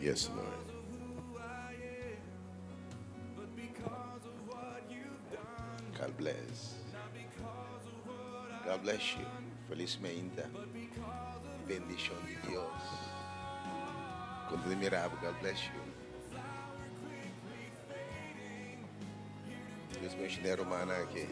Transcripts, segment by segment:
Yes, Lord. God bless. God bless you. Feliz meinta. Bendicion di Dios. Conta di mirabo. God bless you. Dios bendiciona rumana aki.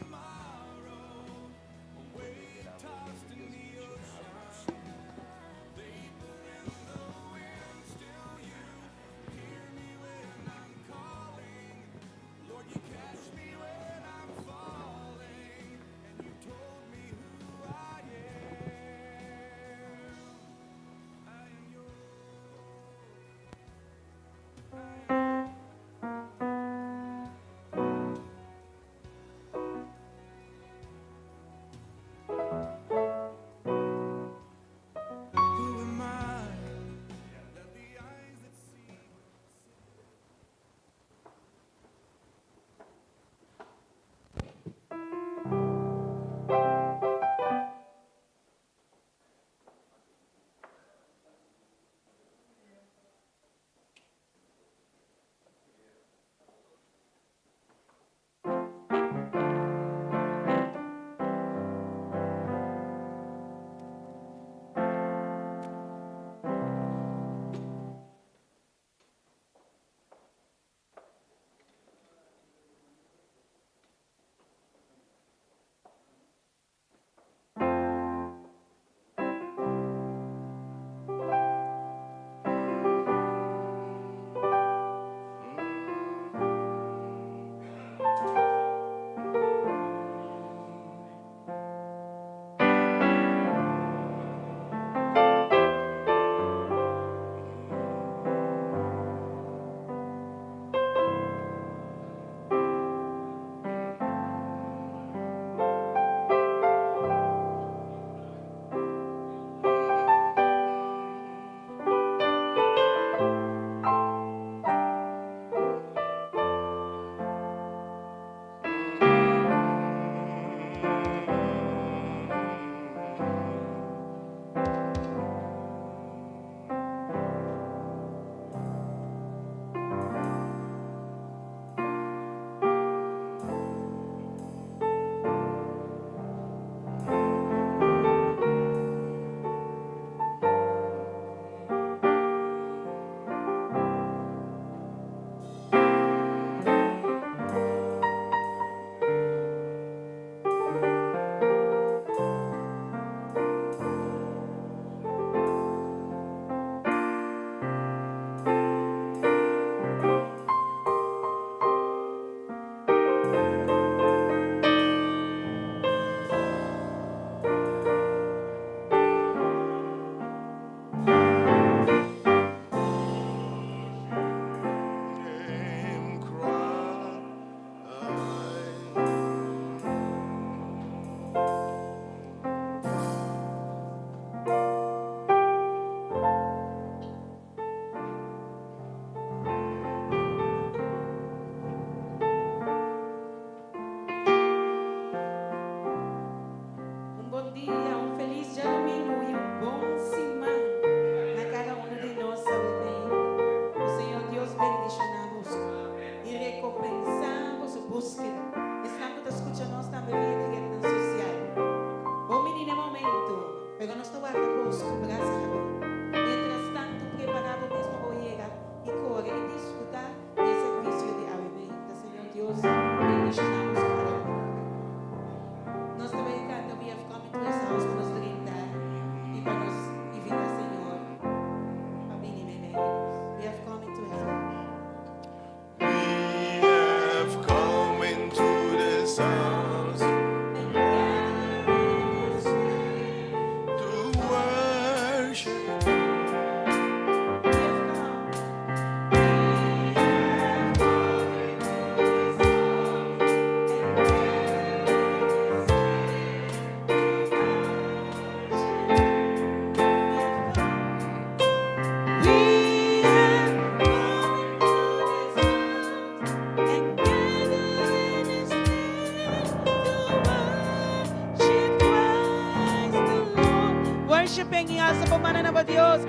na bo Dios.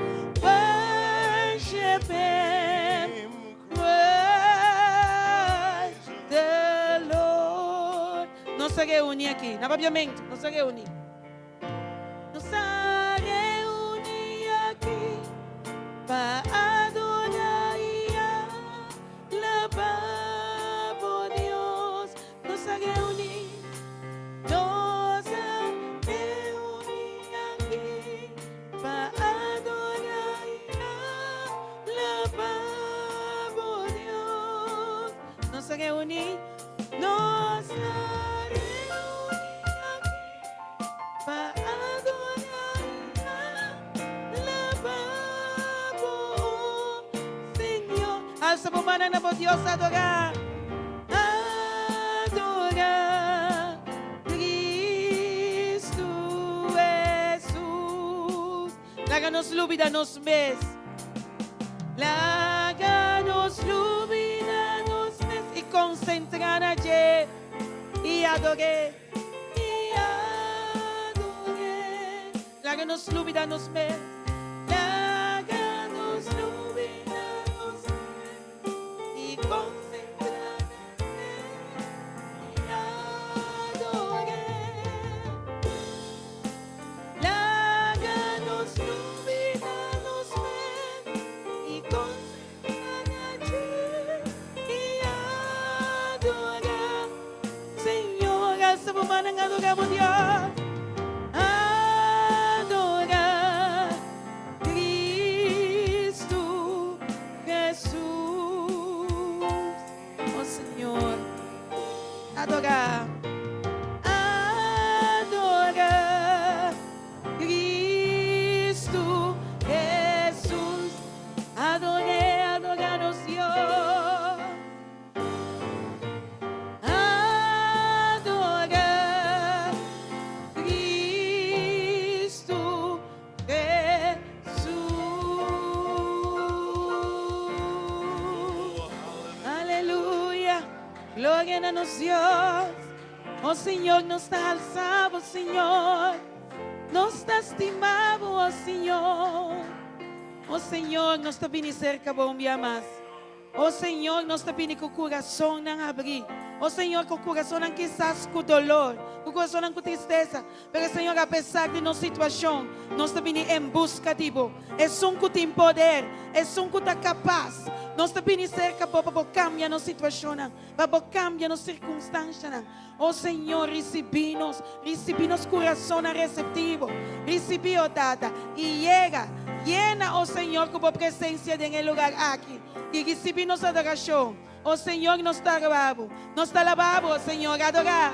Worship Him. Praise the Lord. Nos a reuní aki. Na papiamento, nos a reuní. Nos a reuní aki pa adorá i alabá bo Dios. Nos a reuní, nos a reuní aki pa adorá i alabá bo Dios. Nos a reuní, nos a reuní aki pa adorá i alabá bo Señor. Alsa bo mannan na bo Dios adorá. Adorá Cristo Jesús. Laga nos lubida nos mes. Laga nos lubida nos mes i konsentrá na dje i ador'é. I ador'é. Laga nos lubida nos mes. Laga nos lubida nos mes i konsentrá na dje i ador'é. Laga nos lubida nos mes i konsentrá na dje i adorá. Señor, alsa bo mannan adorá bo Dios. Adorá Cristo Jesús. Oh Señor, adorá. Adorá Cristo Jesús. Ador'é, adorá nos Dios. Adorá Cristo Jesús. Aleluya. Gloria na nos Dios. Oh Señor, nos ta alsa bo, Señor. Nos ta stima bo, oh Señor. Oh Señor, nos ta bini serka bo un bia mas. Oh Señor, nos ta bini ku kurasonnan abrí. Oh Señor, ku kurasonnan kisas ku dolor, ku kurasonnan ku tristesa. Pero Señor, apesar di nos situashon, nos ta bini en buska di bo. Esun ku tin poder, esun ku ta kapas. Nos ta bini serka bo pa bo kambia nos situashonnan, pa bo kambia nos sirkunstanshanan. Oh Señor, risibí nos, risibí nos kurasonnan reseptivo. Risibí, oh Tata, i yega, yena, oh Señor, ku bo presensia den e lugar aki. I risibí nos adorashon. Oh Señor, nos ta alabá bo. Nos ta alabá bo, oh Señor, adorá.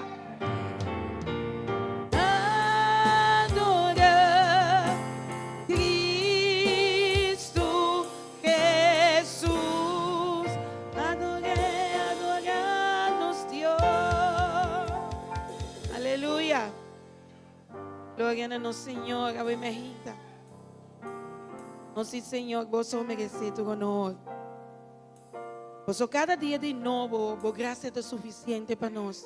Adorá Cristo Jesús. Adoré, adorá nos Dios. Aleluya. Gloria na nos Señor. Awe mejita. Nos di Señor, bo so meresé tur honor. Paso kada dia di nobo, bo grasia ta sufisiente pa nos.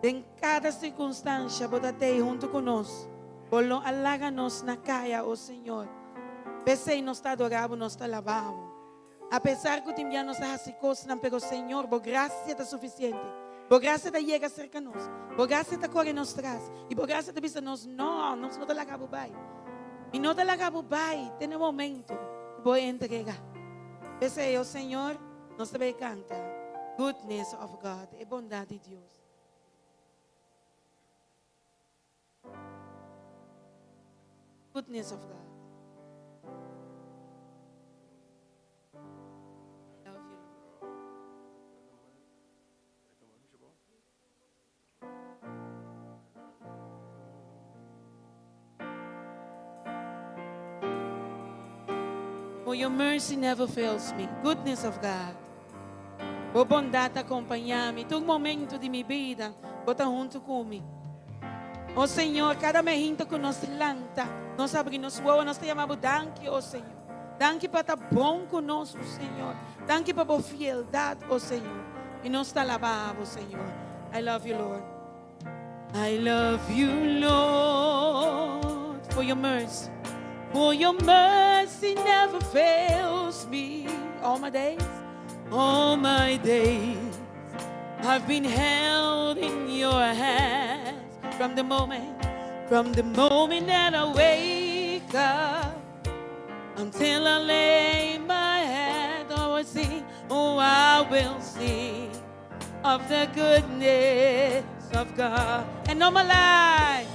Den kada sirkunstansha bo ta tei huntu ku nos. Bo lo a laga nos na kaya, o Señor. P'esei nos ta adorá bo, nos ta alabá bo. Apesar ku tin bia nos ta hasi kosnan, pero Señor, bo grasia ta sufisiente. Bo grasia ta yega serka nos. Bo grasia ta kore nos tras. I bo grasia ta bisa nos, No, nos no ta laga bo bai. Mi no ta laga bo bai te na momento ku bo entrega. P'esei, o Señor, nos ta bai kanta Goodness of God, e bondat di Dios. Goodness of God. Love you. For your mercy never fails me. Goodness of God. Bo bondat ta kompañá mi tur momento di mi bida. Bo ta huntu ku mi. O Señor, kada mejinta ku nos lanta, nos abri nos wowo, nos ta yama bo danki, o Señor. Danki pa ta bon ku nos, o Señor. Danki pa bo fieldat, o Señor. I nos ta alabá bo, Señor. I love you, Lord. I love you, Lord, for your mercy. For your mercy never fails me. All my days, all my days, I've been held in your hands from the moment that I wake up until I lay my head. Oh, I sing, oh, I will sing of the goodness of God. And all my life,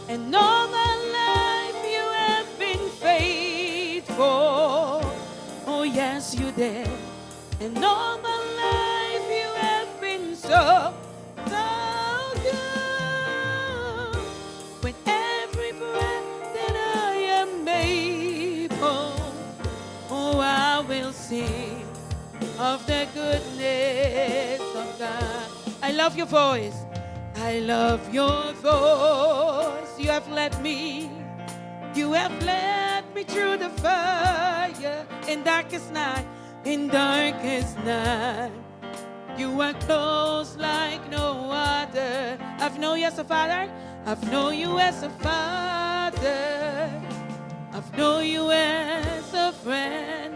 and all my life you have been faithful. Oh, yes, you did. And all my life you have been so, so good. With every breath that I am able, oh, I will sing of the goodness of God. I love your voice. I love your voice. You have led me. You have led me through the fire in darkest night. In darkest night. You are close like no other. I've known you as a father. I've known you as a father. I've known you as a friend.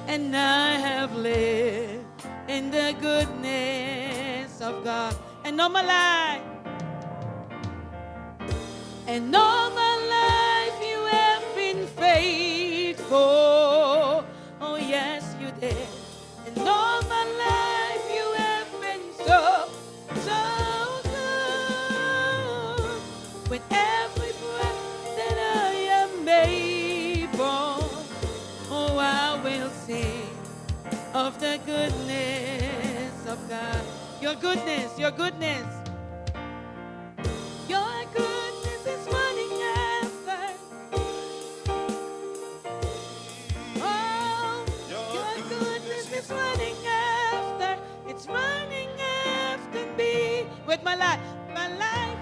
And I have lived in the goodness of God. And all my life, and all my life you have been faithful. Oh, yes, you did. And all my life you have been so, so good. With every breath that I am able, oh, I will sing of the goodness of God. Your goodness, your goodness. Your goodness is running after. Oh, your goodness is running after. It's running after me. With my life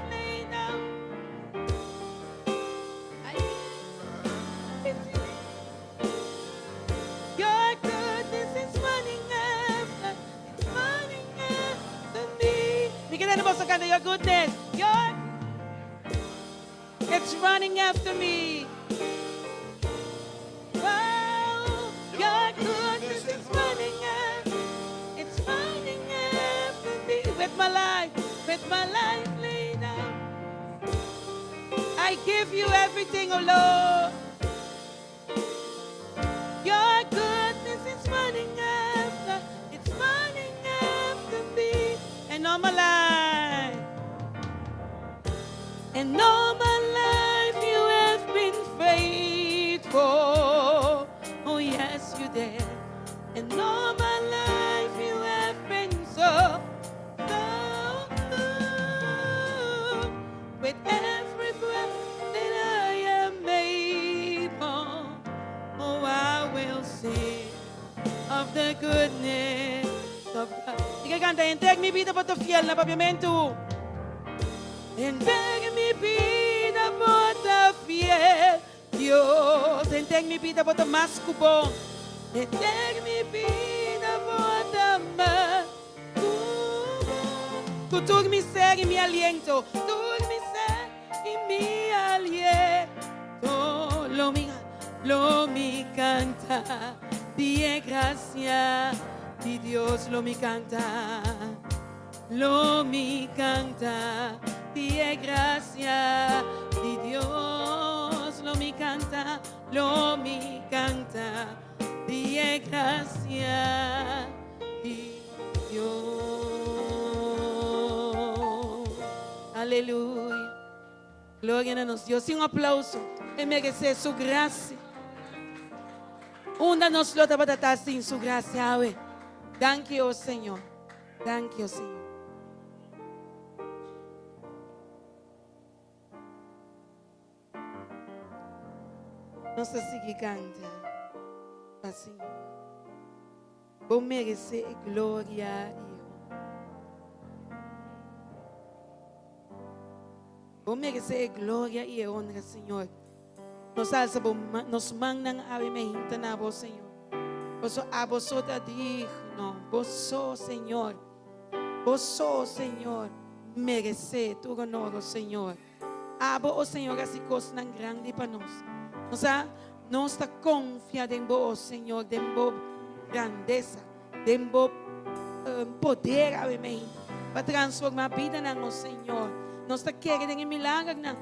laid down. I give it to you. Your goodness is running after, it's running after me. Mi ke tende boso kanta, your goodness, your, it's running after me. Oh, your goodness is running after, it's running after me. With my life laid down, I give you everything, oh Lord. Your goodness is running after, it's running after me. And all my life, and all my life you have been faithful. Oh, yes, you did. And all my life you have been so, so good. With every breath that I am able, oh, I will sing of the goodness of God. Ika kanta, "Henter mi bida bo ta fiel" na papiamento. Henter mi bida bo ta fiel, Dios. Henter mi bida bo ta mas ku bon. Henter mi bida bo ta mas ku bon. Ku tur mi ser i mi aliento, tur mi ser i mi aliento. Lo mi kanta, di grasia di Dios lo mi kanta. Lo mi kanta, di grasia di Dios lo mi kanta, lo mi kanta, di grasia di Dios. Aleluya. Gloria na nos Dios. I un aplouso. E meresé su grasia. Unda nos lo tabata sin su grasia. Awe. Thank you, Señor. Thank you, Señor. Nos ta sigui kanta. Pa Señor. Bo meresé gloria i honra. Bo meresé gloria i honra, Señor. Nos ta alsa nos mannan awe mainta na bo, Señor. Bo abo so ta digno. Bo so, Señor. Bo so, Señor, meresé tur honor, Señor. Abo, o Señor, a hasi kosnan grandi pa nos. Nos a nos ta konfia den bo, o Señor, den bo grandesa, den bo poder awe mei pa transformá bidanan, o Señor. Nos ta kere den e milagernan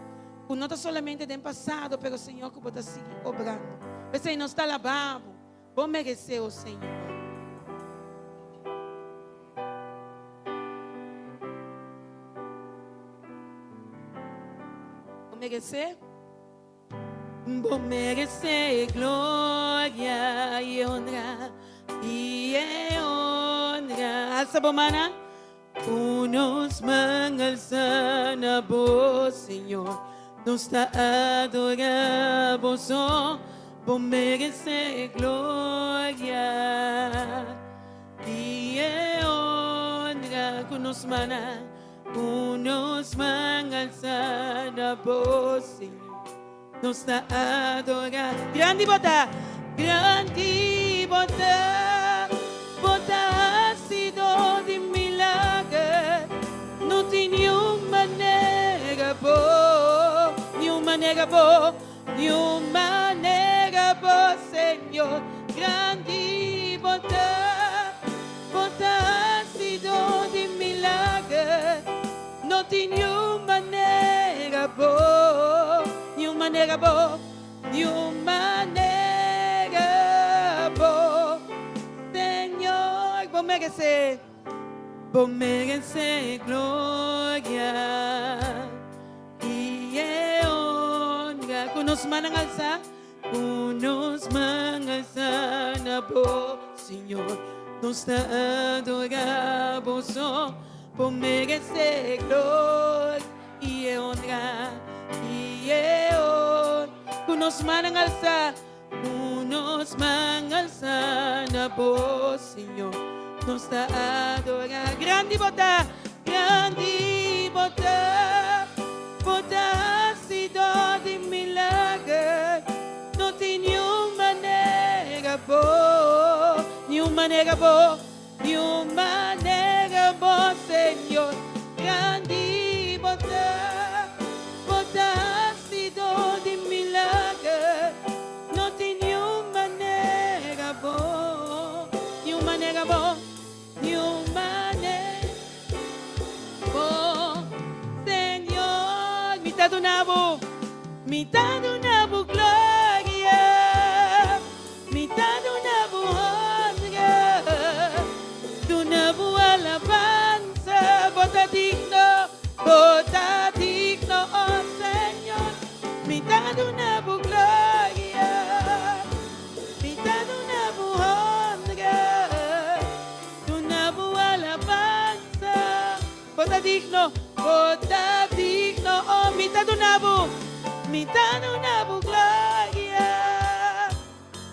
ku no ta solamente den pasado, pero, Señor, ku bo ta sigui obrando. P'esei nos ta alabá bo. Bo meresé, o Señor. Bo meresé. Bo meresé gloria i honra i e honra. Alsa bo mannan. Ku nos man alsa na bo, Señor, nos ta adorá bo so. Bo meresé gloria i e honra. Ku nos man, ku nos man alsa na bo, Señor, nos ta adorá. Grandi bo ta, grandi bo ta, bo ta hasidor di milager. No tin niun manera bo, niun manera bo, niun manera bo, Señor. Grandi bo ta, bo ta hasidor di milager. No tin niun manera bo, niun manera bo, niun manera bo, Señor. Bo meresé, bo meresé gloria i e honra. Ku nos mannan alsá, ku nos man alsá na bo, Señor, nos ta adorá bo so. Bo meresé gloria i e honra, i e honra. Ku nos mannan alsá, ku nos man alsá na bo, Señor, nos ta adorá. Grandi bo ta, grandi bo ta, bo ta hasidor di milager. No tin niun manera bo, niun manera bo. Niun manera bo, Señor, grandi bo ta, bo ta hasidor di milager. No tin niun manera bo, niun manera bo, niun manera bo, Señor. Mi ta duna bo, mi ta duna bo gloria. Mi ta duna bo honra, duna bo alabansa, bo ta digno, bo ta digno, oh Señor. Mi ta duna bo gloria, mi ta duna bo honra, duna bo alabansa, bo ta digno, bo ta digno, oh mi ta duna bo, mi ta duna bo gloria.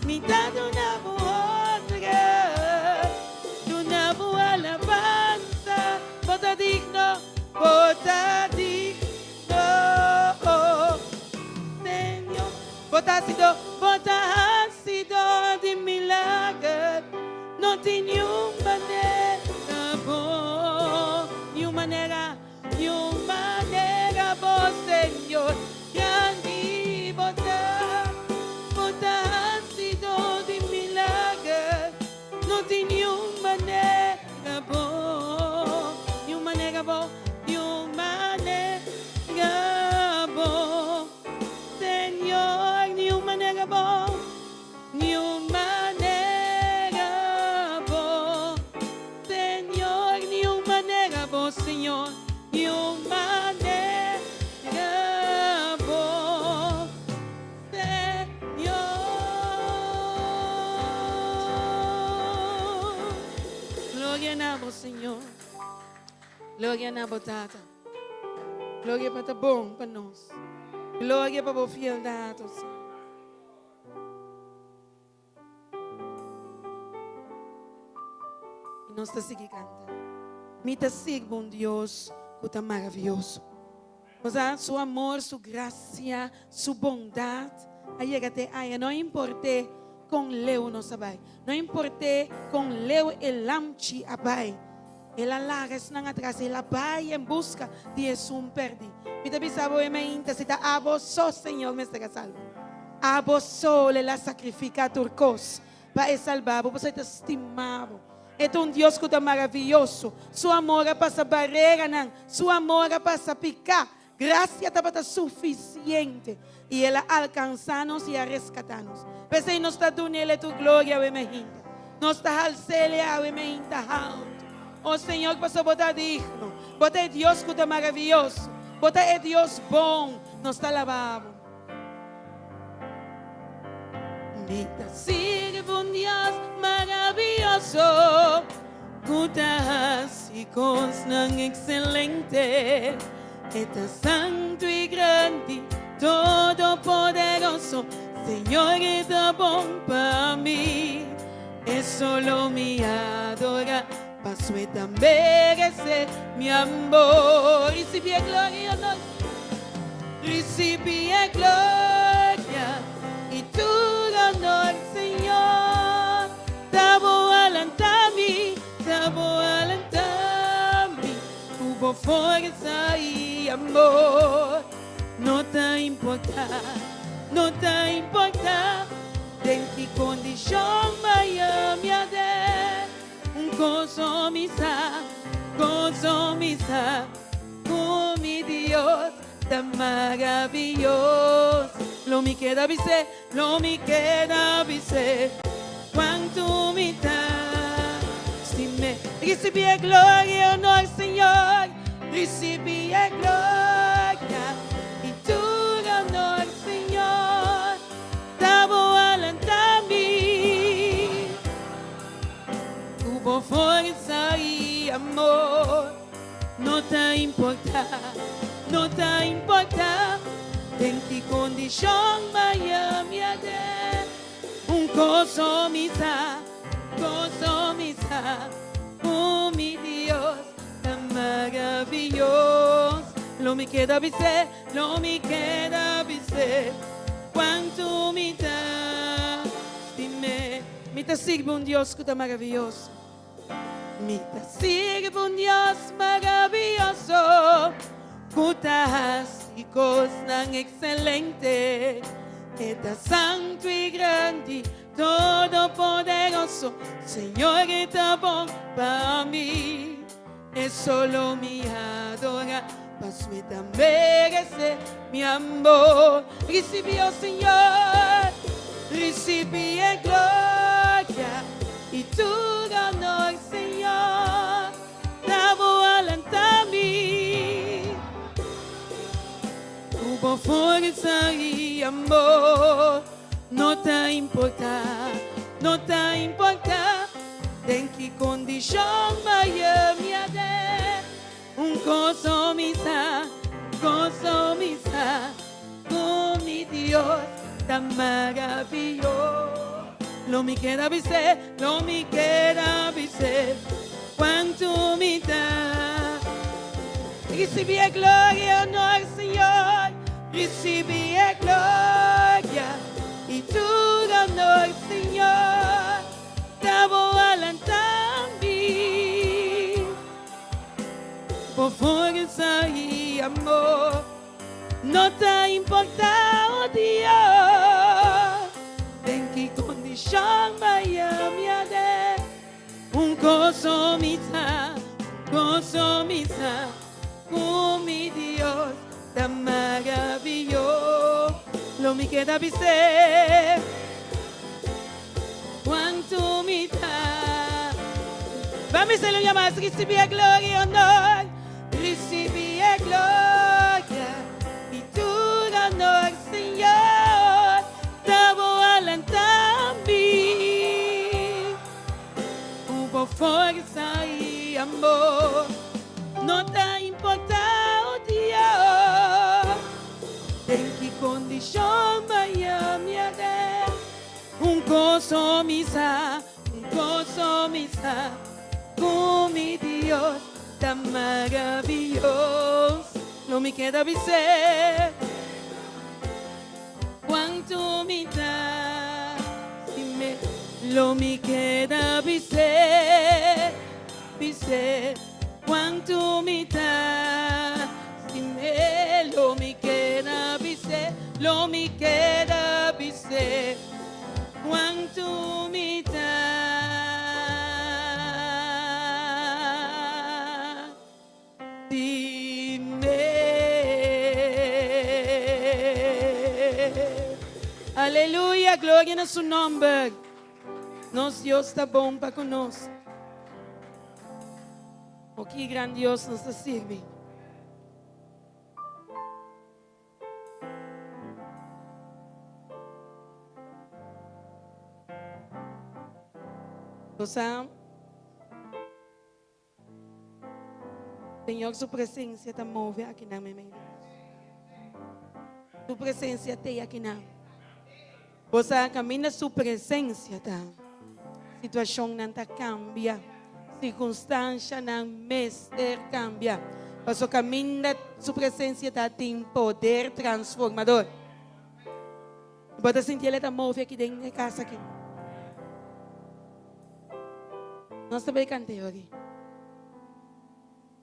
Mi ta duna bo honra, duna bo alabansa, bo ta digno, bo ta digno, oh Señor. Bo ta hasidor, bo ta hasidor di milager, no tin niun manera bo, niun manera. Niun manera bo Señor grandi bo ta, bo ta hasidor di milager, no tin niun manera bo, niun manera bo, niun manera bo Señor, niun manera bo. Niun manera bo, Señor, niun manera bo, Señor, niun manera bo, Señor. Gloria na bo, Señor. Gloria na bo, Tata. Gloria pa ta bon pa nos. Gloria pa bo fieldad, oh Señor. I nos ta sigui kanta. Mi ta sirbi un Dios ku ta maravioso. Osea, su amor, su grasia, su bondat a yega te aya. No import'é kon leu nos a bai. No import'é kon leu e lamchi a bai. El a laga esnan atras, el a bai en buska di esun pèrdí. Mi ta bisa bo e mainta, si ta abo so Señor mester a salba. Abo so el a sakrifiká tur kos pa e salba bo, pasobra e ta stima bo. E ta un Dios ku ta maravioso. Su amor a pasa bareranan, su amor a pasa piká. Grasia tabata sufisiente i el a alkansá nos i a reskatá nos. P'esei nos ta dun'El tur gloria awe meinta. Nos ta hals'El awe meinta haltu. O Señor, pasobra Bo ta digno. Bo ta e Dios ku ta maravioso. Bo ta e Dios bon. Nos ta alabá Bo. Mi ta sirbi un Dios maravioso ku ta hasi kosnan ekselente. E ta santu i grandi, todopoderoso. Señor e ta bon pa mi. E solo mi adora, paso e ta merece mi amor. Ricibi e gloria i honor. Ricibi e gloria i tur honor, Señor. Ta bo a lanta mi, ta bo a lanta mi ku bo forsa i amor. No ta importa, no ta importa den ki kondishon maya mi a den. Un koso mi sa, koso mi sa, ku mi Dios ta maravioso. Lo mi keda bis'é, lo mi keda bis'é, kuantu mi ta stim'é. Risibí e gloria i honor, Señor, risibí e gloria i tur honor, Señor, ta bo a lanta mi ku bo forsa i amor. No ta importá, no ta importá den ki kondishon maya mi a den. Un koso mi sa, koso mi sa, ku mi Dios ta maravioso. Lo mi keda bis'é, lo mi keda bis'é, kuantu mi ta stim'é. Mi ta sirbi un Dios ku ta maravioso. Mi ta sirbi un Dios maravioso ku ta hasi kosnan ekselente. E ta santu i grandi, todopoderoso. Señor e ta bon pa mi. E solo mi adora, paso e ta merece mi amor. Ricibi, oh Señor, ricibi e gloria i tur honor, Señor. Ta bo a lanta mi ku bo forsa i amor. No ta importa, no ta importa den ki kondishon maya mi a den. Un koso mi sa, koso mi sa, ku mi Dios ta maravioso. Lo mi keda bis'é, lo mi keda bis'é, kuantu mi ta. Risibi e gloria, honor, Señor, risibi e gloria i tur honor, Señor, ta bo a lanta mi. Bo forsa i amor no ta importa, oh Dios, den ki kondishon maya mi a den. Un koso mi sa, koso mi sa, ku mi Dios ta maravioso. Lo mi keda bis'é kuantu mi ta. Ban bis'é un bia mas, Risibí e gloria i honor, risibí e gloria i tur honor, Señor, ta bo a lanta mi. Ku bo forsa i amor no ta importa, oh Dios, den ki kondishon maya mi a den. Un koso mi sa, un koso mi sa, ku mi Dios ta maravioso. Lo mi keda bis'é kuantu mi ta stim'é. Lo mi keda bis'é, bis'é. Kuantu mi ta stim'é, lo mi keda bis'é, lo mi keda bis'é. Kuantu mi ta stim'é. Aleluya, gloria na su nomber. Nos Dios ta bon pa ku nos. O ki gran Dios nos ta sirbi. Bo sa, Señor su presencia ta move akinan meimei di nos. Su presencia t'ei akinan. Bo sa kaminda su presencia ta, situacionnan ta cambia, circunstancianan mester cambia. Paso kaminda su presencia ta tin poder transformador. Bo ta sinti el e ta move aki den e cas aki. Nos ta bay canta e ora.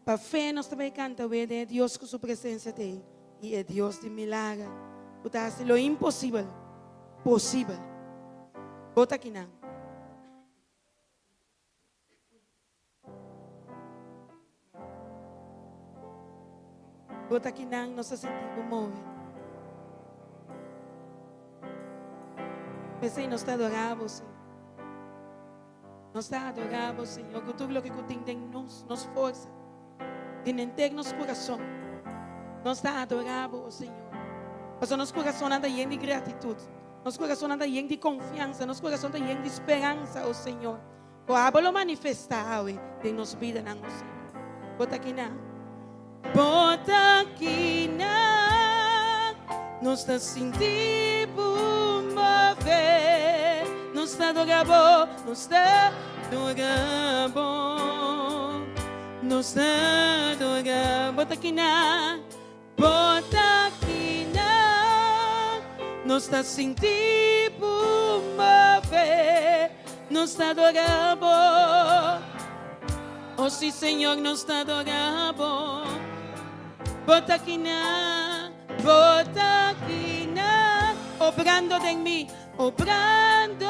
Pa fe nos ta bay canta we den e Dios cu su presencia ta ey y e Dios di milager cu ta haci lo imposibel posibel. Bo ta kinan. Bo ta kinan nos ta sinti bo move. P'esei nos ta adorá bo, Señor. Nos ta adorá bo, Señor, ku tur loke ku tin den nos, nos forsa, den henter nos kurason. Nos ta adorá bo, o Señor. Pasobra nos kurasonnan ta yen di gratitut, nos kurasonnan ta yen di konfiansa, nos kurason ta yen di speransa, o Señor. Ku abo lo manifestá awe den nos bidanan, o Señor. Bo ta kinan. Bo ta kinan. Nos ta sinti bo move. Nos ta adorá bo, nos ta adorá bo. Nos ta adorá bo. Ta kinan. Bo ta kinan. Nos ta sinti bo move. Nos ta adorá bo. Oh sí, Señor, nos ta adorá bo. Bo ta kinan. Bo ta kinan. Obrando den mi, obrando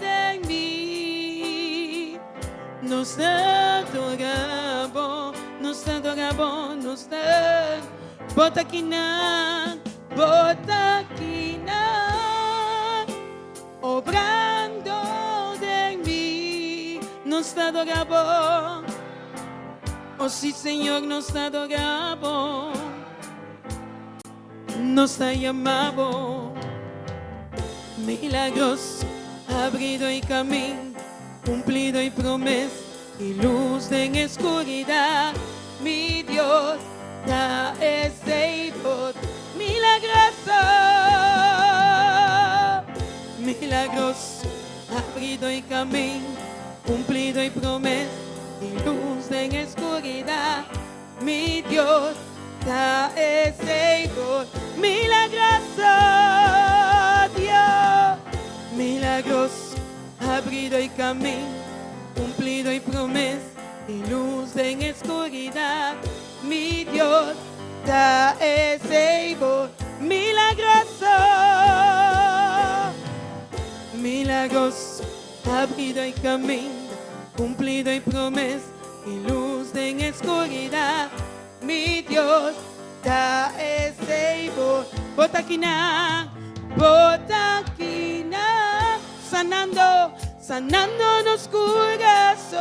den mi. Nos ta adorá bo, nos ta adorá bo, nos ta. Bo ta kinan, bo ta kinan, obrando den mi. Nos ta adorá bo, oh sí, Señor, nos ta adorá bo. Nos ta yama bo milagroso, abrido e kamin, kumplido e promes i lus den e skuridat. Mi Dios ta esei por milagroso, milagroso, abrido e kamin, kumplido e promes i lus den e skuridat. Mi Dios ta esei por milagroso, Dios milagroso, abrido e kamin, kumplido e promes i lus den e skuridat. Mi Dios ta esei por milagroso, milagroso, abrido e kamin, kumplido e promes i lus den e skuridat. Mi Dios ta esei bo. Bo ta kinan, bo ta kinan, sanando, sanando nos kurason.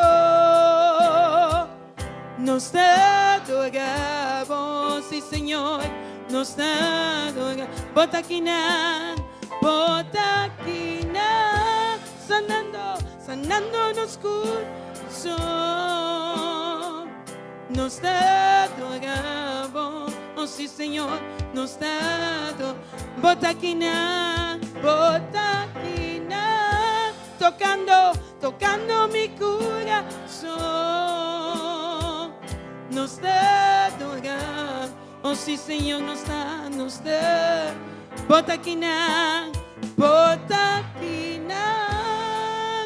Nos ta adora bo, sí Señor, nos ta adora. Bo ta kinan, bo ta kinan, sanando, sanando nos kurason. Nos ta adora bo, oh sí Señor, nos ta adora. Bo ta kinan, bo ta kinan, tocando, tocando mi kurason. Nos ta adora, oh sí Señor, nos ta, nos ta. Bo ta kinan, bo ta kinan,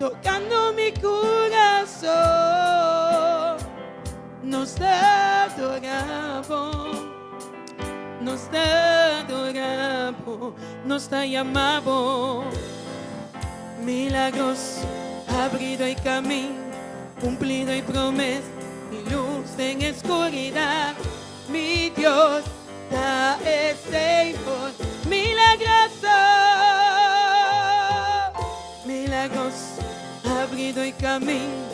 tocando mi kurason. Nos ta adorá bo, nos ta adorá bo, nos ta yama bo. Milagroso, abrido e kaminda, kumplido e promesa i lus den e skuridat. Mi Dios ta esei por milagroso, milagroso, abrido e kaminda,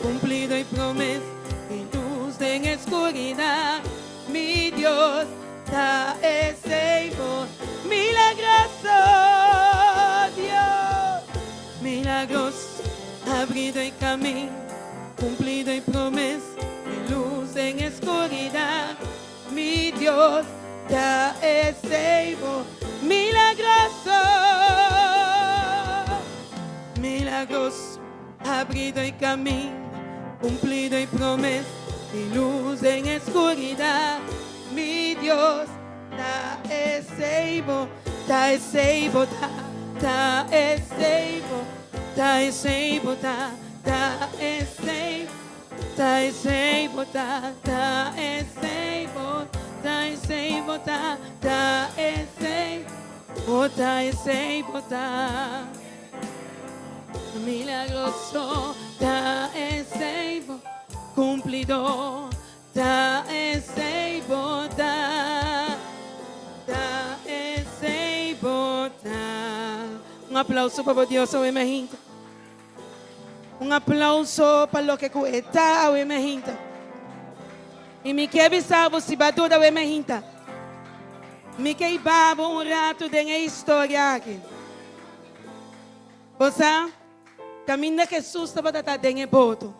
kumplido e promesa i lus den e skuridat. Mi Dios ta esei por milagroso, Dios, milagroso, abrido e kaminda, kumplido e promesa i lus den e skuridat. Mi Dios ta esei bo milagroso, milagroso, abrido e kaminda, kumplido e promesa i lus den e skuridat. Mi Dios ta esei bo, ta esei bo ta, ta esei bo, ta esei bo ta, ta esei. Ta esei bo ta, ta esei bo, ta esei bo ta, ta esei bo, ta esei bo ta. Milagroso, ta esei bo, kumplidó, ta esei bo ta, ta esei bo ta. Un aplauso pa bo Dios awe mainta. Un aplauso pa loke ku e ta awe mainta. I mi ke bisa bo si bo a duda awe mainta. Mi ke hiba bo un ratu den e historia aki. Bo sa, kaminda Hesus tabata ta den e boto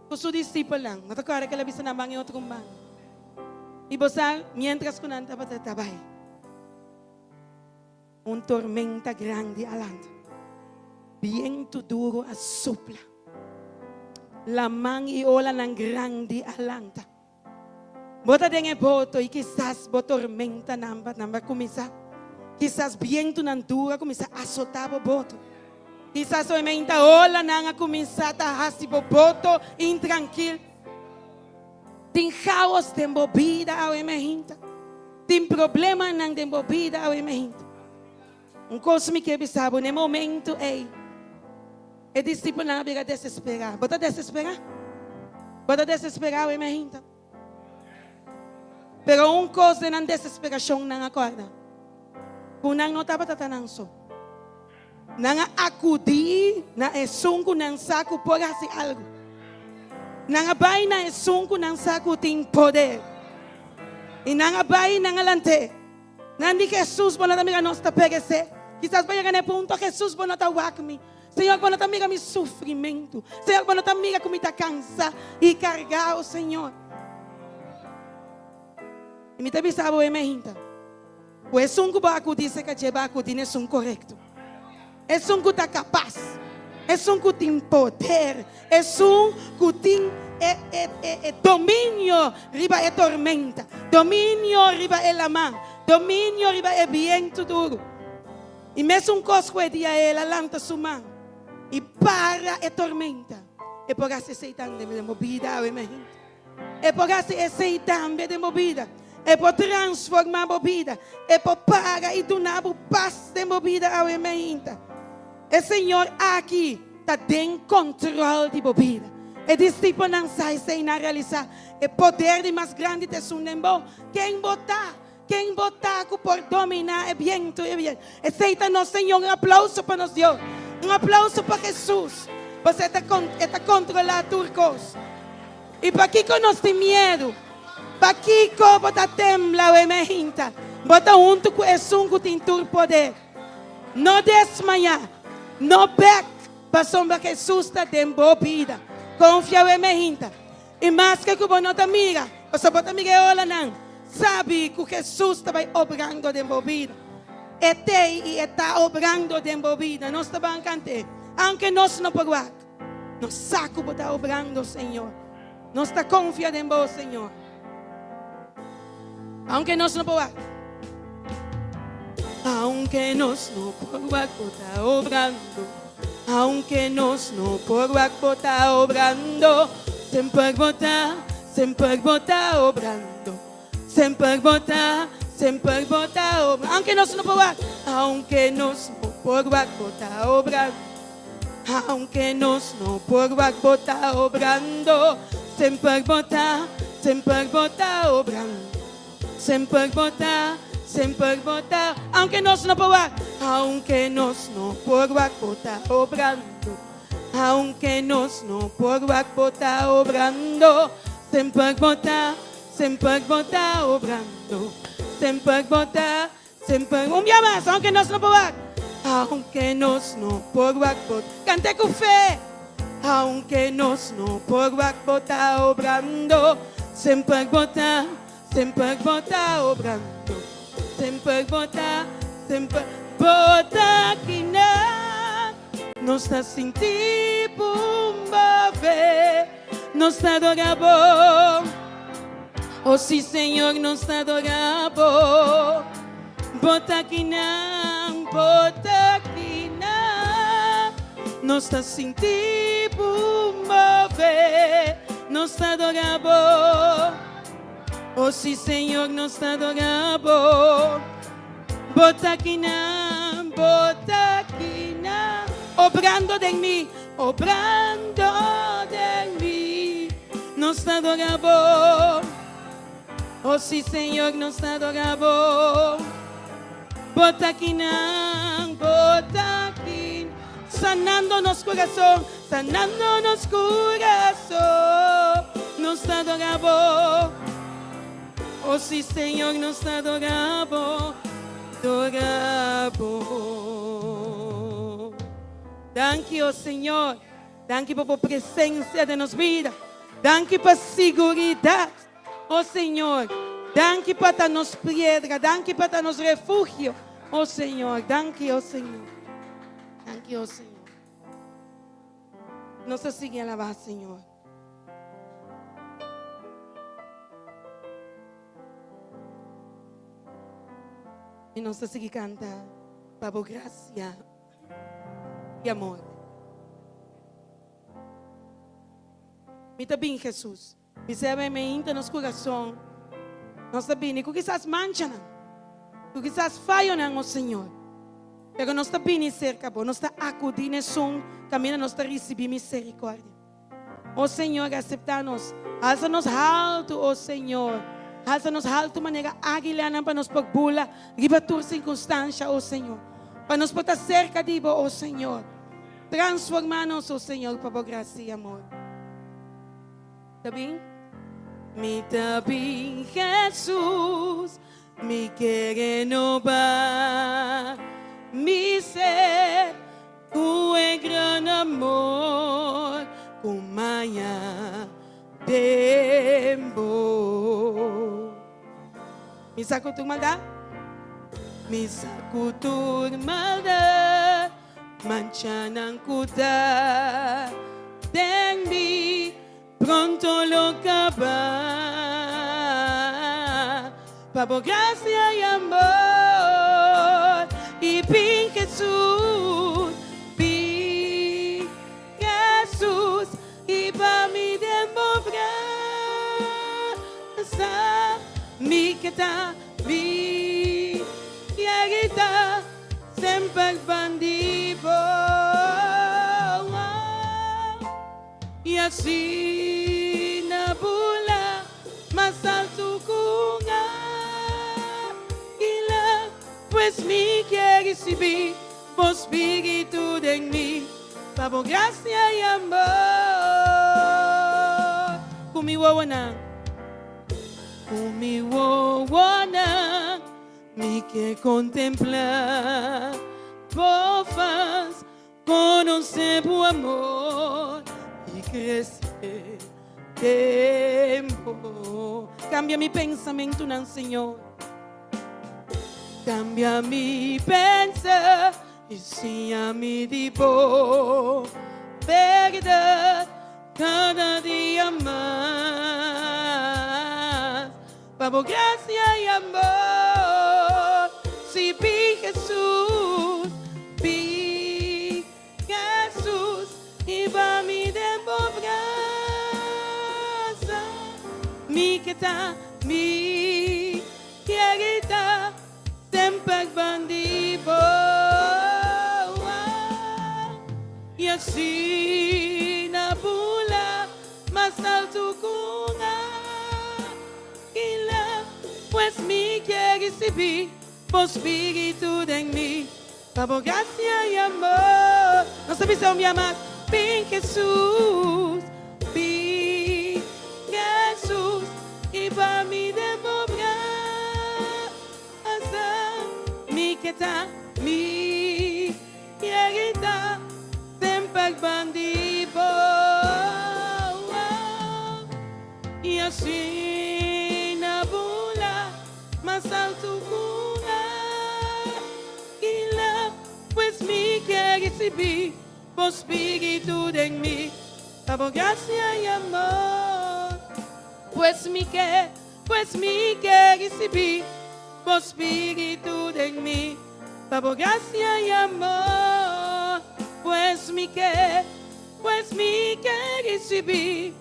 ku su disipelnan, no ta kòrda ke el a bisa nan ban e otro un banda. I bo sa, miéntras ku nan tabata ta bai, un tormenta grandi a lanta. Bientu duru a supla. Laman i olanan grandi a lanta. Bo ta den e boto i kisas bo tormentanan nan a kuminsá. Kisas bientunan duru a kuminsá asotá bo boto. Kisas tormenta olanan a kuminsá ta hasi bo boto intrankil. Tin chaos den bo bida awe mainta. Tin problemanan den bo bida awe mainta. Un kos mi ke bisa bo, na e momento ei, e disipelnan a bira desesperá. Bo ta desesperá? Bo ta desesperá awe mainta? Pero un kos den nan desesperashon nan a kòrda, ku nan no tabata ta nan so. Nan a akudí na esun ku nan sa ku por hasi algu. Nan a bai na esun ku nan sa ku tin poder. I nan a bai i nan a lant'é. Nan di, Hesus, bo no ta mira nos ta peresé? Kisas bo yega na e punto, Hesus, bo no ta wak mi. Señor, bo no ta mira mi sufrimentu. Señor, bo no ta mira ku mi ta kansa i kargá, o Señor. I mi ta bisa bo e meinta, ku esun ku bo akudí serka dje, bo a akudí na esun korekto. Esun ku ta kapas, esun ku tin poder, esun ku tin e e e e dominio riba e tormenta, dominio riba e laman, dominio riba e bientu duru. I mesun kos ku e dia el a lanta su man i para e tormenta, e por hasi esei tambe den bo bida awe, mi hende. E por hasi esei tambe den bo bida. E por transformá bo bida. E por para i duna bo pas den bo bida awe mainta. E Señor aki ta den control di bo bida. E discipelnan sa esei, nan realisá e poder di mas grandi ta esun den bo. Ken bo ta? Ken bo ta ku por dominá e bientu i e bientu? Esei ta nos Señor. Un aplauso pa nos Dios. Un aplauso pa Hesus. Pasobra e ta e ta kontrolá tur kos. I pakiko nos tin miedu? Pakiko bo ta tembla awe meinta? Bo ta huntu ku Esun ku tin tur poder. No desmayá. No bèk, pasobra Hesus ta den bo bida. Konfia awe meinta. I maske ku bo no ta mira, pasobra bo ta mira e olanan, sabi ku Hesus ta bai obrando den bo bida. E t'ei i e ta obrando den bo bida. Nos ta ban kant'é, aunke nos no por wak. Nos sa ku bo ta obrando, Señor. Nos ta konfia den bo, Señor. Aunke nos no por wak. Aunke nos no por wak, bo ta obrando. Aunke nos no por wak, bo ta obrando. Semper bo ta, semper bo ta obrando. Semper bo ta, semper bo ta obrando. Aunke nos no por wak, aunke nos no por wak, bo ta obrando. Aunke nos no por wak, bo ta obrando. Semper bo ta, semper bo ta obrando. Semper bo ta, semper bo ta. Aunke nos no por wak, aunke nos no por wak, bo ta obrando. Aunke nos no por wak, bo ta obrando. Semper bo ta, semper bo ta obrando. Semper bo ta, semper. Un bia mas, aunke nos no por wak. Aunke nos no por wak, bo. Kant'é ku fe. Aunke nos no por wak, bo ta obrando. Semper bo ta, semper bo ta obrando. Semper bo ta, semper bo ta akinan. Nos ta sinti pumba fe. Nos ta adora bo. Oh sí, Señor, nos ta adora bo. Bo ta akinan, bo ta akinan. Nos ta sinti pumba fe. Nos ta adora bo. Oh sí, Señor, nos ta adora bo. Bo ta akinan, bo ta akinan. Obrando den mi, obrando den mi. Nos ta adora bo. Oh sí, Señor, nos ta adora bo. Bo ta akinan, bo ta aki. Sanando nos kurason, sanando nos kurason. Nos ta adora bo. Oh sí, Señor, nos ta adora bo, adora bo. Danki, oh Señor. Danki pa bo presensia den nos bida. Danki pa siguridat, oh Señor. Danki pa ta nos piedra. Danki pa ta nos refugio, oh Señor. Danki, oh Señor. Danki, oh Señor. Nos ta sigui alabá Señor. I nos ta sigui kanta pa bo grasia i amor. Mi ta bin, Jesus. Mi sebe meinta nos kurason. Nos ta bini ku kisas manchanan, ku kisas fayonan, o Señor. Pero nos ta bini serka Bo, nos ta akudí na esun kaminda nos ta risibí miserikòrdia. O Señor, aseptá nos. Alsa nos haltu, o Señor. Alsa nos haltu manera águilanan pa nos por bula riba tur sirkunstansha, o Señor. Pa nos por ta serka di Bo, o Señor. Transformá nos, o Señor, pa Bo grasia i amor. Ta bin? Mi ta bin, Jesús, mi ke renobá mi ser ku e gran amor ku maña den bo. Mi sa ku tur maldad, mi sa ku tur maldad. Manchanan ku ta den mi pronto lo kaba. Pa bo grasia i amor i bin Jesus, bin Jesus i pa mi den bo brasa mi ke ta mi yerita. Semper bandi bo I asina bula mas altu ku un águila. Pues mi kier risibi bo spiritu den mi pa bo grasia i amor. Ku mi wowonan, ku mi wowonan. Mi ke kontemplá bo fas, konosé bo amor i kresé den bo. Kambia mi pensamentunan, Señor. Kambia mi pensa i siña mi di bo bèrdat kada dia mas. Pa bo gracia y amor. Si bin Jesus, bin Jesus y ba mi den bo brasa. ta mi kier ta semper bandi bo. I asina bula mas altu ku un águila, pues mi kier risibí bo spiritu den mi, pa bo grasia i amor. Nos ta bisa un bia mas, Bin Hesus, bin Hesus, i pa mi den bo brasa, mi ke ta, mi kier ta semper bandi bo. I asina bula mas altu ku un águila, pues mi ke risibí bo spiritu den mi, pa bo grasia i amor. Pues mi ke, pues mi ke risibí bo spiritu den mi, pa bo grasia i amor. Pues mi ke, pues mi ke risibí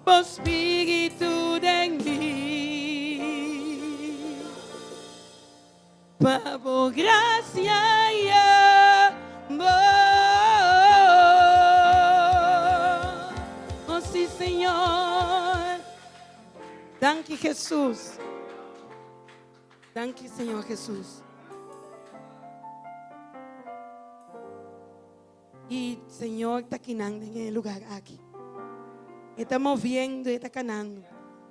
bo spiritu den mi, pa bo grasia i amor. Oh sí, Señor. Danki Jesús. Danki Señor Jesús. I Señor ta kinan den e lugar aki. E ta moviendo, e ta kanando.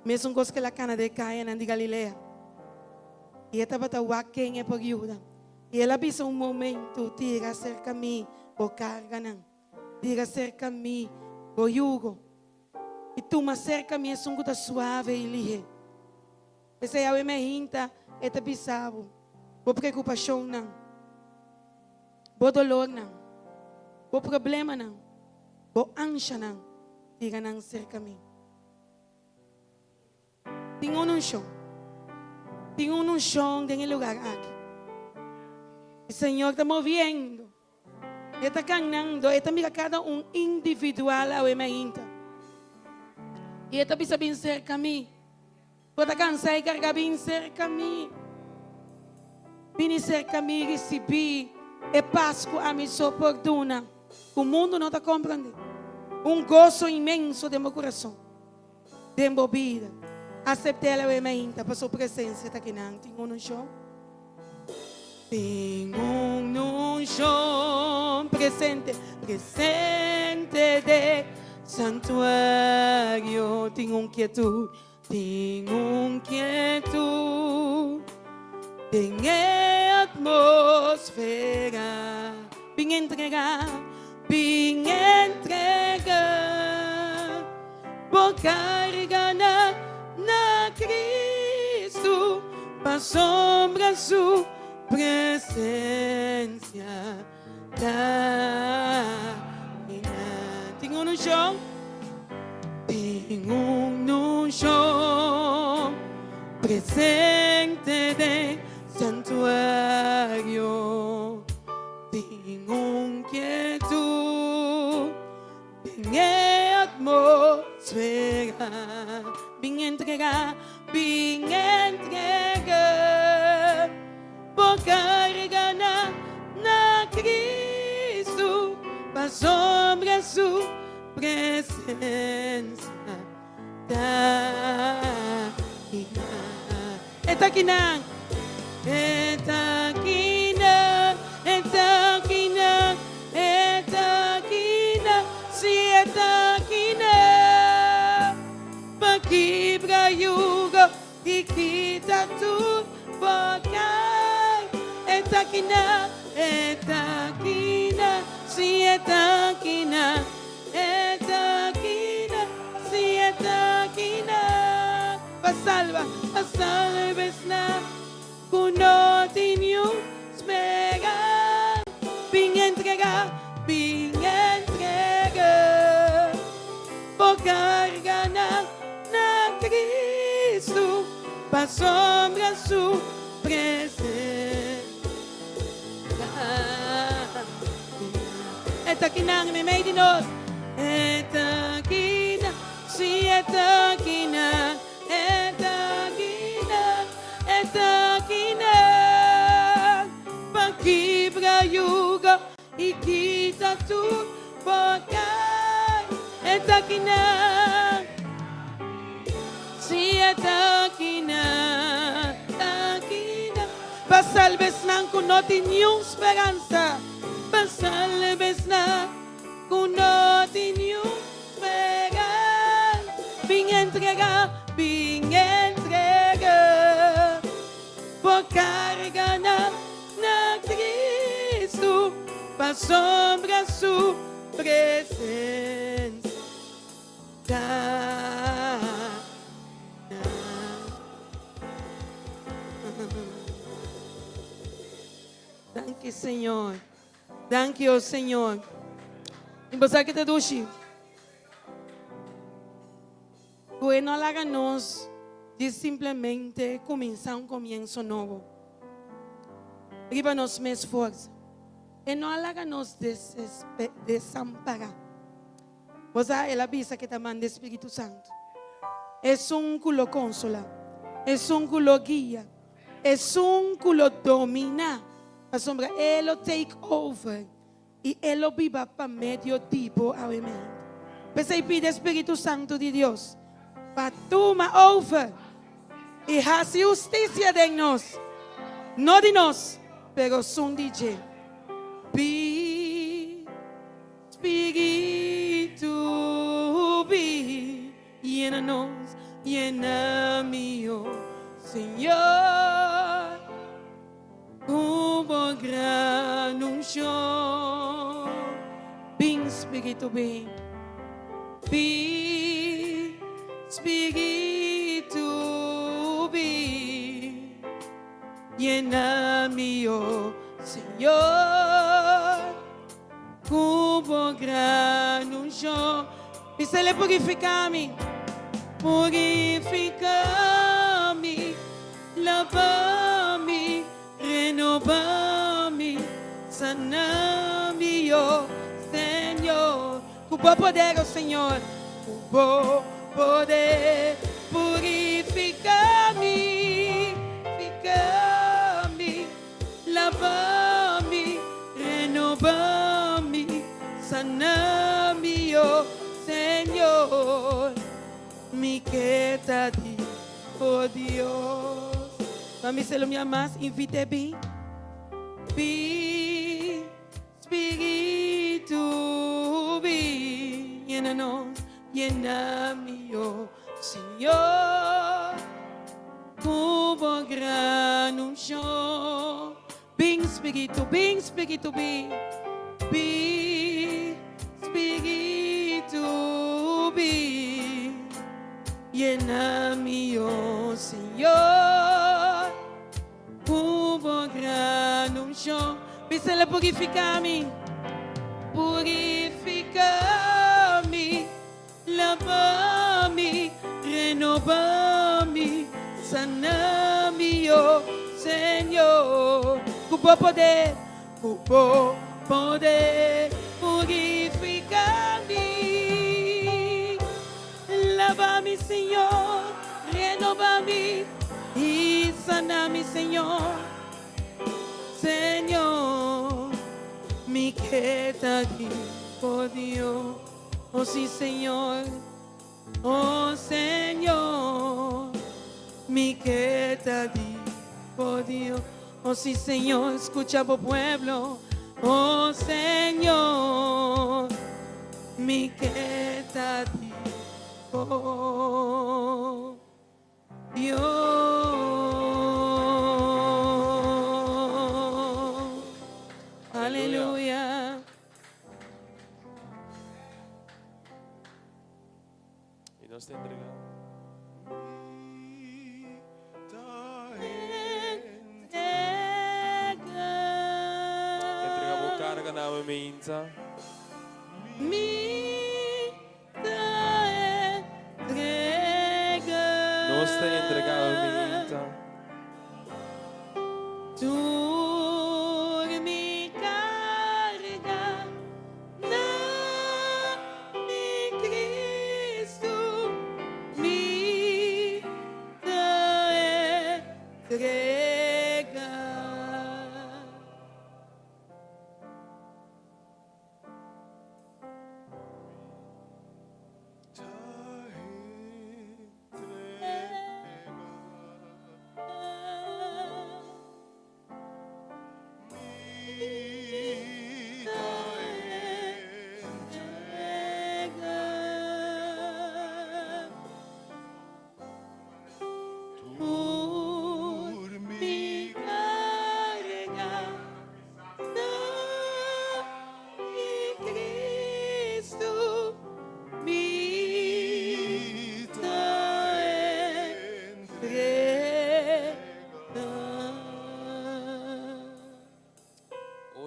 Mesun kos ku el a kana den e kayanan di Galilea. I e tabata wak ken e por yuda. I el a bisa un momentu, Tira serka mi bo karganan. Tira serka mi bo yugo. I tuma serka mi esun ku ta suave i lihé. P'esei awe mi a hinta e ta bisa bo, bo preokupashonnan, bo dolornan, bo problemanan, bo anshanan, tira nan serka mi. Tin un unshon, tin un unshon den e lugar aki. E Señor ta moviendo, E ta kanando, E ta mira kada un individual awe mi a hinta. I E ta bisa bin serka mi. Bo ta kansa i karga bin serka mi. Bini serka mi risibí e pas ku ami so por duna, ku mundu no ta komprendé. Un goso inmenso den bo kurason, den bo bida. Asept'é awe mainta pa su presensia ta kinan. Tin un unshon? Tin un unshon presente, presente den santuario. Tin un kietud. Tin un kietud den e atmosfera. Bin entrega, bin entrega bo karga na na Cristo pasobra su presencia ta minan. Tin un unshon, tin un unshon presente den santuario. Tin un kietud den e atmosfera. Bin entrega, bin entrega bo karga na na Cristo pasobra su presencia ta kinan. E ta kinan, e ta kinan, e ta kinan, e ta kinan, si e ta kinan. Pa kibra yugo i kita tur bo kai. E ta kinan, e ta kinan, si e ta kinan, e ta kinan, si e ta kinan. Pa salba, pa salba esnan ku no tin niun speransa. Bin entrega, bin entrega bo karganan na Cristo, pasobra su presencia. E ta kinan meimei di nos, e ta kinan, si e ta kinan, e ta. Kibra yugo i kita tur bo kai. E ta kinan, si e ta kinan, ta kinan. Pa salba esnan ku no tin niun speransa, pa salba esnan ku no tin niun speransa. Bin entrega, bin entrega. Bo carga na na Cristo pasobra su presencia ta na. Danki Señor. Danki oh Señor. Y bo sa ki ta dushi? Ku e no laga nos di simplemente kuminsá un komienso nobo riba nos mes forsa. E no a laga nos desampará. Bo sa, el a bisa ku e ta manda e Spiritu Santu, esun ku lo konsolá, esun ku lo guia, esun ku lo dominá, pasobra e lo take over. I e lo biba pa medio di bo awe mente. P'esei pidi e Spiritu Santu di Dios pa tuma over i hasi hustisia den nos, no di nos, pero sun di dje. Bi, Spiritu, bi, yena nos, yena mi, o Señor. Ku bo gran unshon. Bin Spiritu bin. Bin Spiritu bin. Yena mi o Señor. Ku bo gran unshon. Bisele purifica mi. Purifica mi. Laba mi, renoba mi, sana mi, oh Señor. Ku bo poder, oh Señor, ku bo poder purifica mi, fica mi, laba mi, renoba mi, sana mi, oh Señor. Mi ke ta di bo Dios. Mami se lo mi a mas invite bin. Bin Spiritu bin yena nos, yena mi oh Señor ku bo gran unshon. Bin Spiritu, bin Spiritu bin, bin Spiritu bin, yena mi oh Señor, ku bo gran unshon. Bisele purifica mi, purifica mi, laba mi, renoba mi, sana mi, oh Señor. Ku bo poder, ku bo poder purifica mi. Laba mi, Señor, renoba mi y sana mi, Señor. Señor, mi ke ta di bo Dios. Oh sí, Señor, oh Señor, mi ke ta di bo Dios. Oh sí, Señor, skucha bo pueblo. Oh Señor, mi ke ta di bo Dios. Aleluya. Y nos ta entrega. Entrega bo carga na mi meinta. Mi ta entrega. Nos ta entrega mi meinta. Tur mi carga na mi Cristo mi ta entrega.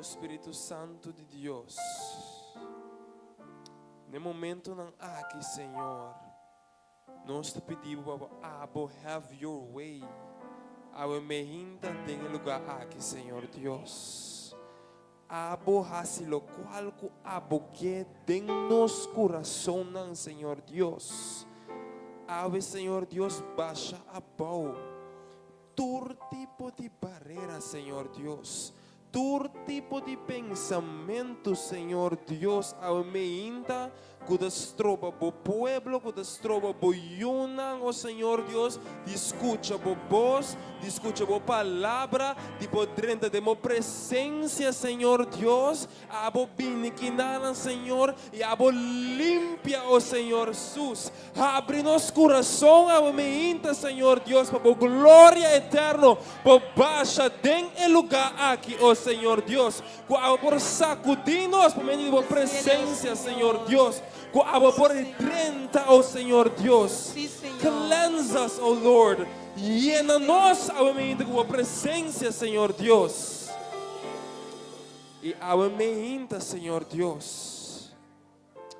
O Spiritu Santu di Dios, n'e momentonan aki, Señor, nos ta pidi Bo pa Bo abo have your way awe meinta den e lugar aki, Señor Dios. Abo hasi locual cu Abo ke den nos curasonnan, Señor Dios. Awe, Señor Dios, basha abou tur tipo di barera, Señor Dios. Tur tipo di pensamentu, Señor Dios, awe meinta ku ta stroba Bo pueblo, ku ta stroba Bo yunan, o Señor Dios, di skucha Bo bos, di skucha Bo palabra, di por drenta den Bo presensia, Señor Dios. Abo bini kinanan, Señor, i Abo limpia, o Señor Sus. Habri nos kurason awe meinta, Señor Dios, pa Bo gloria eterno por basha den e lugá aki, o Señor Dios. Ku abo por sakudí nos pa medio di Bo presensia, Señor Dios. Ku abo por drenta, o Señor Dios. Cleanse us, o Lord. Yena nos awe meinta ku Bo presensia, Señor Dios. I awe meinta, Señor Dios.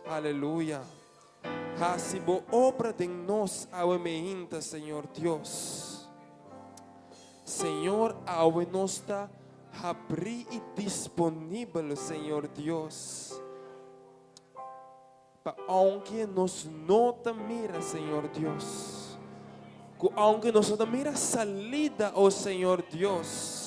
Aleluya. Hasi bo obra den nos awe meinta, Señor Dios. Señor, awe nos ta habrí i disponibel, Señor Dios, pa aunke nos no ta mira, Señor Dios, ku aunke nos no ta mira salida, o Señor Dios,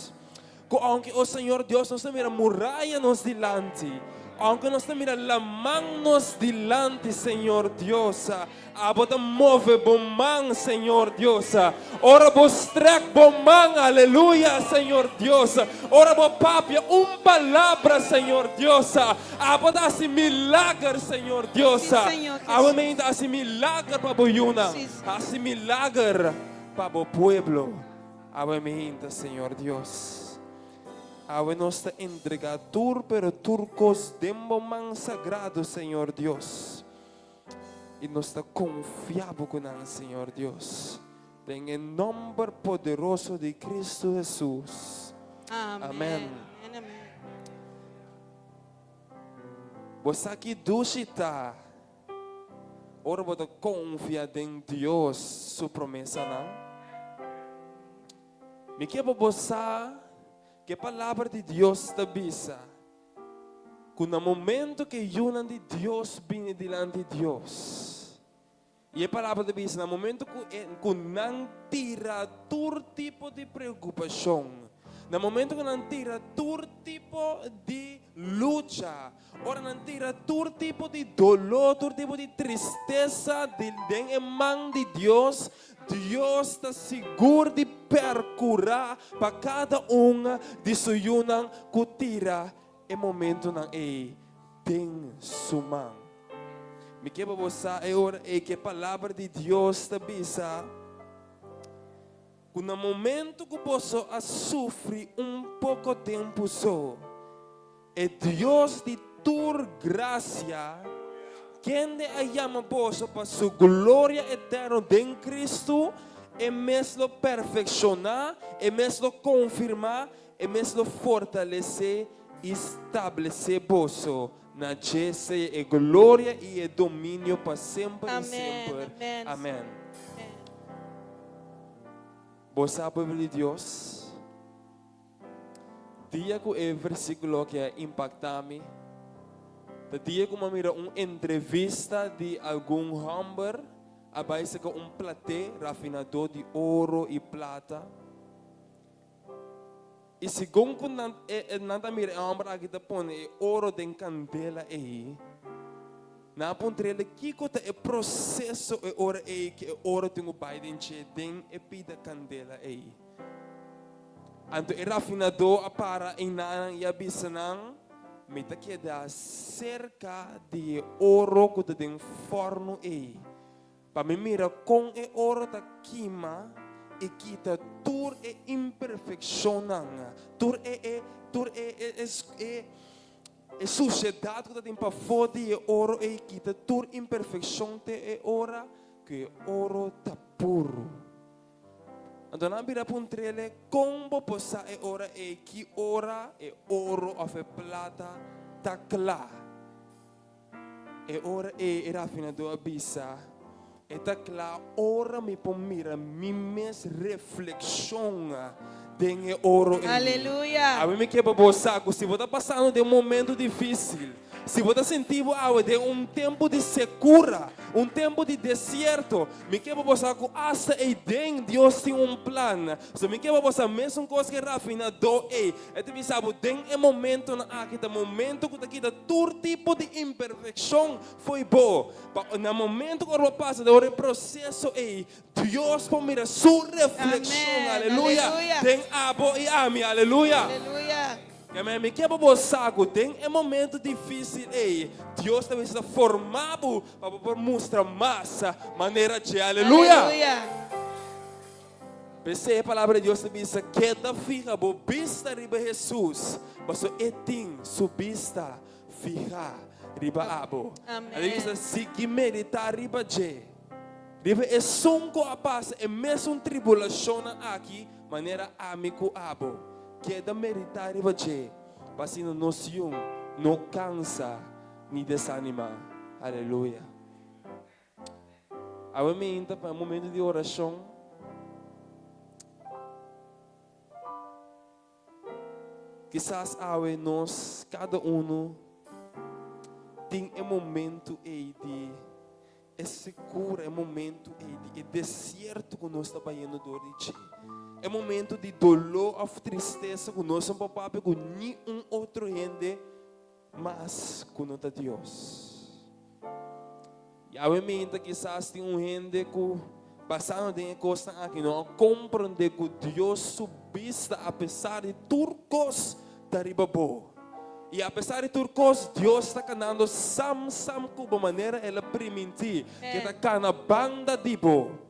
Ku ounke, o Señor Dios, nos ta mira muraya nos dilanti, ounke nos ta mira laman nos dilanti, Señor Dios, abo ta move bo man, Señor Dios. Ora bo strek bo man, aleluya, Señor Dios. Ora bo papia un palabra, Señor Dios, abo ta hasi milager, Señor Dios. Sí, Señor Abo Jesús. meinta hasi milager pa bo yunan, Sí, Señor. hasi milager pa bo pueblo. Awe mi hinta, Señor Dios. Awe nos ta entregá tur pero tur kos den bo man sagrado, Señor Dios. I nos ta konfiá bo ku nan, Señor Dios. Den e nòmber poderoso di Cristo Hesus. Amén. Amén. Amén, amén. Bo sa ki dushi ta Ora bo ta konfia den Dios su promesanan? Mi ke pa bo sa ku e Palabra di Dios ta bisa ku na momento ku e yunan di Dios bini dilanti Dios, i e Palabra ta bisa na momento ku e ku nan tira tur tipo di preokupashon, na momento ku nan tira tur tipo di lucha, Ora nan tira tur tipo di doló, tur tipo di tristesa di den e man di Dios, Dios ta sigur di percurá pa cada un di su yunan cu tira e momentonan ei den su man. Mi ke pa bo sa e ora ei cu e Palabra di Dios ta bisa cu na momento cu boso a sufri un poco tempo so, E Dios di tur gracia, kende a yama boso pa su gloria eterno den Cristo, e mes lo perfecciona, e mes lo confirma, e mes lo fortalece y stablece boso. Na dje sea e gloria y e dominio pa semper y Amen, semper. amen. Amen. Amen. Bo sa, pueblo di Dios? Dia ku e versíkulo aki a impaktá mi ta dia ku mi a mira un entrevista di algun hòmber a bai saka un platé rafinadó di oro i plata. I segun ku nan nan ta mira e hòmber aki ta pone e oro den kandela ei, nan a puntra el kiko ta e proseso e ora ei ku e oro tin ku bai den dje den e pida kandela ei. Anto e rafinadó a para einan i a bisa nan, Mi ta keda serka di e oro ku ta den fòrnu ei, pa mi mira kon e oro ta kima i kita tur e imperfekshonnan, tur e e tur e e e e sushedat ku ta tin pafó di e oro ei, kita tur imperfekshon te e ora ku e oro ta puru. Anto nan a bira puntr'el, Kon bo por sa e ora ei ki ora e oro òf e plata ta kla? E ora ei e rafinadó a bisa, E ta kla ora mi por mira mi mes reflekshon den e oro ei. Aleluya! Awe mi ke pa bo sa ku si bo ta pasando den un momento difísil, si bo ta sinti bo awe den un tempu di sekura, un tempu di desierto, mi ke pa bo sa ku asta ei den Dios tin un plan. So mi ke pa bo sa mesun kos ku e rafinadó ei. E ta bisa bo den e momentonan aki ta momento ku ta kita tur tipo di imperfekshon fo'i bo. Pa na momento ku ora bo pasa den ora e proseso ei, Dios por mira su reflekshon, aleluya, den abo i ami, aleluya. Amen. Mi ke pa bo sa ku den e momento difísil ei, Dios ta bisa ta forma bo pa bo por mustra mas manera dje, aleluya. P'esei e Palabra di Dios ta bisa, Keda fiha bo bista riba Hesus, pasobra e tin su bista fihá riba abo. Amen. A bisa, Sigui meditá riba dje, riba esun ku a pasa e mesun tribulashonnan aki manera ami ku abo. Keda meditá riba dje, pa asina nos yun no kansa ni desanimá. Aleluya. Awe mi inta pa e momento di orashon. Kisas awe nos kada uno tin e momento ei di e sekura, e momento ei di e desierto ku nos ta bayendo dor di dje. E momento di doló òf tristesa ku nos no por papia ku niun otro hende mas ku no ta Dios. Yahweh minta kisas tin un hende ku basando den e kosnan aki no a komprondé ku Dios su bista apesar di tur kos ta riba bo. I apesar di tur kos Dios ta kanando sam sam ku bo manera el a primintí ke ta kana banda di bo.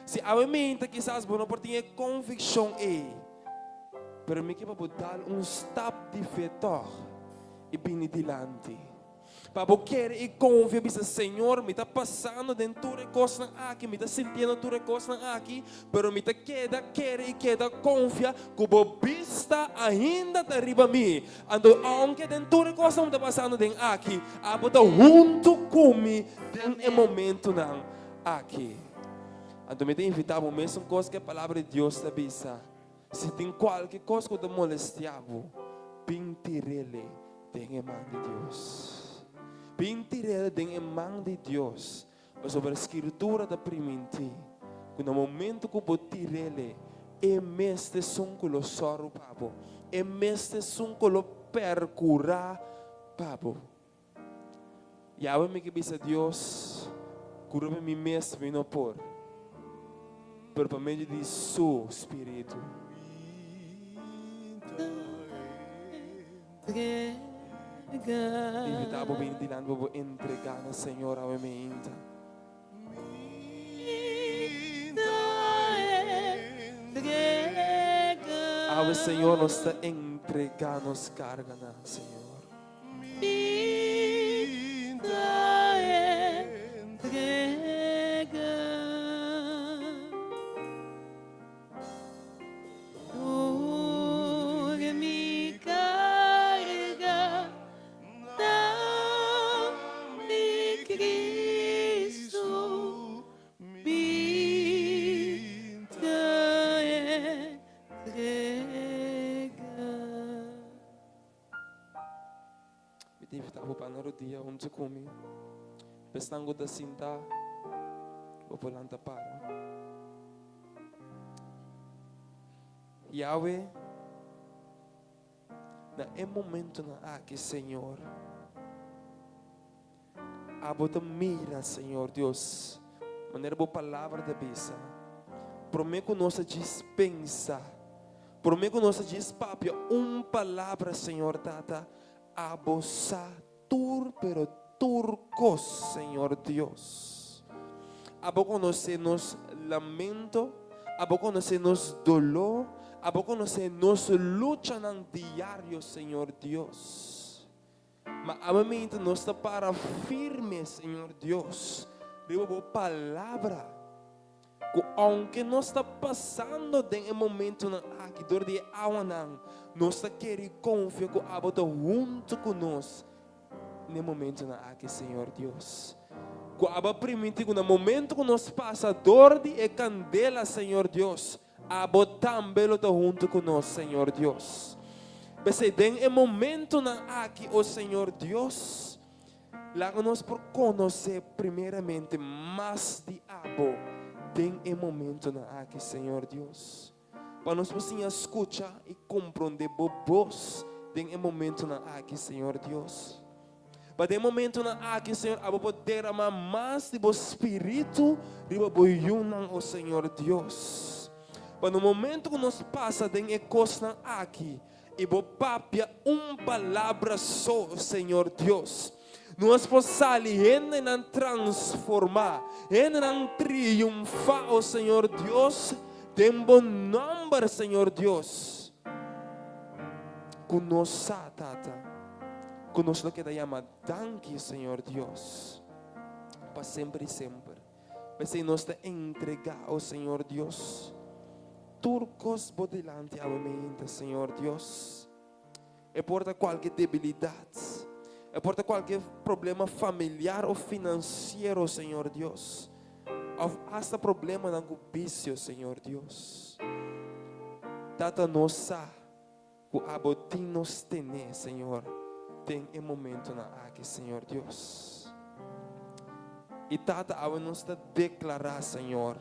Si awe minta kisas bo no por tin e konvikshon ei, pero mi ke pa bo dal un stap di fe tòg i bini dilanti. Pa bo kere i konfia bisa, Señor, mi ta pasando den tur e kosnan aki, mi ta sintiendo tur e kosnan aki, pero mi ta keda kere i keda konfia ku bo bista ainda ta riba mi. Anto, ounke den tur e kosnan mi ta pasando den aki, abo ta huntu ku mi den e momentunan aki. Anto mi ta invitá bo mesun kos ku e Palabra di Dios ta bisa. Si tin kualke kos ku ta molestiá bo, bin tir'el den e man di Dios. Bin tir'el den e man di Dios, pasobra Skritura ta primintí ku na momentu ku bo tir'el, e mes ta esun ku lo sòru pa bo, e mes ta esun ku lo perkurá pa bo. Yahweh mi ke bisa Dios ku riba mi mes mi no por, pero pa medio di su Spiritu. Invita bo bini dilanti pa bo entrega na Señor awe meinta. Awe Señor nos ta entrega nos karganan Señor. Mi ta invitá bo pa na rodia huntu ku mi. Pa esnan ku ta sintá, bo por lanta para. Yahweh, na e momentonan aki, Señor, abo ta mira, Señor Dios, manera bo palabra ta bisa, promé ku nos a djis pensa, promé ku nos a djis papia un palabra, Señor Tata, abo sa tur pero tur kos, Señor Dios. Abo konosé nos lamento, abo konosé nos doló, abo konosé nos luchanan diario, Señor Dios. Ma awe-mente nos ta para firme, Señor Dios, riba bo palabra. Ku ounke nos ta pasando den e momentunan aki dor di e awanan, nos ta kere i konfia ku abo ta huntu ku nos n'e momentunan aki, Señor Dios. Ku abo a primintí ku na momentu ku nos pasa dor di e kandela, Señor Dios, abo tambe lo ta huntu ku nos, Señor Dios. P'esei den e momentunan aki, o Señor Dios, Laga nos por konosé primeramente mas di Abo den e momentonan aki, Señor Dios. Pa nos por siña skucha i komprondé Bo bos den e momentonan aki, Señor Dios. Pa den e momentonan aki, Señor, Abo por derama mas di Bo Spiritu riba Bo yunan, o Señor Dios. Pa na momento ku nos pasa den e kosnan aki, I bo papia un palabra so, Señor Dios. Nos por sali hendenan transformá, hendenan triunfá, o Señor Dios, den bo nòmber, Señor Dios. Ku nos sa, Tata, ku nos lo keda yama danki, Señor Dios, pa semper i semper. P'esei nos ta entregá, o Señor Dios, tur kos bo dilanti awe meinta, Señor Dios. E por ta kualke debilidat, e por ta kualke problema familiar o finansiero, Señor Dios, òf asta problemanan ku bisio, Señor Dios. Tata, nos sa ku abo tin nos tené, Señor, den e momentonan aki, Señor Dios. I Tata, awe nos ta deklará, Señor,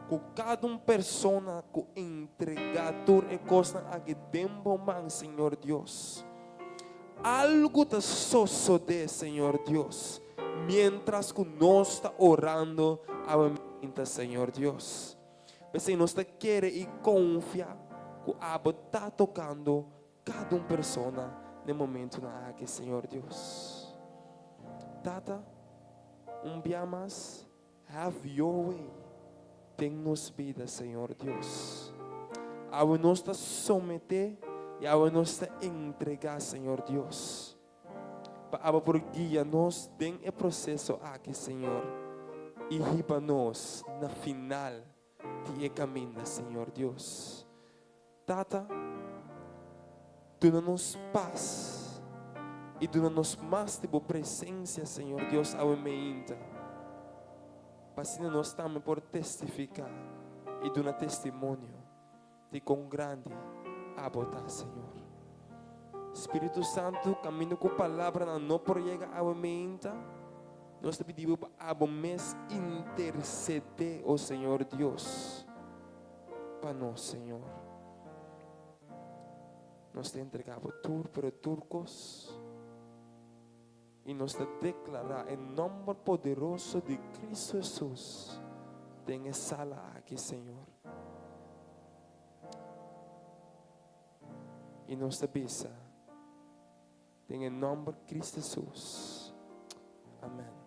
ku kada un persona ku entregá tur e kosnan aki den Bo man, Señor Dios, algu ta sosodé, Señor Dios, miéntras ku nos ta orando awe mainta, Señor Dios. P'esei nos ta kere i konfia ku abo ta tokando kada un persona den momentunan aki, Señor Dios. Tata, un bia mas, have your way den nos bida, Señor Dios. Awe nos ta someté i awe nos ta entregá, Señor Dios, pa abo por guia nos den e proseso aki, Señor, i hiba nos na final di e kaminda, Señor Dios. Tata, duna nos pas i duna nos mas di Bo presensia, Señor Dios, awe meinta, pa asina nos tambe por testifiká i duna testimonio di kon grandi Abo ta, Señor. Spiritu Santu, kaminda ku palabranan no por yega awe meinta, nos ta pidi Bo pa Abo mes intersedé, o Señor Dios, pa nos, Señor. Nos ta entregá Bo tur, pero tur kos. I nos ta deklará e nòmber poderoso di Cristo Hesus den e sala aki, Señor. I nos ta bisa den e nòmber Cristo Hesus. Amen.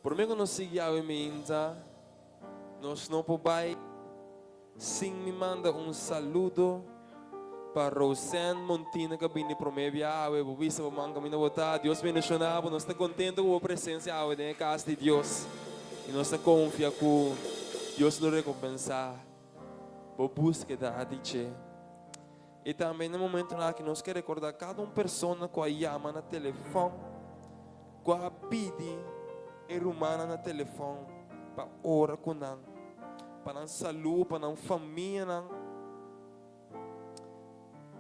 Prome ku nos sigui awe minta, nos no por bai sin mi manda un saludo pa Roseanne Montina ku a bini prome bia awe. Bo bisa bo man kaminda bo ta. Dios bendiciona bo. Nos ta kontento ku bo presensia awe den e kas di Dios. I nos ta konfia ku Dios lo rekompensa bo buskeda di dje. I tambe na e momentonan aki nos ke rekordá kada un persona ku a yama na telefòn. ku a pidi e rumannan na telefòn pa ora ku nan, pa nan salú, pa nan famianan,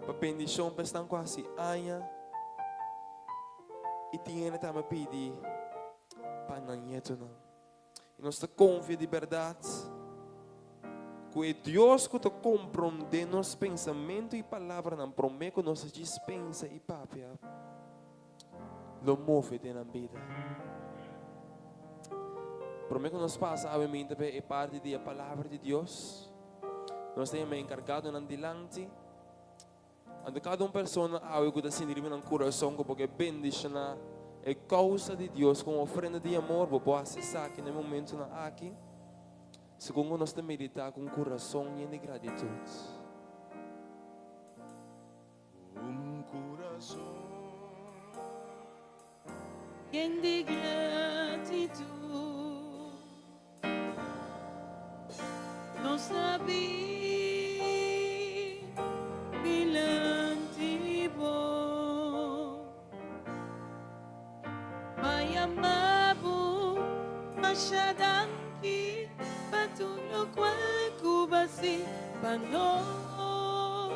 pa bendishon pa esnan ku hasi aña. I tin hende tambe a pidi pa nan ñetonan. I nos ta konfia di bèrdat ku e Dios ku ta komprondé nos pensamentu i palabranan promé ku nos a djis pensa i papia, lo move den nan bida. Promé ku nos pasa awe minta pa e parti di e Palabra di Dios, nos ta yama e enkargadonan dilanti. Anto kada un persona awe ku ta sinti riba nan kurason ku bo ke bendishoná e kousa di Dios ku un ofrenda di amor, bo por hasi esaki na e momentunan aki, segun ku nos ta meditá ku un kurason yen di gratitut. Un kurason. Yen di gratitut. Nos ta bin dilanti bo pa yama bo masha danki pa tur lokual ku bo hasi pa nos.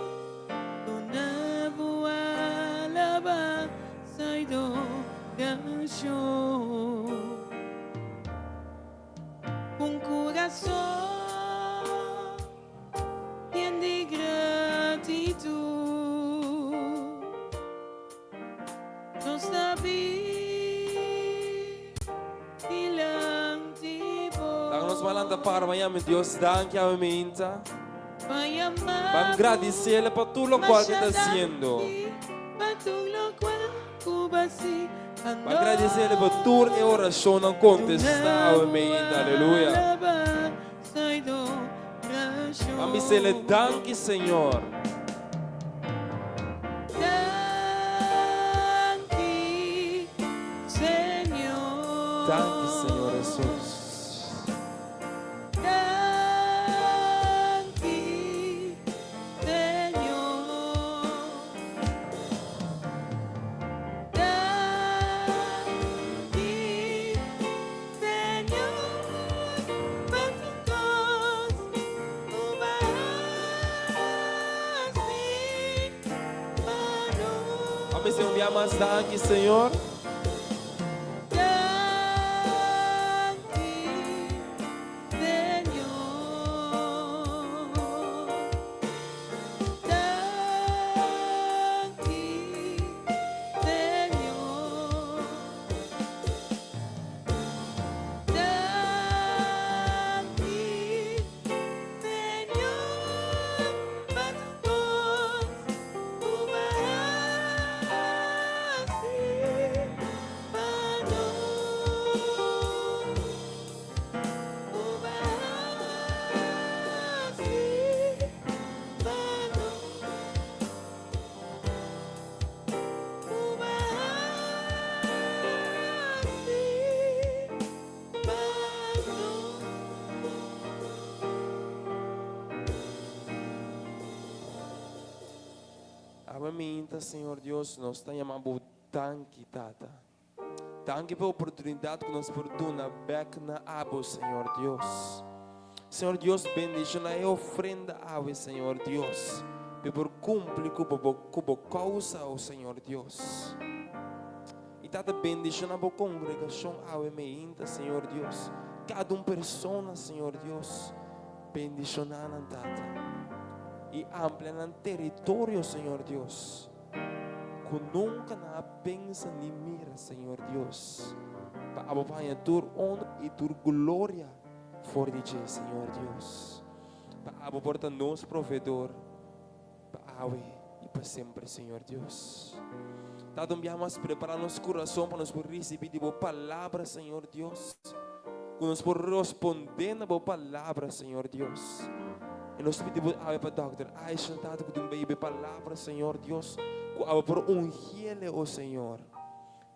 Duna bo alabansa i adorashon. Un kurason yen di gratitut nos ta bin dilanti bo. Laga nos malanta para pa yama Dios danki awe meinta. Ban gradisele pa tur lokual ke ta hasiendo. Ban gradisele pa tur e orashonnan kontestá awe meinta. Aleluya. Ban bisele danki Señor. Danki Señor Hesus. Danki, Señor. Danki, Señor, pa tur kos ku bo a hasi pa nos. A mester un bia mas danki, Señor. Danki, Señor. Danki, Señor. Danki, Señor, pa tur kos ku bo a hasi pa nos. Ku bo a hasi pa nos. Ku bo a hasi pa nos. Awe minta, Señor Dios, nos ta yama Bo danki, Tata. Danki pa e oportunidat ku nos por duna bek na Abo, Señor Dios. Señor Dios, bendiciona e ofrenda awe, Señor Dios, pa e por cumpli cu bo cu bo causa, o Señor Dios. I Tata, bendiciona bo congregacion awe meinta, Señor Dios. Cada un persona, Señor Dios, bendiciona nan, Tata. I amplia nan territorio, Señor Dios. Ku nunka nan a pensa ni mira, Señor Dios, pa abo por haña tur honor i tur gloria for di dje, Señor Dios. Pa abo por ta nos proveedor pa awe i pa semper, Señor Dios. Tata, un biaha mas prepara nos kurason pa nos por risibí di bo palabra, Señor Dios. Ku nos por rospondé na bo palabra, Señor Dios. I nos ta pidi bo awe pa Dòkter Aisha, Tata, ku tin baby palabra, Señor Dios, ku awe por ungiele, o Señor,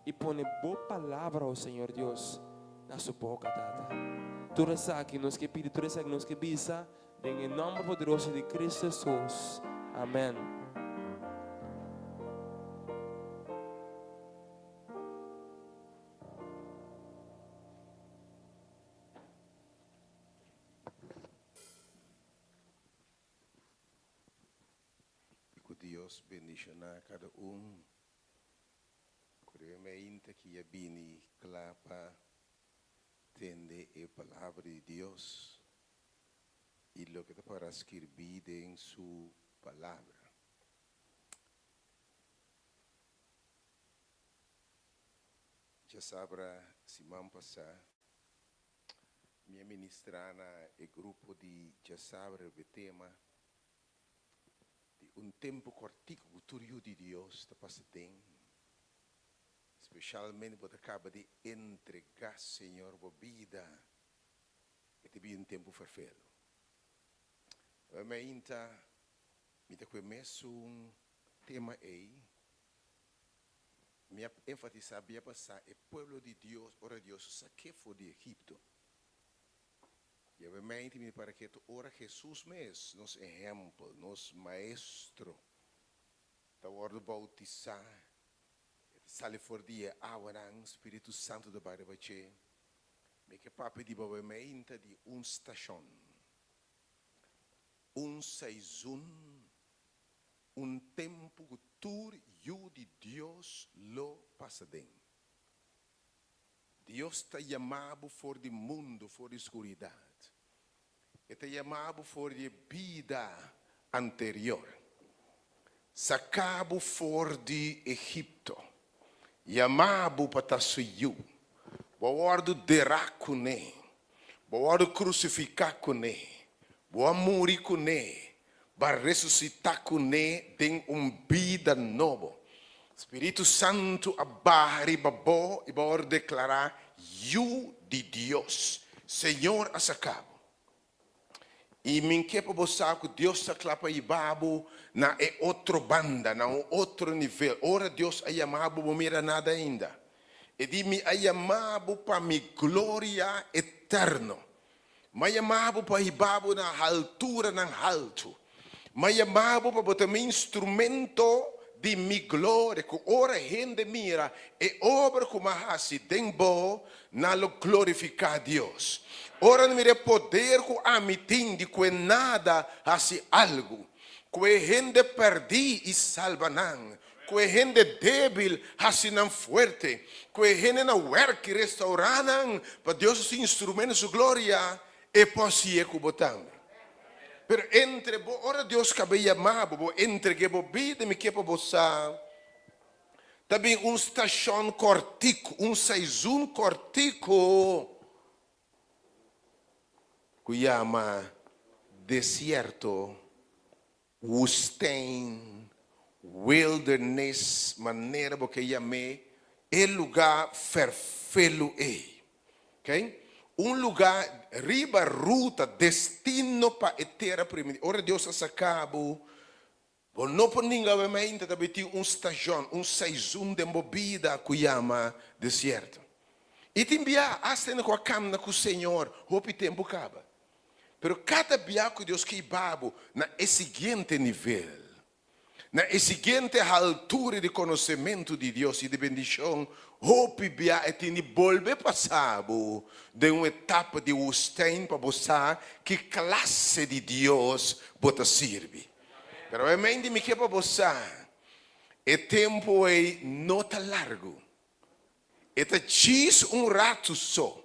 i pone bo palabra, o Señor Dios, na su boka, Tata. Tur esaki nos ke pidi, tur esaki nos ke bisa, den e nòmber poderoso di Cristo Jesus. Amèn. Dios bendishoná kada un ku den e meinta ki a bini kla pa tende e Palabra di Dios i loke ta para skirbí den Su Palabra. Djasabra siman pasá mi a ministrá na e grupo di djasabra riba e tema di un tempu kòrtiku ku tur yu di Dios ta pasa den. Speshalmente bo ta kaba di entregá Señor bo bida, e ta bin un tempu ferfelu. Awe mainta mi ta ku e mesun tema ei. Mi a enfatisá bia pasá e pueblo di Dios ora Dios a sak'é for di Egipto. I awe mainta mi para ketu ora Hesus mes, nos ehèmpel, nos maestro, ta wòrdu boutisá, e ta sali for di e awanan, Spiritu Santu ta bai riba dje. Mi ke papia di bo awe mainta di un stashon, un seizun, un tempu ku tur yu di Dios lo pasa den. Dios ta yama bo for di mundu, for di skuridat. E ta yama bo for di e bida anterior. Saka bo for di Egipto. Yama bo pa ta su yu. Bo a wòrdu derá kuné. Bo a wòrdu krusifiká kuné. Bo a muri kuné. Bo a resusitá kuné den un bida nobo. Spiritu Santu a baha riba bo i bo a wòrdu deklará yu di Dios. Señor a saka bo. I mi ke pa bo sa ku Dios ta kla pa hiba bo na e otro banda, na un otro nivel. Ora Dios a yama bo, bo mira nada ainda. E di, Mi a yama bo pa mi gloria eterno. Mi a yama bo pa hiba bo na halturanan haltu. Mi a yama bo pa bo ta mi instrumento di mi gloria, ku ora hende mira e obra ku mi a hasi den bo, nan lo glorifiká Dios. Ora nan mira e poder ku ami tin di ku e nada hasi algu, ku e hende pèrdí i salba nan, ku e hende débil hasi nan fuerte, ku e hende na wèrk i restourá nan, pa Dios hasi instrumento di su gloria, E por hasié ku bo tambe. Pero entre bo, ora Dios kaba yama bo, bo entreg'é bo bida, mi ke pa bo sa, ta bin un stashon kòrtiku, un seizun kòrtiku ku yama desierto, wustèn, wilderness, manera bo ke yam'é, e lugá fèrfelu ei. Okay? Un lugá riba ruta, destino pa e tera primintí. Ora Dios a saká bo, bo no por ninga awe mainta ta bai tin un stashon, un seizun den bo bida ku yama desierto. I tin bia, asta hende ku a kamna ku Señor hopi tempu kaba. Pero kada bia ku Dios ke hiba bo na e siguiente nivel, na e siguiente haltura di konosementu di Dios i di bendishon, hopi bia e tin di bolbe pasa bo den un etapa di woestijn pa bo sa ki klase di Dios bo ta sirbi. Pero awe mi ke pa bo sa, e tempu ei no ta largu. E ta djis un ratu so.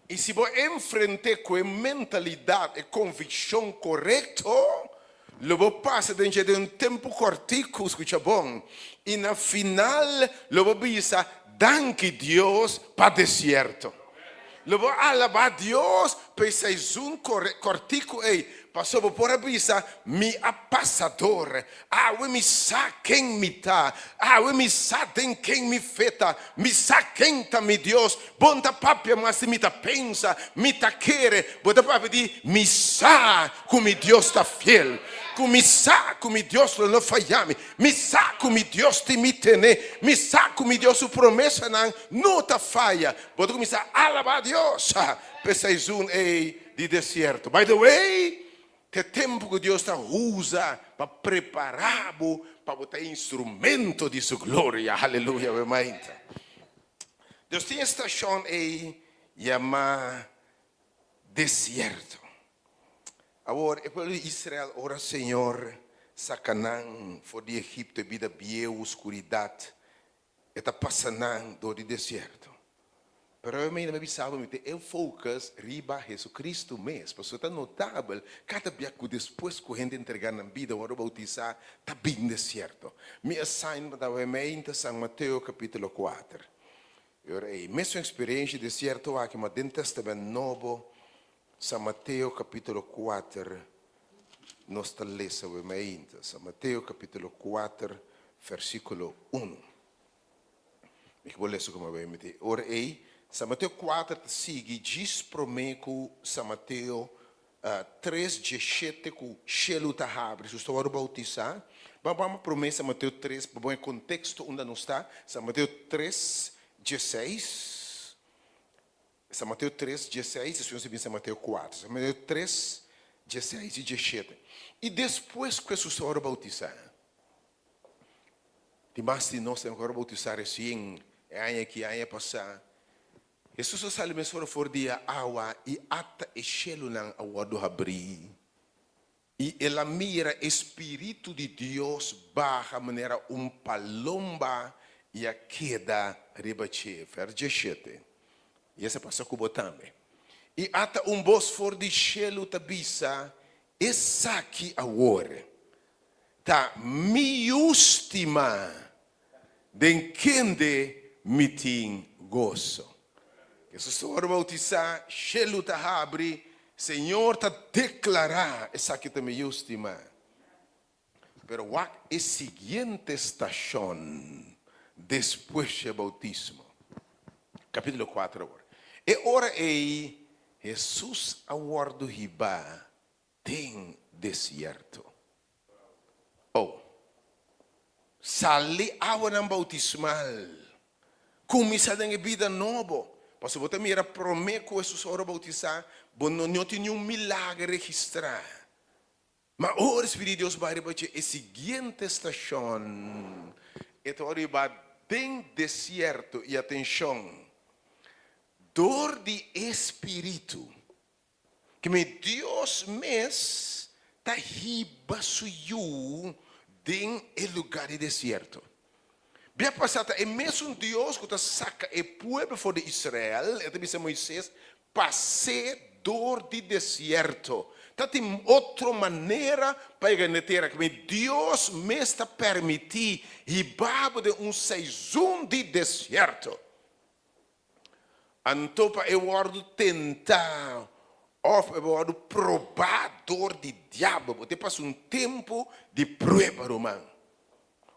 I si bo enfrent'é ku e mentalidat, e konvikshon korekto, lo bo pasa den dje den un tempu kòrtiku, skucha bon, i na final lo bo bisa, Danki Dios pa desierto. Lo bo alabá Dios pa e seizun kòrtiku ei, pasobra bo por a bisa, Mi a pasa dor. Awe mi sa ken mi ta. Awe mi sa den ken mi fe ta. Mi sa ken ta mi Dios. Bo no ta papia mas di mi ta pensa, mi ta kere. Bo ta papia di mi sa ku mi Dios ta fiel, ku mi sa ku mi Dios lo no faya mi, mi sa ku mi Dios tin mi tene, mi sa ku mi Dios su promesanan no ta faya. Bo ta kuminsá alabá Dios p'e seizun ei di desierto. By the way, ta e tempu ku Dios ta usa pa prepará bo pa bo ta e instrumento di su gloria. Aleluya, awe mainta. Dios tin e stashon ei yamá desierto. Awor, e pueblo di Israel ora Señor. saka nan for di Egipto, e bida bieu, skuridat, e ta pasa nan dor di desierto. Pero awe mi bisa bo, mi tin e focus riba Jesucristo mes, pasobra ta notabel kada bia ku despues ku hende entrega nan bida wòrdu boutisá ta bin desierto. Mi assignment awe mei ta San Mateo kapítulo kuater. E ora ei, mesun eksperensha di desierto aki, ma den Tèstamènt Nobo, San Mateo kapítulo kuater, nos ta lesa awe mei. San Mateo kapítulo kuater, versíkulo unu. Mi ke bo lesa ku mi awe mei. Ora ei, San Mateo kuater ta sigui djis promé ku San Mateo 3, 17 ku shelu ta habri, Jesus ta wòrdu boutisá. Ban ban promé San Mateo 3 pa bon e konteksto unda nos ta. San Mateo 3, 16. San Mateo 3, 16, despues nos ta bin San Mateo 4. San Mateo 3, 16 i 17. I despues ku Jesus ta wòrdu boutisá, tin mas di nos ku a wòrdu boutisá resien e aña aki, aña pasá. Hesus a sali mesora for di e awa i ata e shelunan a wòrdu habrí, i el a mira e spiritu di Dios baha manera un palomba i a keda riba dje. Vèrs 17. I esei a pasa ku bo tambe. I ata un bos for di shelu ta bisa, Esaki awor ta mi yu stimá, den kende mi tin goso. Hesus ta wòrdu boutisá, shelu ta habri, Señor ta deklará, Esaki ta mi Yu stimá. Pero wak e siguiente stashon despues dje boutismo. Kapítulo kuater awor. E ora ei Hesus a wòrdu hibá den desierto. Oh, sali awanan boutismal, kuminsá den e bida nobo. Pasobra bo ta mira promé ku Hesus ora boutisá, bo no no tin niun milager registrá. Ma ora e Spiritu di Dios bai riba dje, e siguiente stashon e ta ora riba den desierto. I atenshon, dor di e Spiritu Ke mi Dios mes ta hiba su yu den e lugá di desierto. Bia pasá ta e mesun Dios ku ta saka e pueblo for di Israel, e ta bisa Moises, Pas'é dor di desierto. Ta tin otro manera pa yega na e tera. Ke mi Dios mes ta permití hiba bo den un seizon di desierto. Anto pa e wòrdu tentá òf pa e wòrdu probá dor di diabel, bo ta pasa un tempu di prueba, ruman.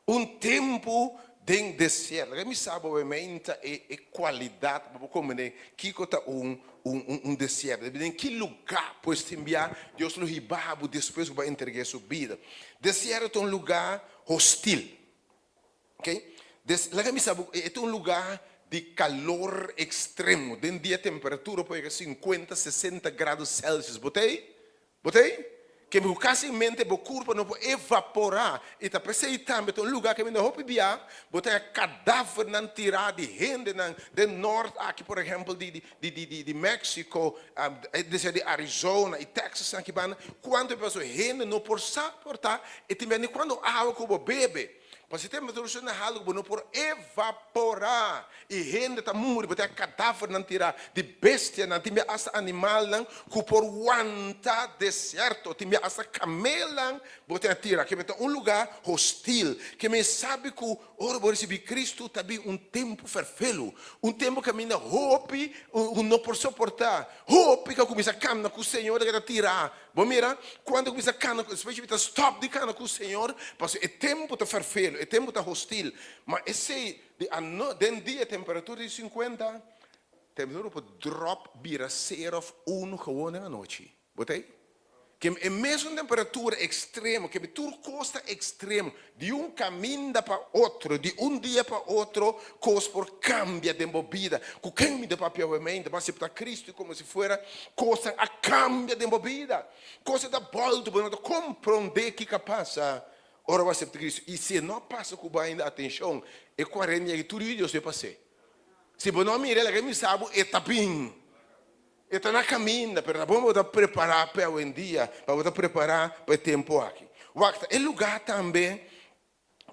Un tempu den desierto. Laga mi sa bo meinta e e kualidat pa bo komprendé kiko ta un un un desierto. Den ki lugá pues tin bia Dios lo hiba bo despues ku bo a entreg'é su bida. Desierto ta un lugá hostil. Ok, des laga mi sa bo e ta un lugá di kalor ekstremo, den dia temperatura por yega sinkuenta, sesenta grado Celsius, bo ta ei? Bo ta ei? Ke bo kasi mente bo kurpa no por evaporá, i ta p'esei tambe ta un lugá kaminda hopi bia bo ta haña kadavernan tirá di hendenan den nòrt aki por ehèmpel di di di di di Mexico, desea di Arizona i Texas aki banda, kuantu pasobra hende no por saportá e tin bia ni kuantu awa ku bo bebe. Pa si temperatura na haltu ku bo no por evaporá i hende ta muri, bo tin kadavernan tirá di bestianan, tin bia asta animalnan ku por wanta desierto, tin bia asta kamelnan bo tin a tira. Keme ta un lugá hostil. Keme sabi ku ora bo risibí Kristu ta bin un tempu ferfelu, un tempu kaminda hopi ku no por soportá, hopi ku a kuminsá kamna ku Señor ta keda tirá. Bo mira, kuantu ku bisa kana ku, despues mi ta stòp di kana ku Señor, pasobra e tempu ta ferfelu, e tempu ta hostil. Ma esei di ano, den dia temperatura di sinkuenta, temperatura por dròp bira sero òf unu gewon den anochi. Bo ta ei? Ke e mesun temperatura ekstremo, ke tur kos ta ekstremo, di un kaminda pa otro, di un dia pa otro, kos por kambia den bo bida. Ku ken mi ta papia awe mente? Bo a aseptá Kristu komo si fuera kosnan a kambia den bo bida. Kosnan ta bòltu, bo no ta komprondé kiko a pasa ora bo a aseptá Kristu. I si e no a pasa ku bo ainda, atenshon, e kuarenta dia aki tur yu di Dios lo e pas'é. Si bo no a mira, laga mi sa bo, e ta bin. E ta na kaminda, pero ta bon pa bo ta prepará p'e awendia, pa bo ta prepará pa e tempu aki. Wak, ta e lugá tambe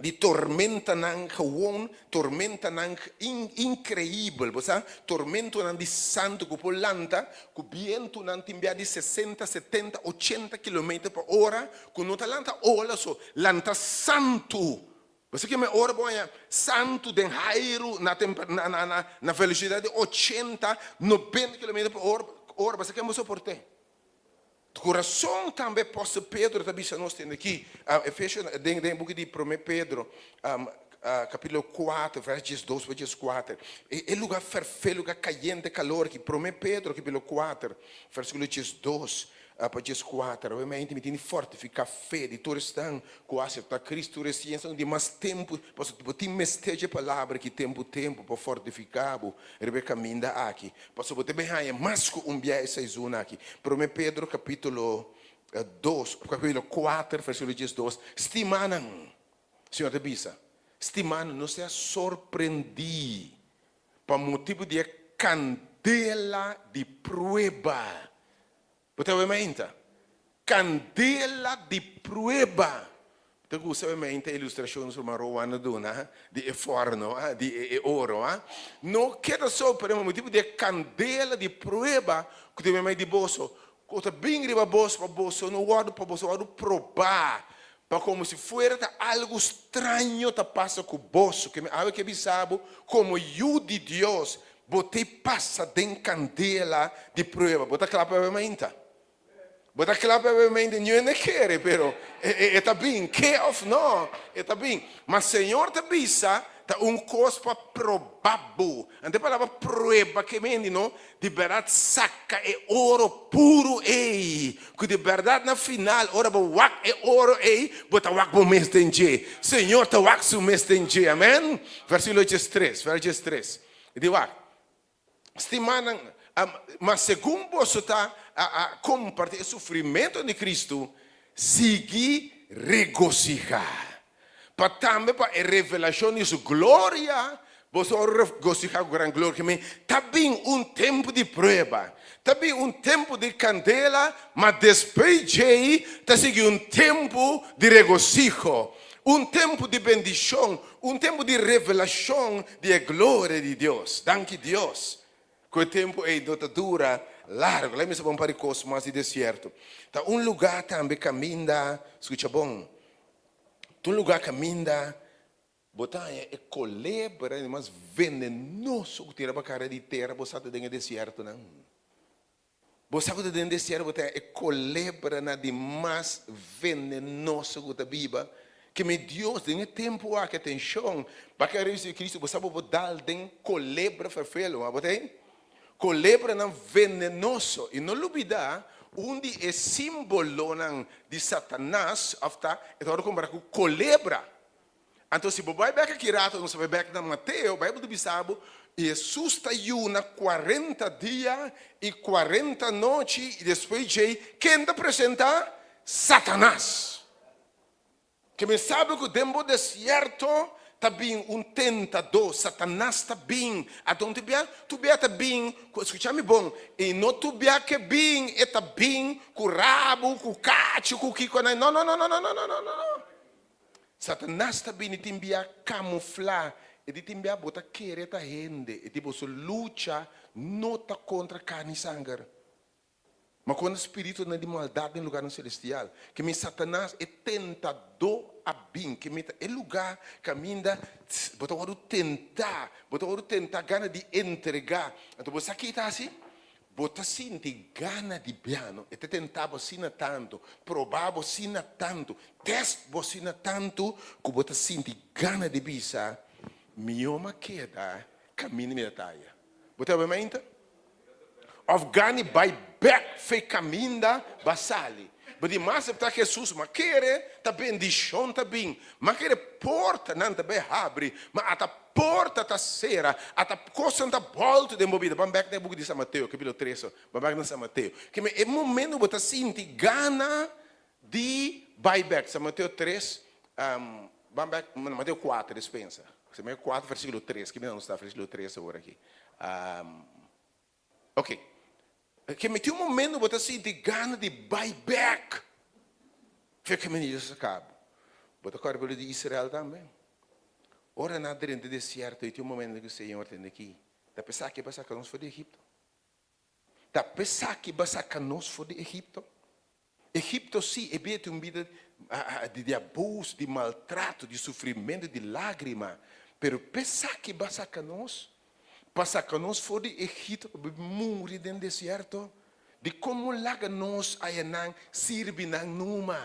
di tormentanan gewon, tormentanan inkreibel, bo sa, tormentonan di santu ku por lanta, ku bientunan tin bia di sesenta, setenta, ochenta kilometer pa ora, ku no ta lanta ola so, lanta santu. Bo sa keme ora bo haña santu den hairu na na velosidat di ochenta, nobenta kilometer pa ora, bo sa ken bo soport'é? Kurason tambe Apostel Pedro ta bisa nos tende aki, Efesio den den buki di Prome Pedro kapitulo kuater vers diesdos pa dieskuater. E e luga ferfe, luga kayente, kalor aki. Prome Pedro kapitulo kuater versikulo diesdos pa dieskuater. Awe mente mi tin di fortifiká fe di tur esnan ku a aseptá Kristu resien. Esnan di mas tempu, pasobra bo tin mester dje palabra aki tempu tempu pa fortifiká bo riba e kaminda aki. Pasobra bo ta bin haña mas ku un bia e seizoen aki. Promé Pedro kapítulo dos, kapítulo kuater, versíkulo diesdos, Stimánan, Señor ta bisa, stimánan, no sea sorprendí pa motibu di e kandela di prueba. Bo ta wema inta? Kandela di prueba. Bo ta gusta wema inta ilustrashon su ruman Rowan a duna di e forno, di e oro? No keda sorprende pa motibu di e kandela di prueba ku ta wema di boso, ku ta bin riba boso pa boso no wòrdu, pa boso wòrdu probá, pa komo si fuera ta algu straño ta pasa ku boso. Ke mi awe ke bisa bo, komo yu di Dios, Bo te pasa den kandela di prueba. Bo ta kla pa e mainta? Bo ta kla pa e mainta? Niun hende kere, pero e ta bin, ke of no, e ta bin. Ma Señor ta bisa, ta un kos pa proba bo. Anto e palabra prueba ke mende no, di bèrdat saka e oro puru ei, ku di bèrdat na final ora bo wak e oro ei, bo ta wak bo mes den dje. Señor ta wak su mes den dje. Amen. Versikulo diestres, vers diestres. E di wak, Stimánan, ma segun boso ta a kompartí e sufrimentunan di Kristu, sigui regosihá, pa tambe pa e revelashon di su gloria boso a regosihá ku gran gloria. Kimen, ta bin un tempu di prueba, ta bin un tempu di kandela, ma despues djei ta sigui un tempu di regosiho, un tempu di bendishon, Un tempu di revelashon di e gloria di Dios. Danki Dios ku e tempu ei no ta dura largu. Laat mi sa un par di kos mas di desierto. Ta un lugá tambe kaminda, skucha bon, ta un lugá kaminda bo ta haña e kolebra di mas venenoso ku tin riba kara di tera, bo sa ta den e desiertonan. Bo sa ku ta den desierto bo ta e kolebranan di mas venenoso ku ta biba. Ke mi Dios den e tempu aki, atenshon, pa ke a resibi Kristu bo sa bo por dal den kolebra ferfelu, bo ta ei? Kolebranan venenoso. I no lubida un di e simbolonan di Satanas òf ta e ta wòrdu kompará ku kolebra. Anto si bo bai bek aki rato nos ta bai bek na Mateo, Bijbel ta bisa bo, Hesus ta yuna kuarenta dia i kuarenta nochi i despues djei ken ta presenta? Satanas. Ke men sabi ku den bo desierto ta bin un tentadó, Satanas ta bin. Anto un bia, tur bia ta bin ku, skucha mi bon, i no tur bia ke bin e ta bin ku rabu, ku kachu, ku kiko, no, no, no, no, no, no, no, no. Satanas ta bini tin bia kamuflá, e di tin bia bo ta kere ta hende, e di boso lucha no ta kontra karni i sanger, ma kontra spiritunan di maldat den lugarnan selestial. Ke mi Satanas, e tentadó a bin, ke mi ta e lugá kaminda bo ta wòrdu tentá, bo ta wòrdu tentá gana di entregá. Anto bo sa ki ta hasi? Bo ta sinti gana di biano, e ta tenta bo asina tantu, proba bo asina tantu, test bo asina tantu, ku bo ta sinti gana di bisa, Mihó m'a keda kaminda mi ta taya. Bo ta wak mainta? Òf gana di bai bèk fe kaminda bo a sali. Bo di, M'a aseptá Hesus, m'a kere ta bendishon ta bin, m'a kere portanan ta bai habri, ma ata Porta ta sera, ata kosnan ta bòltu den bo bida. Ban bèk na e buki di San Mateo, kapítulo tres. Ban bèk na San Mateo. Keme e momento bo ta sinti gana di bai bèk. San Mateo tres, ban bèk na Mateo kuater, dispensa. San Mateo kuater, versíkulo tres. Ki bina nos ta versíkulo tres awor aki? Ok. Ke mi tin un momento bo ta sinti gana di bai bek. Fe ke mi Dios a kaba. Bo ta kòrda pueblo di Israel tambe. Ora nan a drenta desierto i tin un momento ku Señor tende aki, ta p'esaki bo a saka nos for di Egipto. Ta p'esaki bo a saka nos for di Egipto. Egipto sí, e bida tin un bida di abuso, di maltrato, di sufrimentu, di lágrima. Pero p'esaki bo a saka nos, pa saka nos for di Egipto pa bo muri den desierto? Dikon bo laga nos ayanan sirbi nan numa?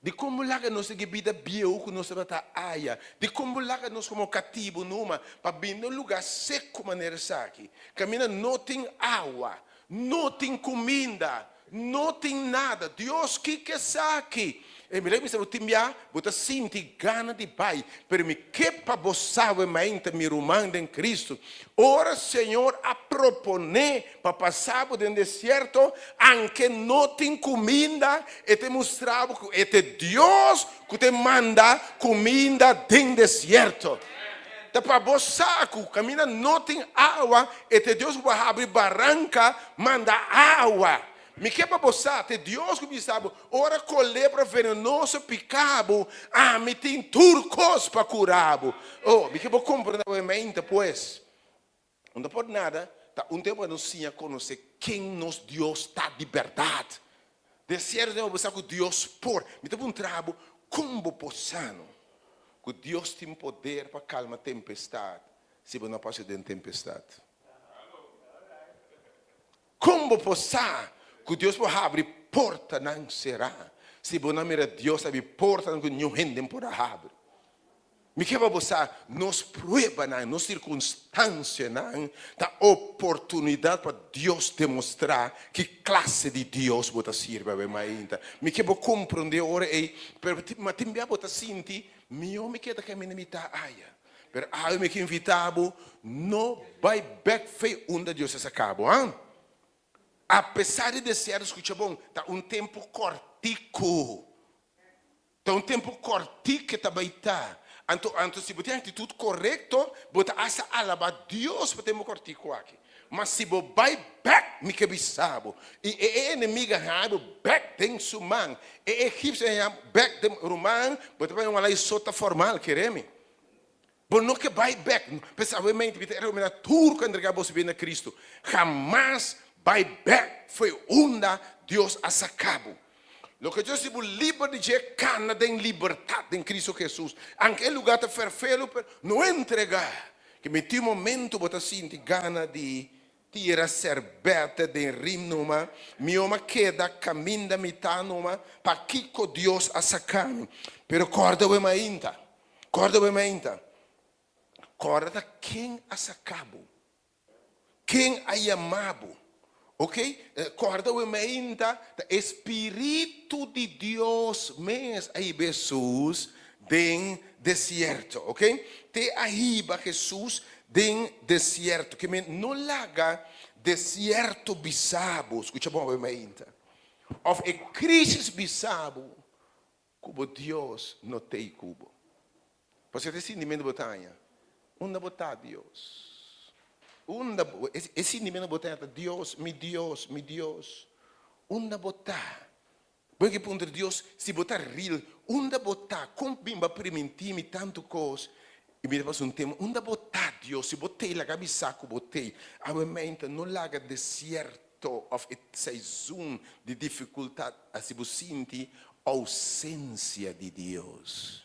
Dikon bo laga nos den e bida bieu ku nos tabata aya? Dikon bo laga nos komo katibu numa pa bini na un lugá seku manera esaki, kaminda no tin awa, no tin kuminda, no tin nada? Dios, kiko esaki? E mi bisa bo tin bia bo ta sinti gana di bai, pero mi ke pa bo sabe mainta, mi ruman den Cristo, ora Señor a propone pa pasa bo den desierto, anke no tin kuminda, e ta mustra bo ku e ta Dios ku ta manda kuminda den desierto. Ta pa bo sa ku kaminda no tin awa, e ta Dios ku por habri baranka manda awa. Mi ke pa bo sa, te Dios ku bisa bo, ora kolebra venenoso pika bo, ami tin tur kos pa kura bo. Oh, mi ke bo komprende awe mente pues. No ta por nada, ta un tempu pa nos siña konosé ken nos Dios ta di bèrdat. Den sierto tempu bo sa ku Dios por. Mi ta puntra bo, kon bo por sa no ku Dios tin poder pa kalma tempestat si bo no a pasa den tempestat? Kon bo por sa ku Dios por habri portanan será si bo no a mira Dios habri portanan ku niun hende por a habri? Mi ke pa bo sa, nos pruebanan, nos sirkunstansianan ta oportunidat pa Dios demostrá ki klase di Dios bo ta sirbi awe mainta. Mi ke bo komprondé ora ei, pero ma tin bia bo ta sinti, Mihó mi keda kaminda mi ta aya. Pero awe mi ke invitá bo, no bai bek fe unda Dios a saká bo, han. Apesar di desierto, skucha bon, ta un tempu kòrtiku. Ta un tempu kòrtik ke ta bai ta. Anto, anto si bo tin aktitut korekto, bo ta asta alabá Dios pa tempu kòrtiku aki. Ma si bo bai bek, mi ke bisa bo, i e e enemigu a haña bo bek den su man, e egipsio a haña bo bek den ruman, bo ta bai un alai sota formal, kere mi. Bo no ke bai bek. P'esei awe mente mi ta rekomendá tur ku a entregá boso bida na Kristu, hamas bai bek fo'i unda Dios a saka bo. Loke Dios di bo liber di dje, kana den libertat den Kristu Hesus. Anke e lugá ta ferfelu, pero no entregá. Ke mi tin momentu bo ta sinti gana di tira serbete den rim numa, mi oma keda kaminda mi ta numa, pakiko Dios a saka mi? Pero kòrda awe mainta. Kòrda bo meinta. Kòrda ta ken a saka bo. Ken a yama bo. Ok? Kòrda bo meinta ta e Spiritu di Dios mes a hiba Hesus den desierto. Ok? Te a hiba Hesus den desierto. Ke men no laga desierto bisa bo. Skucha bon bo meinta. Òf e krisis bisa bo Ku bo Dios no tei ku bo. Pasobra e sintimentu bo ta haña, Unda bo ta, Dios? Unda bo, e sintimentu bo ta haña ta, Dios, mi Dios, mi Dios, unda bo ta? Bo ke puntra Dios, si bo ta real, unda bo ta? Kon bin bo a primintí mi tantu kos i mi ta pasa un tempu, unda bo ta, Dios? Si bo tei, laga mi sa ku bo tei. Awe meinta, no laga desierto òf e seizoen di difikultat hasi bo sinti ousensia di Dios.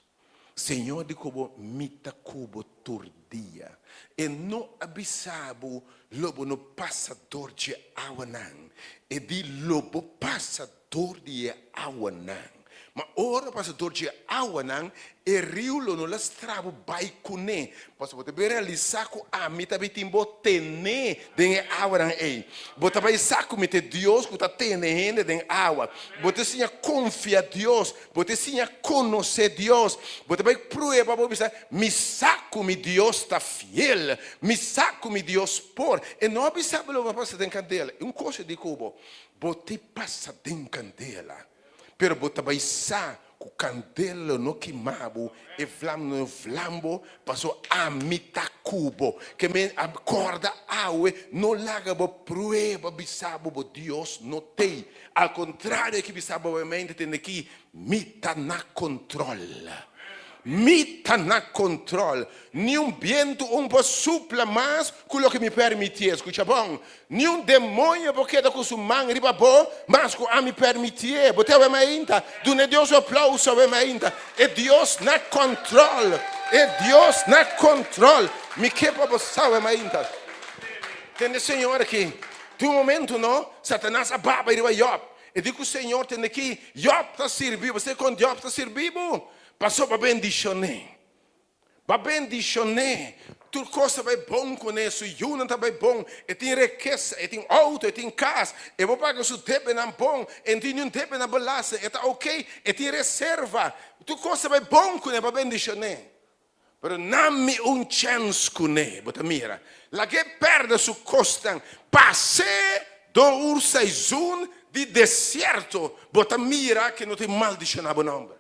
Señor di ku bo, Mi ta ku bo tur dia. E no a bisa bo lo bo no pasa dor dje awanan. E di lo bo pasa dor di e awanan. Ma ora bo pasa dor dje awanan, e riu lo no lastra bo bai kuné, pasobra bo ta bai realisá ku ami ta bai tin bo tené den e awanan ei. Bo ta bai sa ku mi ta e Dios ku ta tene hende den awa. Bo ta siña konfia Dios. Bo ta siña konosé Dios. Bo ta bai prueba bo bisa, Mi sa ku mi Dios ta fiel. Mi sa ku mi Dios por. E no a bisa bo lo bo pasa den kandela. Un kos e di ku bo, Bo ta pasa den kandela, pero bo ta bai sa ku kandela lo no kima bo, e vlam lo no vlam bo, pasobra ami ta ku. ku bo. Ke men a kòrda awe, no laga bo prueba bisa bo bo Dios no t'ei. Al kontrario e ke bisa bo awe mente tende ki, Mi ta na kontròl. Mi ta na kontròl. Niun bientu un por supla mas ku loke mi pèrmitié. Skucha bon. Niun demoño por keda ku su man riba bo mas ku ami pèrmitié. Bo ta awe mainta? Duna e Dios un aplauso awe mainta. E Dios na kòntròl. E Dios na kòntròl. Mi ke pa bo sa awe mainta. Tende Señor aki. Tin un momento no, Satanas a baba riba Yòb. E di ku Señor, Tende aki, Yòb ta sirbi bo. Bo sa kon Yòb ta sirbi bo? Pasobra bo a bendishon'é. Bo a bendishon'é. Tur kos ta bai bon kuné, su yunan ta bai bon, e tin rekesa, e tin outo, e tin kas, e por paga su debenan bon, e no tin niun debe na belasting, e ta oke, e tin reserva. Tur kos ta bai bon kuné, bo a bendishon'é. Pero nan mi un chèns kuné, bo ta mira. Lag'é pèrdè su kosnan, pas'é dor un seizun di desierto, bo ta mira ke no tin maldishoná bo nòmber.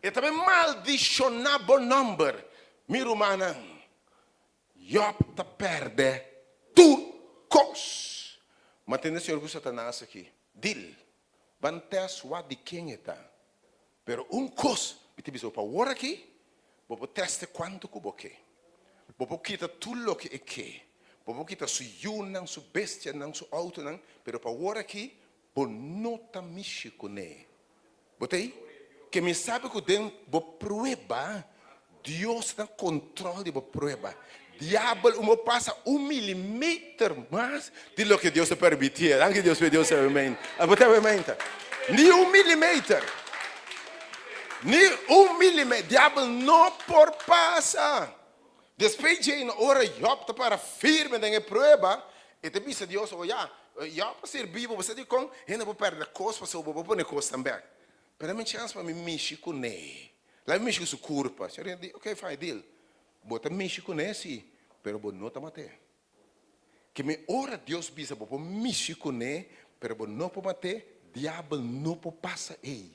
E ta bin maldishoná bo nòmber. Mi rumannan, Yòb ta pèrdè tur kos. Ma tende Señor ku Satanas aki, Dil, ban tèst wak di ken e ta. Pero un kos mi ta bisa bo pa awor aki, bo por tèst'e kuantu ku bo ke. Bo por kita tur loke e ke. Bo por kita su yunan, su bestianan, su outonan, pero pa awor aki bo no ta mishi kuné. Bo ta ei? Ke mi sabi ku den bo prueba, Dios ta na kontrol di bo prueba. Diabel un bo pasa un milimeter mas di loke Dios a permitié. Danki Dios p'e Dios ta amen. Bo ta amen ta? Ni un milimeter. Ni un milimeter. Diabel no por pasa. Despues dje na ora Job ta para firme den e prueba, e ta bisa Dios, O ya, Job a sirbi bo, bo sa dikon hende por pèrdè kos pasobra bo bo pone kosnan bèk. Pero dame chèns pa mi mishi kuné. Laga mi mishi ku su kurpa. Señor di, Ok, fine, deal. Bo ta mishi kuné, si, pero bo no ta mat'é. Ke mi ora Dios bisa bo por mishi kuné, pero bo no por mat'é, diabel no por pasa ei.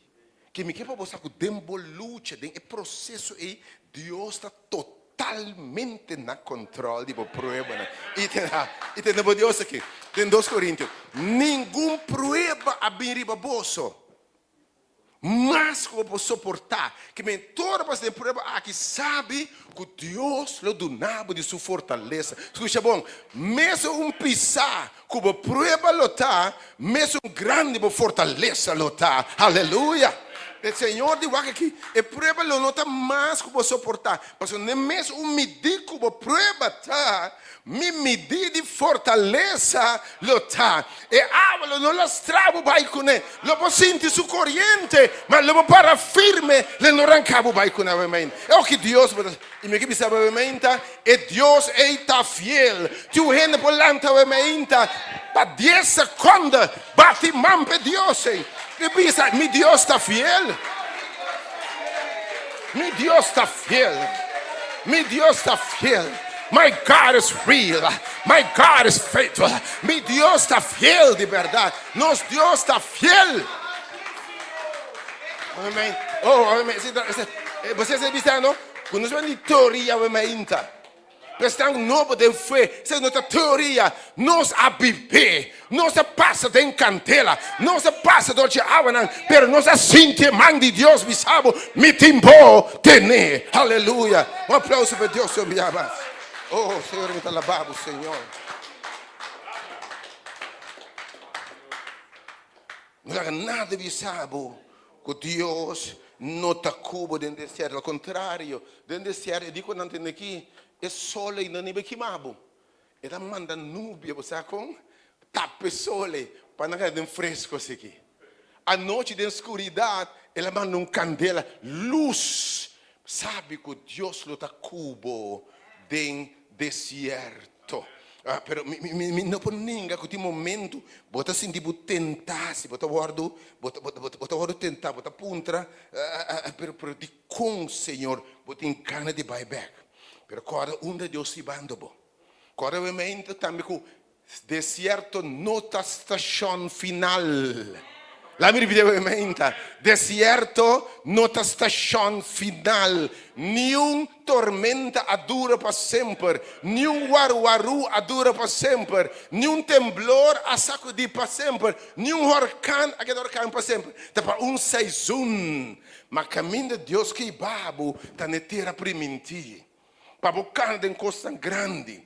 Ke mi ke pa bo sa ku den bo lucha, den e proseso ei, Dios ta totalmente na kontròl di bo pruebanan. I i tende bo Dios aki, den dos Korintio, Ningun prueba a bin riba boso Mas ku bo por soportá. Ke men tur pas den prueba aki sabi ku Dios lo duna bo di su fortalesa. Skucha bon, mesun un pisá ku bo prueba lo ta, mesun grandi bo fortalesa lo ta. Aleluya! E Señor di wak aki, e prueba lo no ta mas ku bo soportá, pasobra n'e mes un midí ku bo prueba ta, Mi midí di fortalesa lo ta. E awa lo no lastra bo bai kuné. Lo bo sinti su koriente, ma lo bo para firme, lo no ranka bo bai kuné. Amen. E oki Dios bo ta. I mi ke bisa bo amen ta, e Dios ei ta fiel. Tin un hende por lanta amen ta pa dies sekonde bati man p'e Dios ei. I bisa, mi Dios ta fiel. Mi Dios ta fiel. Mi Dios ta fiel. My God is real. My God is faithful. Mi Dios ta fiel di berdad. Nos Dios ta fiel. Amen. Oh, amen. Bo sa bisa no? Ku nos di teoria we mainta. Esnan nobo den fe, esei no ta teoria. Nos a bib'é. Nos a pasa den kandela. Nos a pasa dor dje awanan, pero nos a sinti e man di Dios bisa bo, Mi tin bo tené. Aleluya! Un aplauso pa Dios un bia mas. Oh, Señor, mi ta alabá bo, Señor. No laga nada bisa bo ku Dios no ta ku bo den desierto. Al kontrario, den desierto e di ku nan tende aki, e sol ei no ni bai kima bo. E ta manda nubia, bo sa kon? Tapa e sol ei pa nan keda den fresko asiki. Anochi den skuridat el a manda un kandela, lus. Sabi ku Dios lo ta ku bo den desierto. Pero mi, mi, mi no por ninga ku tin momento bo ta sinti bo tentá, si bo ta wòrdu, bo ta, bo ta, bo ta wòrdu tentá, bo ta puntra, pero, pero dikon, Señor, bo tin gana di bai bèk? Pero kòrda unda Dios hibando bo. Kòrda obviamente tambe ku Desierto no ta stashon final. Laga mi ripití awe mainta, Desierto no ta stashon final. Niun tormenta a dura pa semper, niun warwarú a dura pa semper, niun temblor a sakudí pa semper, niun horkan a keda horkan pa semper. Ta pa un seizun. Ma kaminda Dios ke hiba bo ta n'e tera primintí, pa bo kana den kosnan grandi.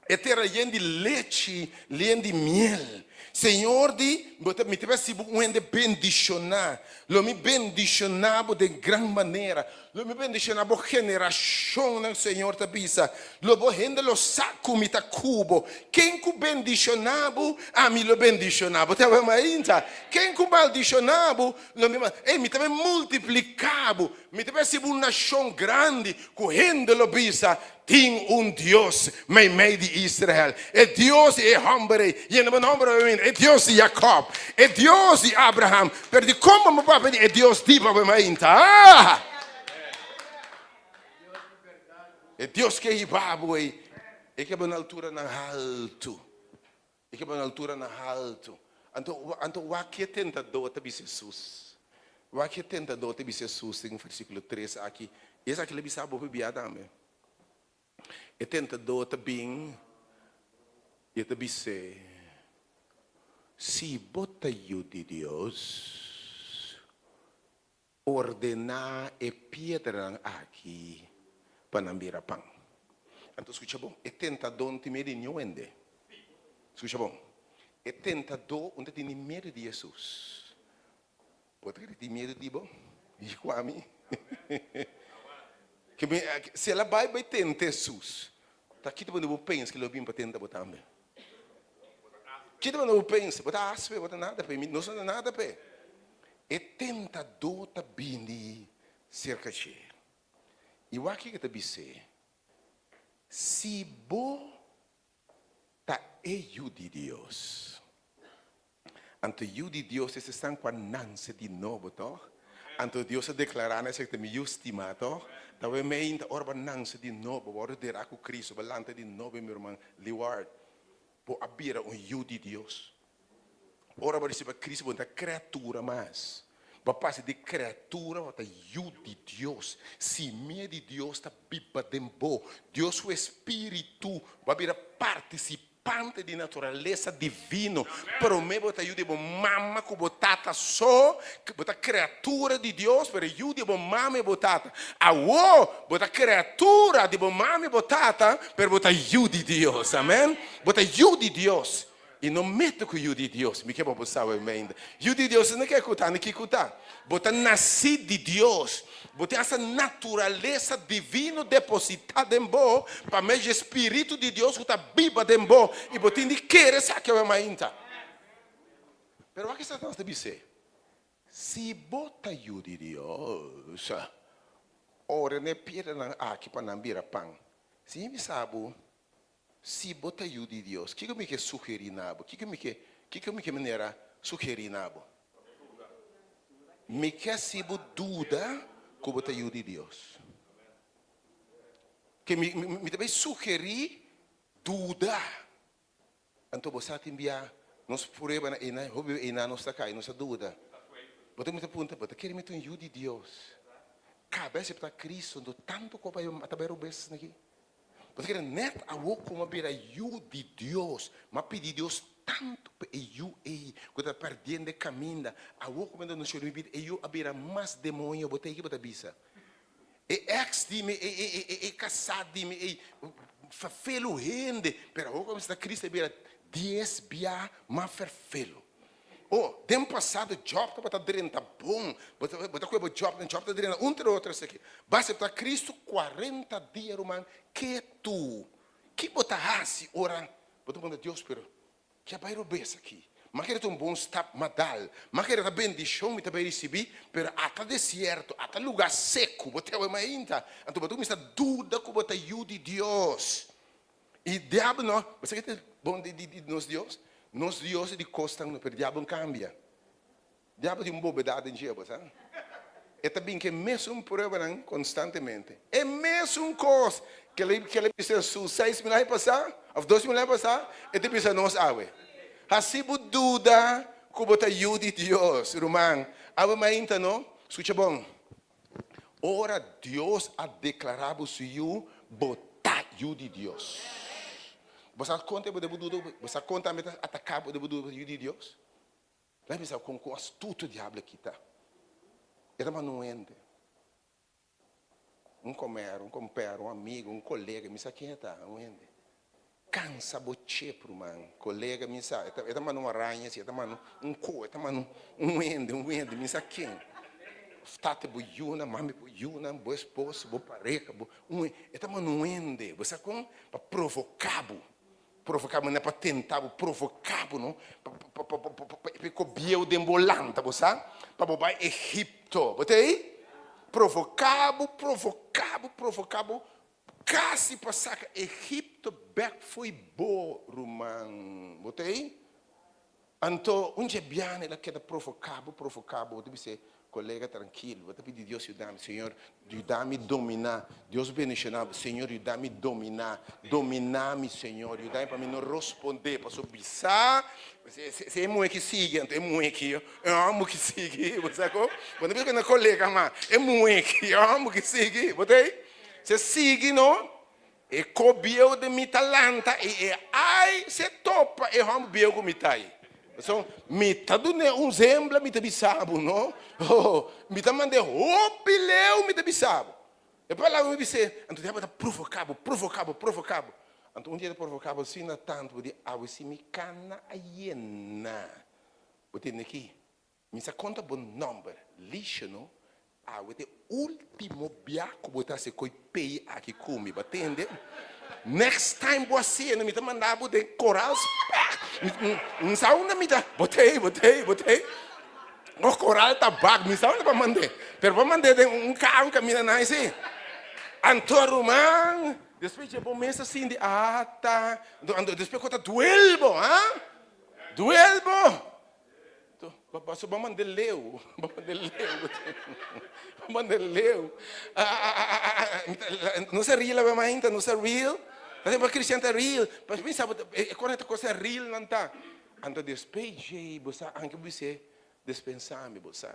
E tera yen di lechi, yen di miel. Señor di, Bo ta, mi ta hasi bo un hende bendishoná. Lo mi bendishoná bo den gran manera. Lo mi bendishoná bo generashonnan, Señor ta bisa. Lo bo hende lo sa ku mi ta ku bo. Ken ku bendishoná bo, ami lo bendishoná bo. Ta wak mainta. Ken ku maldishoná bo, lo mi mal. Ey, mi ta bai multipliká bo. Mi ta bai hasi bo un nashon grandi ku hende lo bisa, Tin un Dios meimei di Israel, e Dios di e hòmber ei, yena bo nòmber awe, e Dios di Jakòb, e Dios di Abraham. Pero dikon bo papia di e Dios di bo mainta? E Dios ke hiba bo ei, e ke bo na alturanan haltu. E ke bo na alturanan haltu. Anto, anto wak e tentadó ta bisa Hesus. Wak e tentadó ta bisa Hesus den versíkulo tres aki. Esaki lo bisa bo pabia tambe. E tentadó ta bin i e ta bis'é, Si bo ta Yu di Dios, ordená e piedranan aki pa nan bira pan. Anto skucha bon, e tentadó no tin miedu di niun hende. Skucha bon, e tentadó no ta tin ni miedu di Hesus. Bo ta kere tin miedu di bo? I ku ami? Si el a bai bai tenta Hesus, ta kita bo pensa ku lo bin pa tenta bo tambe? Kita bo pensa? Bo ta aspe, bo ta nada p'e, nos no ta nada p'e. E tentadó ta bini serka dje. I wak kiko e ta bis'é, Si bo ta e Yu di Dios. Anto Yu di Dios es esnan ku a nanse di nobo, tòg? Anto Dios a deklará na esaki ta mi Yu stimá, tòg? Ta wei meinta ora bo a nanse di nobo, bo a wòrdu derá ku Kristu, bo a lanta di nobo, mi ruman Leward, bo a bira un Yu di Dios. Ora bo a risibi Kristu, bo no ta kriatura mas. Bo a pasa di kriatura bo ta yu di Dios. Simia di Dios ta biba den bo. Dios su Espíritu, bo a bira partisipante di naturalesa divino. Promé bo ta yu di bo mama ku bo tata so, bo ta kriatura di Dios, pero yu di bo mama i bo tata. Awor bo ta kriatura di bo mama i bo tata, pero bo ta yu di Dios. Amen. Bo ta yu di Dios. I no mete ku yu di Dios. Mi ke pa bo sa awe meinda. Yu di Dios no ke ku ta, ni kiko ta. Bo ta nasí di Dios. Bo tin asa naturalesa divino depositá den bo pa medio di e Spiritu di Dios ku ta biba den bo. I bo tin di kere esaki awe mainta. Pero wak Satanas ta bis'é, Si bo ta yu di Dios, ordená e piedranan aki pa nan bira pan. Si mi bisa bo, Si bo ta yu di Dios, kiko mi ke sugerí na bo? Kiko mi ke, kiko mi ke manera sugerí na bo? Mi ke hasi bo duda ku bo ta yu di Dios. Ke mi, mi, mi ta bai sugerí duda. Anto bo sa tin bia nos prueba na einan, hopi bia einan nos ta kai, nos ta duda. Bo ta mi ta puntra, bo ta kere mi ta un yu di Dios? Kaba e aseptá Cristo, anto tantu ku a bai robes aki. Bo ta kere nèt awor ku mi a bira yu di Dios, mi a pidi Dios tantu pa e yu ei ku ta pèrdiendo e kaminda, awor ku mi ta anunsiá mi bida, e yu a bira mas demoño, bo ta ei ki bo ta bisa? E èks di mi, e kasá di mi ei, ferfelu hende, pero awor ku mi sta Kristu a bira dies bia mas ferfelu. Oh, den pasado Job tabata drenta bon. Bo ta, bo ta kohe bo Job, den Job ta drenta un tra otro esaki. Bo aseptá Cristo kuarenta dia, ruman, ketu. Ki bo ta hasi ora bo ta puntra Dios, pero ke a bai robes aki? M'a kere ta un bon stap, m'a dal. M'a kere ta bendishon mi ta bai risibí, pero ata desierto, ata lugá seku, bo ta awe mainta. Anto bo ta kuminsá duda ku bo ta yu di Dios. I diabel no, bo sa ke ta bon di di nos Dios? Nos Dios di kosnan no, pero diabel no kambia. Diabel tin un bobedat den dje, bo sa. E ta bin ku e mesun pruebanan konstantemente. E mesun kos ke el ke el a bisa Hesus 6000 aña pasá òf 2000 aña pasá, e ta bisa nos awe. Hasi bo duda. ku bo ta yu di Dios, ruman. Awe mainta no, skucha bon. Ora Dios a deklará bo su yu, bo ta yu di Dios. Bo sa kon te bo debe duda, bo sa kon tambe ta ataká bo debe duda bo ta yu di Dios? Laga mi bisa kon kon astuto diablo aki ta. E ta manda un hende, un komer, un komper, un amigo, un kolega, mi sa ken e ta, un hende. Kansa bo chep ruman, kolega mi sa, e ta e ta manda un araña si, e ta manda un ko, e ta manda un hende, un hende, mi sa ken. Of tata bo yunan, mami bo yunan, bo esposo, bo pareha, bo un e ta manda un hende, bo sa kon? Pa provoká bo, provoká bo, no pa tenta bo, provoká bo no, pa pa pa pa pa pa e ko bieu den bo lanta, bo sa, pa bo bai Egipto, bo ta ei? Provoká bo, provoká bo, provoká bo. Kasi pa saka Egipto bek fo'i bo, ruman. Bo ta ei? Anto, un dje biaha el a keda provoká bo, provoká bo. Bo ta bis'é, Kolega, trankil. Bo ta pidi Dios yuda mi. Señor, yuda mi dominá. Dios bendishoná bo. Señor, yuda mi dominá. Dominá mi, Señor. Yuda mi pa mi no rospondé. Pasobra bisa, si e muhé ki sigui, anto e muhé ki, e hòmber ki sigui. Bo sa kon? Bo no bisa ku e na kolega mas. E muhé ki, e hòmber ki sigui. Bo ta ei? Se sigui no, e ko bieu den mi ta lanta i e ai se topa e hòmber bieu ku mi ta ei. Pasobra mi ta dun'é un zembla mi ta bisa bo no, oh, mi ta mand'é hopi leu mi ta bisa bo. E palabra mi bis'é, anto diabel ta provoká bo, provoká bo, provoká bo. Anto un dia e ta provoká bo asina tantu bo di awe si mi kana a yena. Bo tende aki? Mi sa konta bo nòmber, Lisha no, awe ta e último bia ku bo ta hasi koi pei aki ku mi, bo a tende? Next time bo hasié no mi ta manda bo den koral spèk, mi sa unda mi ta, bo ta ei, bo ta ei, bo ta ei, o koral tabak, mi sa unda pa mand'é, pero bo a mand'é den un kar un kaminda nan esei. Anto ruman, despues dje bo mes a sinti, ata, anto despues ku ta duel bo, ha? Duel bo! Paso bo manda leu, bo manda leu, bo manda leu. No sa real awe mainta, no sa real. Ta tempo cristian ta real. Pas pensa bo e kos ta cosa real nan ta. Anto despues dje bo sa anke bo bis'é despensa mi bo sa.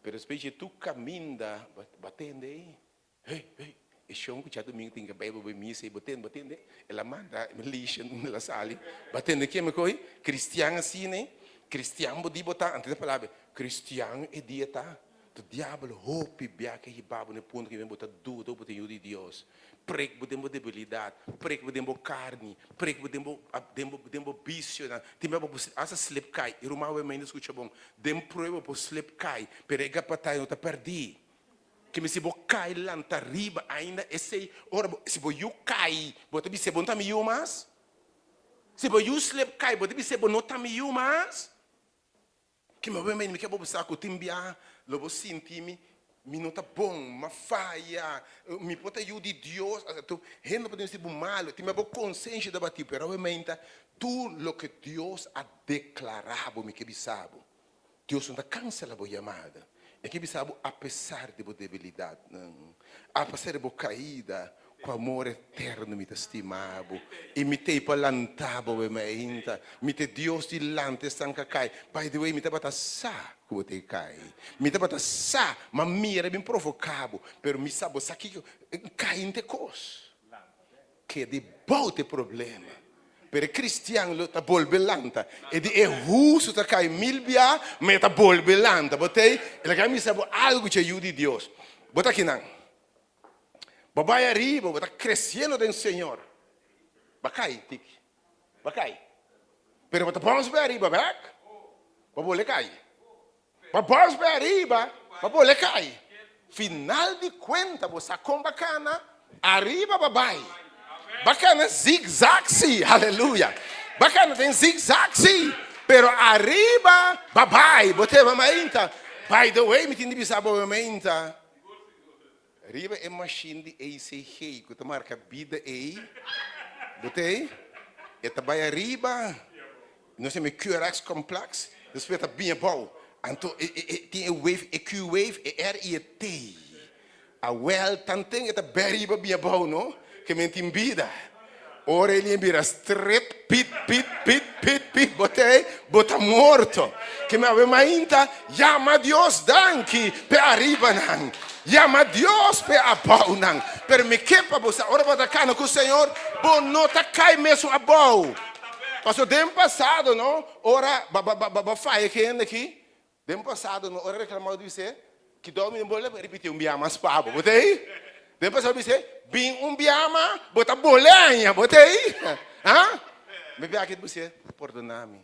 Pero despues dje tur kaminda bo a tende ei. Hey, hey, e shon ku djadumingu tin ke bai bo bai misa i bo tende, bo tende? El a manda Lisha el a sali, bo tende ke mi koe? Kristian asina e, kristian bo di bo ta, antes ta palabra, kristian e dia ta, to diabel hopi bia ke hiba bo na e punto ke bo ta duda ku bo ta yu di Dios, prek bo den bo debilidat, prek bo den bo karni, prek bo den bo den bo den bo bisionan, tin bia bo por asta slip kai, e ruman awe mainta skucha bon, den prueba bo por slip kai, pero e gapataya no ta pèrdí. Keme si bo kai lanta riba ainda esei ora bo si bo yu kai bo ta bis'é bo no ta mi yu mas? Si bo yu slep kai bo ta bis'é bo no ta mi yu mas? Keme bo mi ke bo sa ku tin bia lo bo sinti mi mi no ta bon m'a faya mi por ta yu di Dios tu hende por tin bo malu tin bia bo konsenshi ta bati pero awe meinta tur loke Dios a deklará bo mi ke bisa bo. Dios no ta cancela bo yamada. E ke bisa bo apesar di bo debilidadnan, apesar di bo caida, cu amor eterno mi ta stima bo y mi t'ey pa lanta bo e mainta. Mi t'e Dios di lanta esnan ka cay. By the way, mi tabata sa cu bo t'ey cay. Mi tabata sa, ma mira bin provoca bo, pero mi sa bo sa kico, cay n'te cos. Keda e bou ta e problema. Pero e cristian lo ta bolbe lanta. E di e hustu ta cay mil bia, ma e ta bolbe lanta. Bo ta ei? E laga mi bisa bo algu dje yu di Dios. Bo ta akinan. Bo bai ariba, bo ta creciendo den Señor. Bo a cay tiki. Bo a cay. Pero bo ta bounce bai ariba bek. Bo bolbe cay. Bo bòs bai ariba, bo bole kai. Final di kuenta bo sa kon ba kana, ariba ba bai. Ba kana zigzag si, aleluya. Ba kana den zigzag si, pero ariba ba bai. Bo teba mainta. By the way, mi tin di bisa bo mainta. Riba e machine di ECG ku ta marka bida ei, bo ta ei, e ta bai ariba, nos yama e QRS complex, despues e ta bin abou. Anto e e e tin e wave, e Q wave, e R i e T. Awel, tanten e ta bai ariba bin abou no, ke men tin bida. Ora e lin bira stret, pit, pit, pit. Pit pit bo t'ei, bo ta morto. Ke mi awe mainta yama Dios danki p'e aribanan, yama Dios p'e abounan. Pero mi ke pa bo sa, ora bo ta kana ku Señor, bo no ta kai mesun abou. Pasobra den pasado no, ora bo faya ki hende aki, Den pasado no ora reclamado di bis'é, Kidó mi no bole ripití un bia mas pa bo. Bo ta ei? Den pasado bis'é, Bin un bia mas, bo ta bole aña. Bo ta ei? Ha? Mi bia aki bis'é, Pordoná mi.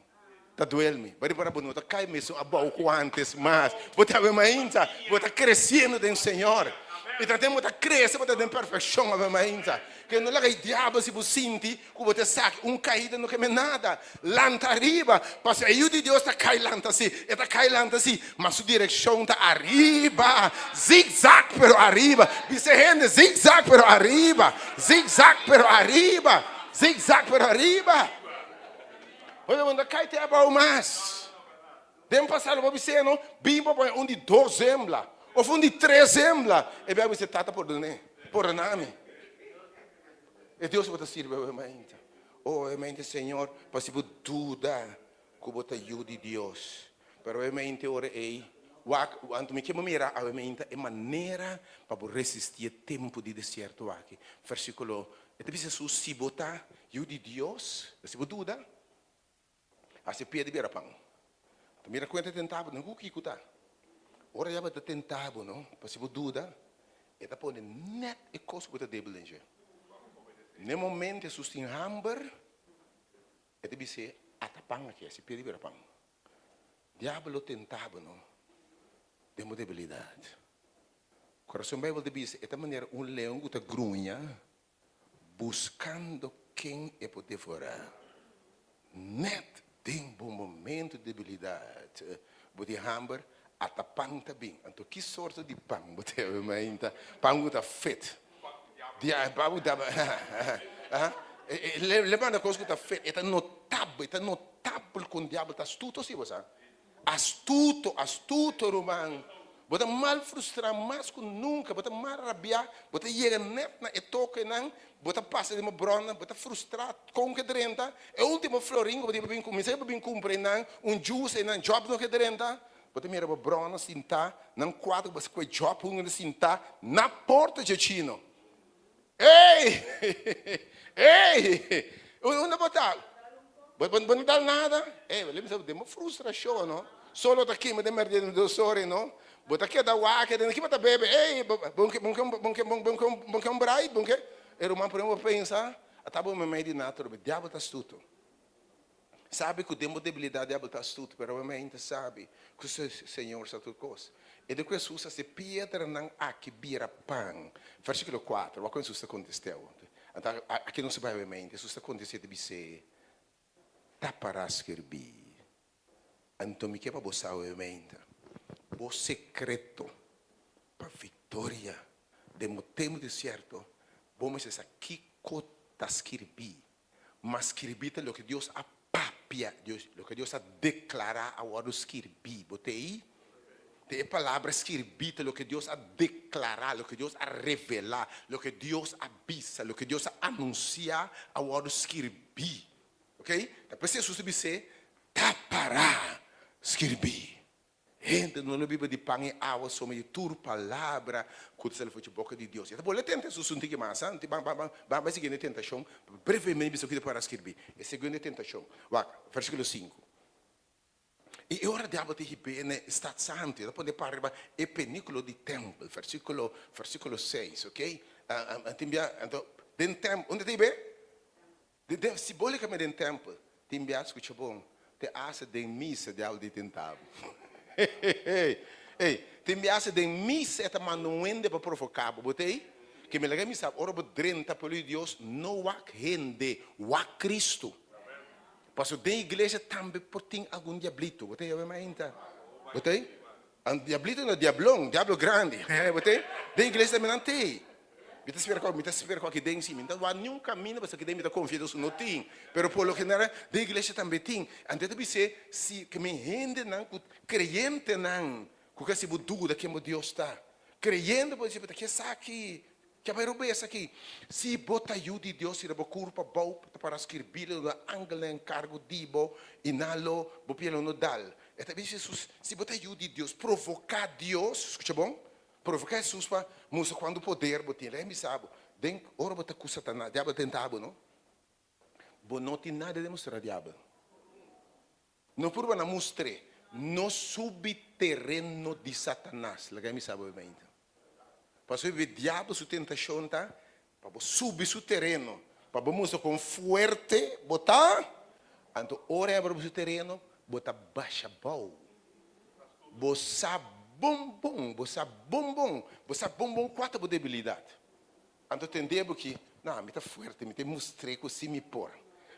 Ta duel mi. Bo ripara bo no ta kai mesun abou ku antes mas. Bo ta awe mainta. Bo ta kresiendo den Señor. I ta den bo ta krese, bo ta den perfekshon awe mainta. Ke no laga e diabel si bo sinti Ku bo ta saki un kaida no keme nada. Lanta ariba, pasobra e Yu di Dios ta kai lanta si, e ta kai lanta si, ma su direkshon ta ariba. Zigzag pero ariba. Bisa e hende, zigzag pero ariba, zigzag pero ariba, zigzag pero ariba. Bo no ta kai te abou mas. Den pasado bo bis'é no, bin pa pone un di dos zembla of un di tres zembla. E bia bis'é, Tata pordon'é, pordona mi. E Dios bo ta sirbi awe mainta. Oh, awe mainta, Señor, pa si bo duda ku bo ta yu di Dios. Pero awe mainta e ora ei, wak, anto mi ke bo mira awe mainta e manera pa bo resistí e tempu di desierto aki. Versíkulo, e ta bisa Hesus, si bo ta yu di Dios, si bo duda, Hasi pia di bira pan. Ta mira kuenta e tenta bo, ku kiko ta. Ora ya bo ta tenta bo, no, pa si bo duda, e ta pone nèt e kos ku bo ta débil den dje. Na e momento Hesus tin hamber, e ta bis'é, Ata pan aki, hasi pia di bira pan. Diabel lo tenta bo, no, den bo debilidat. Kurason Beibel ta bisa, e ta manera un leon ku ta gruña. Buskando ken e por devorá. Nèt den bo momento di debilidat, bo tin hamber, ata pan ta bin. Anto ki sorto di pan bo ta hebe mainta? Pan ku ta fet. Le manda kos ku ta fet. E ta notabel, e ta notabel kon diabel ta astuto si, bo sa. Astuto, astuto ruman. Bo ta mal frustrá mas ku nunka, bo ta mal rabiá, bo ta yega nèt na e tokenan, bo ta pasa den bo brònnan, bo ta frustrá kon ke drenta. E último florin ku bo tin pa bin kuminsá pa bin kumpra einan, un juice einan, djòp no ke drenta. Bo ta mira bo brònnan sintá nan kuadro ku bo kue djòp huntu nan sintá na porta dje chino. Ey! Ey! Unda bo ta? Bo bo no dal nada? Ey, bo bisa den bo frustracion no. Solo ta kima den merdi den dos ora no. Bo ta keda wak den ki bo ta bebe? Ey, bo bo ke bo ke bo ke bo ke bo ke un brai? Bo ke? E ruman por bo pensa, ata bo memey di nada trobe. Diabel ta astuto. Sabi ku den bo debilidat diabel ta astuto, pero bo mente sabi ku Señor sa tur kos. E di ku Hesus hasi piedranan aki bira pan. Versíkulo kuater, wak ku Hesus ta kontest'é awor. Anto aki nos ta bai bo mente. Hesus ta kontest'é ta bis'é, Ta pará skirbí. Anto mi ke pa bo sa bo mente, bo sekreto pa viktoria den bo tempu desierto, bo mester sa kiko ta skirbí. Ma skirbí ta loke Dios a papia, Dios, loke Dios a deklará a wòrdu skirbí. Bo ta ei? Ta e palabra skirbí ta loke Dios a deklará, loke Dios a revelá, loke Dios a bisa, loke Dios a anunsiá a wòrdu skirbí. Oké? Ta p'esei Hesus a bis'é, Ta pará skirbí. Hende no lo biba di pan i awa so, ma di tur palabra ku ta sali for dje boka di Dios. E ta bolbe tenta Hesus un tiki mas, ha? Ban, ban, ban, ban bai siguiente tentashon. Brevemente bisa kiko ta para skirbi. E segundo tentashon. Wak, versíkulo sinku. I e ora diabel ta hib'é na e stat santu, e ta pone para riba e peníkulo di tèmpel. Versíkulo, versíkulo seis, oké? Tin bia, anto, den tèmpel, unda ta hib'é? Den simbólikamente den tèmpel, tin bia skucha bon, te asta den misa diabel di tenta bo. Ey, tin bia asta den misa e ta manda un hende pa provoká bo. Bo ta ei? Ke mi laga mi sa, ora bo drenta pueblo di Dios, no wak hende, wak Cristo. Pasobra den iglesia tambe por tin algun diablito. Bo ta ei awe mainta? Bo ta ei? An diablito no, diablon, diablo grandi. Bo ta ei? Den iglesia tambe nan ta ei. Mi ta spera ku mi ta spera ku aki den si mi no ta wak niun kaminda pasobra aki den mi ta konfia Dios ku no tin. Pero por lo general den iglesia tambe tin. Anto e ta bis'é si ke mi hendenan ku kreyentenan ku ke hasi bo duda ken bo Dios ta. Kreyente bo ta disi bo ta ke esaki? Ke bai robes aki? Si bo ta yu di Dios tira bo kurpa abou ta para skirbí lo duna angelnan enkargo di bo i nan lo bo pia lo no dal. E ta bisa Hesus, si bo ta yu di Dios, provoká Dios, skucha bon, provoká Hesus pa mustra kuantu poder bo tin. Lei bisa bo, den ora bo ta ku Satanas, diabel ta tenta bo, no? Bo no tin nada di demostrá diabel. No purba na mustr'é. No subi tereno di Satanas. Laga mi sa bo mente. Pasobra e diabel su tentashon ta pa bo subi su tereno, pa bo mustra kon fuerte bo ta. Anto ora e abra bo su tereno, bo ta basha bou. Bo sa bon bon, bo sa bon bon, bo sa bon bon kua ta bo debilidat. Anto tende bo ki, Na, mi ta fuerte, mi ta mustr'é ku si mi por.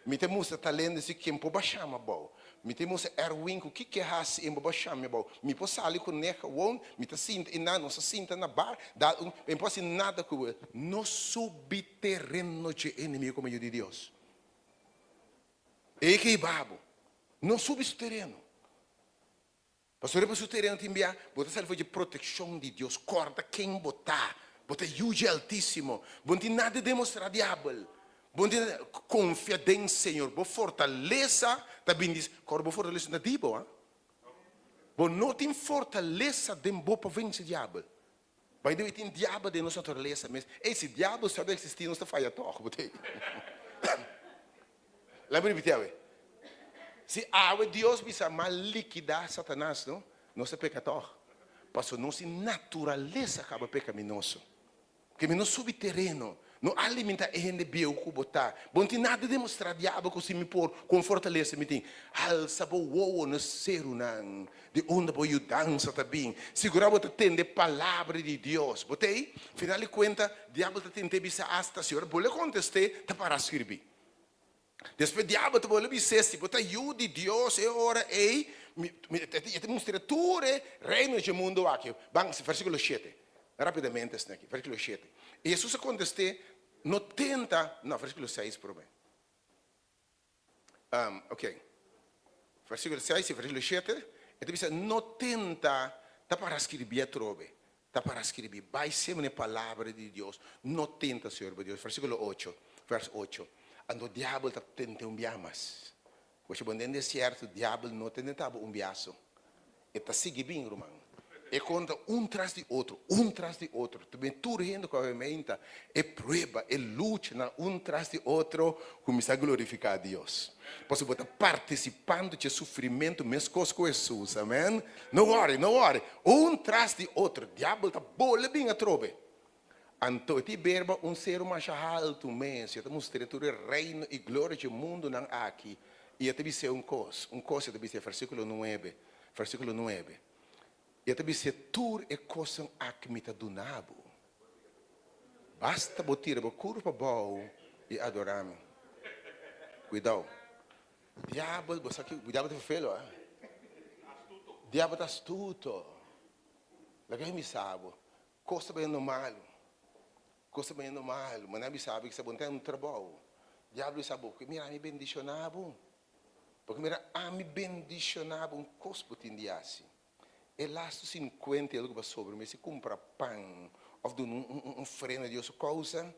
Mi ta mustra talento si ken por basha mi abou. Mi ta mustra Erwin ku kiko e hasi en por basha mi abou. Mi por sali ku ne gewoon, mi ta sinta i nan, nos ta sinta na bar, dal un, mi por hasi nada ku el. No subi tereno dje enemigo komo yu di Dios. E ke hiba bo. No subi su tereno. Pasobra riba su tereno tin bia, bo ta sali for dje protekshon di Dios. Kòrda ken bo ta. Bo ta yu dje Altísimo. Bo no tin nada di demostrá diabel. Bo no tin nada. Konfia den Señor. Bo fortalesa ta bini di. Kòrda bo fortalesa no ta di bo, ha. Bo no tin fortalesa den bo pa vense diabel. By the way, tin diabel den nos naturalesa mes. Ey, si diabel stòp di eksistí, nos ta faya tòg, bo tei. Laat mi ripití awe. Si awe Dios bisa m'a likidá Satanas, no, nos ta peka tòg. Pasobra nos tin naturalesa kaba pekaminoso. Ke mi no subi tereno, no alimentá e hende bieu ku bo ta. Bo no tin nada di demostrá diabel ku si mi por, kon fortalesa mi tin. Alsa bo wowo na serunan, di unda bo yudansa ta bin. Sigurá bo ta tende palabra di Dios. Bo ta ei? Final di kuenta, diabel ta tent'é bisa asta si ora bo lo kontest'é, ta pará skirbi. Despues diabel ta bolbe bis'é, Si bo ta yu di Dios, e ora ei mi e ta mustra tur e reino dje mundu aki. Ban versíkulo shete, rápidamente esaki aki, versíkulo shete. I Hesus a kontest'é, No tenta, no, versíkulo seis promé. Ok, versíkulo seis i versíkulo shete, e ta bisa, No tenta, ta para skirbi atrobe, ta para skirbi, bai sema na e palabra di Dios, no tenta Señor bo Dios. Versíkulo ocho, vers ocho, Anto diabel ta tent'é un bia mas. Bo bo den desierto, diabel no ta tenta bo un bia so. E ta sigui bin, ruman. E konta un tras di otro, un tras di otro. Ta bin tur hende ku a meinta e prueba, e luchanan un tras di otro, kuminsá glorifiká Dios. Pasobra bo ta partisipando dje sufrimentu meskos ku Hesus. Amen. No wòri, no wòri. Un tras di otro, diabel ta bole bin atrobe. Anto e tin berba un seru masha haltu mes, i e ta mustr'é tur e reino i gloria dje mundunan aki, i e ta bis'é un kos, un kos e ta bis'é, versíkulo nuebe, versíkulo nuebe, i e ta bis'é, Tur e kosnan aki mi ta duna bo, basta bo tira bo kurpa abou i adorá mi. Kuidou. Diabel, bo sa ki, diabel ta ferfelu, a? Diabel ta astuto. Laga mi bisa bo, Kos ta bayendo malu, kos ta bayendo malu, ma nan bisa bo kisa bo no ten un trabou. Diablo bisa bo, mira ami bendiciona bo, porque mira ami bendiciona bo, un kos bo tin di hasi. E lastu sinkuenta i algu pa sobra, mester kumpra pan òf duna un ofrenda di Dios su kousa,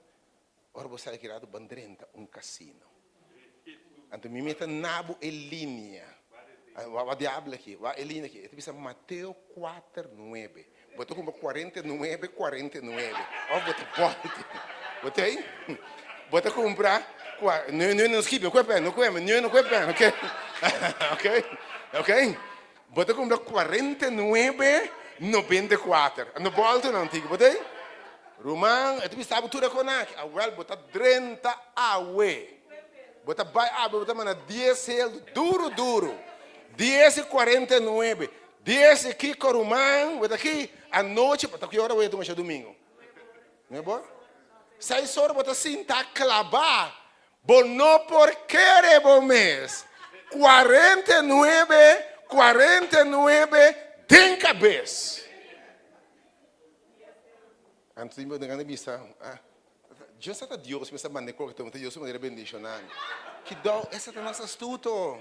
ora bo sali ki rato ban drenta un kasino. Anto mi meta na bo e linia. Wak diablo aki, wak e linia aki. E ta bisa Mateo kuater nuebe. Bo ta kumpra kuarenta i nuebe, kuarenta i nuebe. Òf bo ta bòlti. Bo ta ei? Bo ta kumpra kua, nu nu no skibi, no kue pèn, no kue, nu no kue pèn, oke? Oke, oke. Bo ta kumpra kuarenta i nuebe, nobenta i kuater. No bòlti nan tiki, bo ta ei? Ruman, e ta bisa bo tur e kona aki. Awèl, bo ta drenta awe. Bo ta bai awe, bo ta manda dies heldu, duru duru. Dies i kuarenta i nuebe. Dies i kiko, ruman? Bo ta aki anochi, ta ki ora bo ta kuminsha dumingu? No bo? Seis ora bo ta sinta klabá. Bo no por kere bo mes. 49, 49 den kabes. Anto tin bo gana bisa, ah, Dios ta Dios mester manda e koke, ta Dios su manera bendiciona mi. Kidou, e Satanas astuto.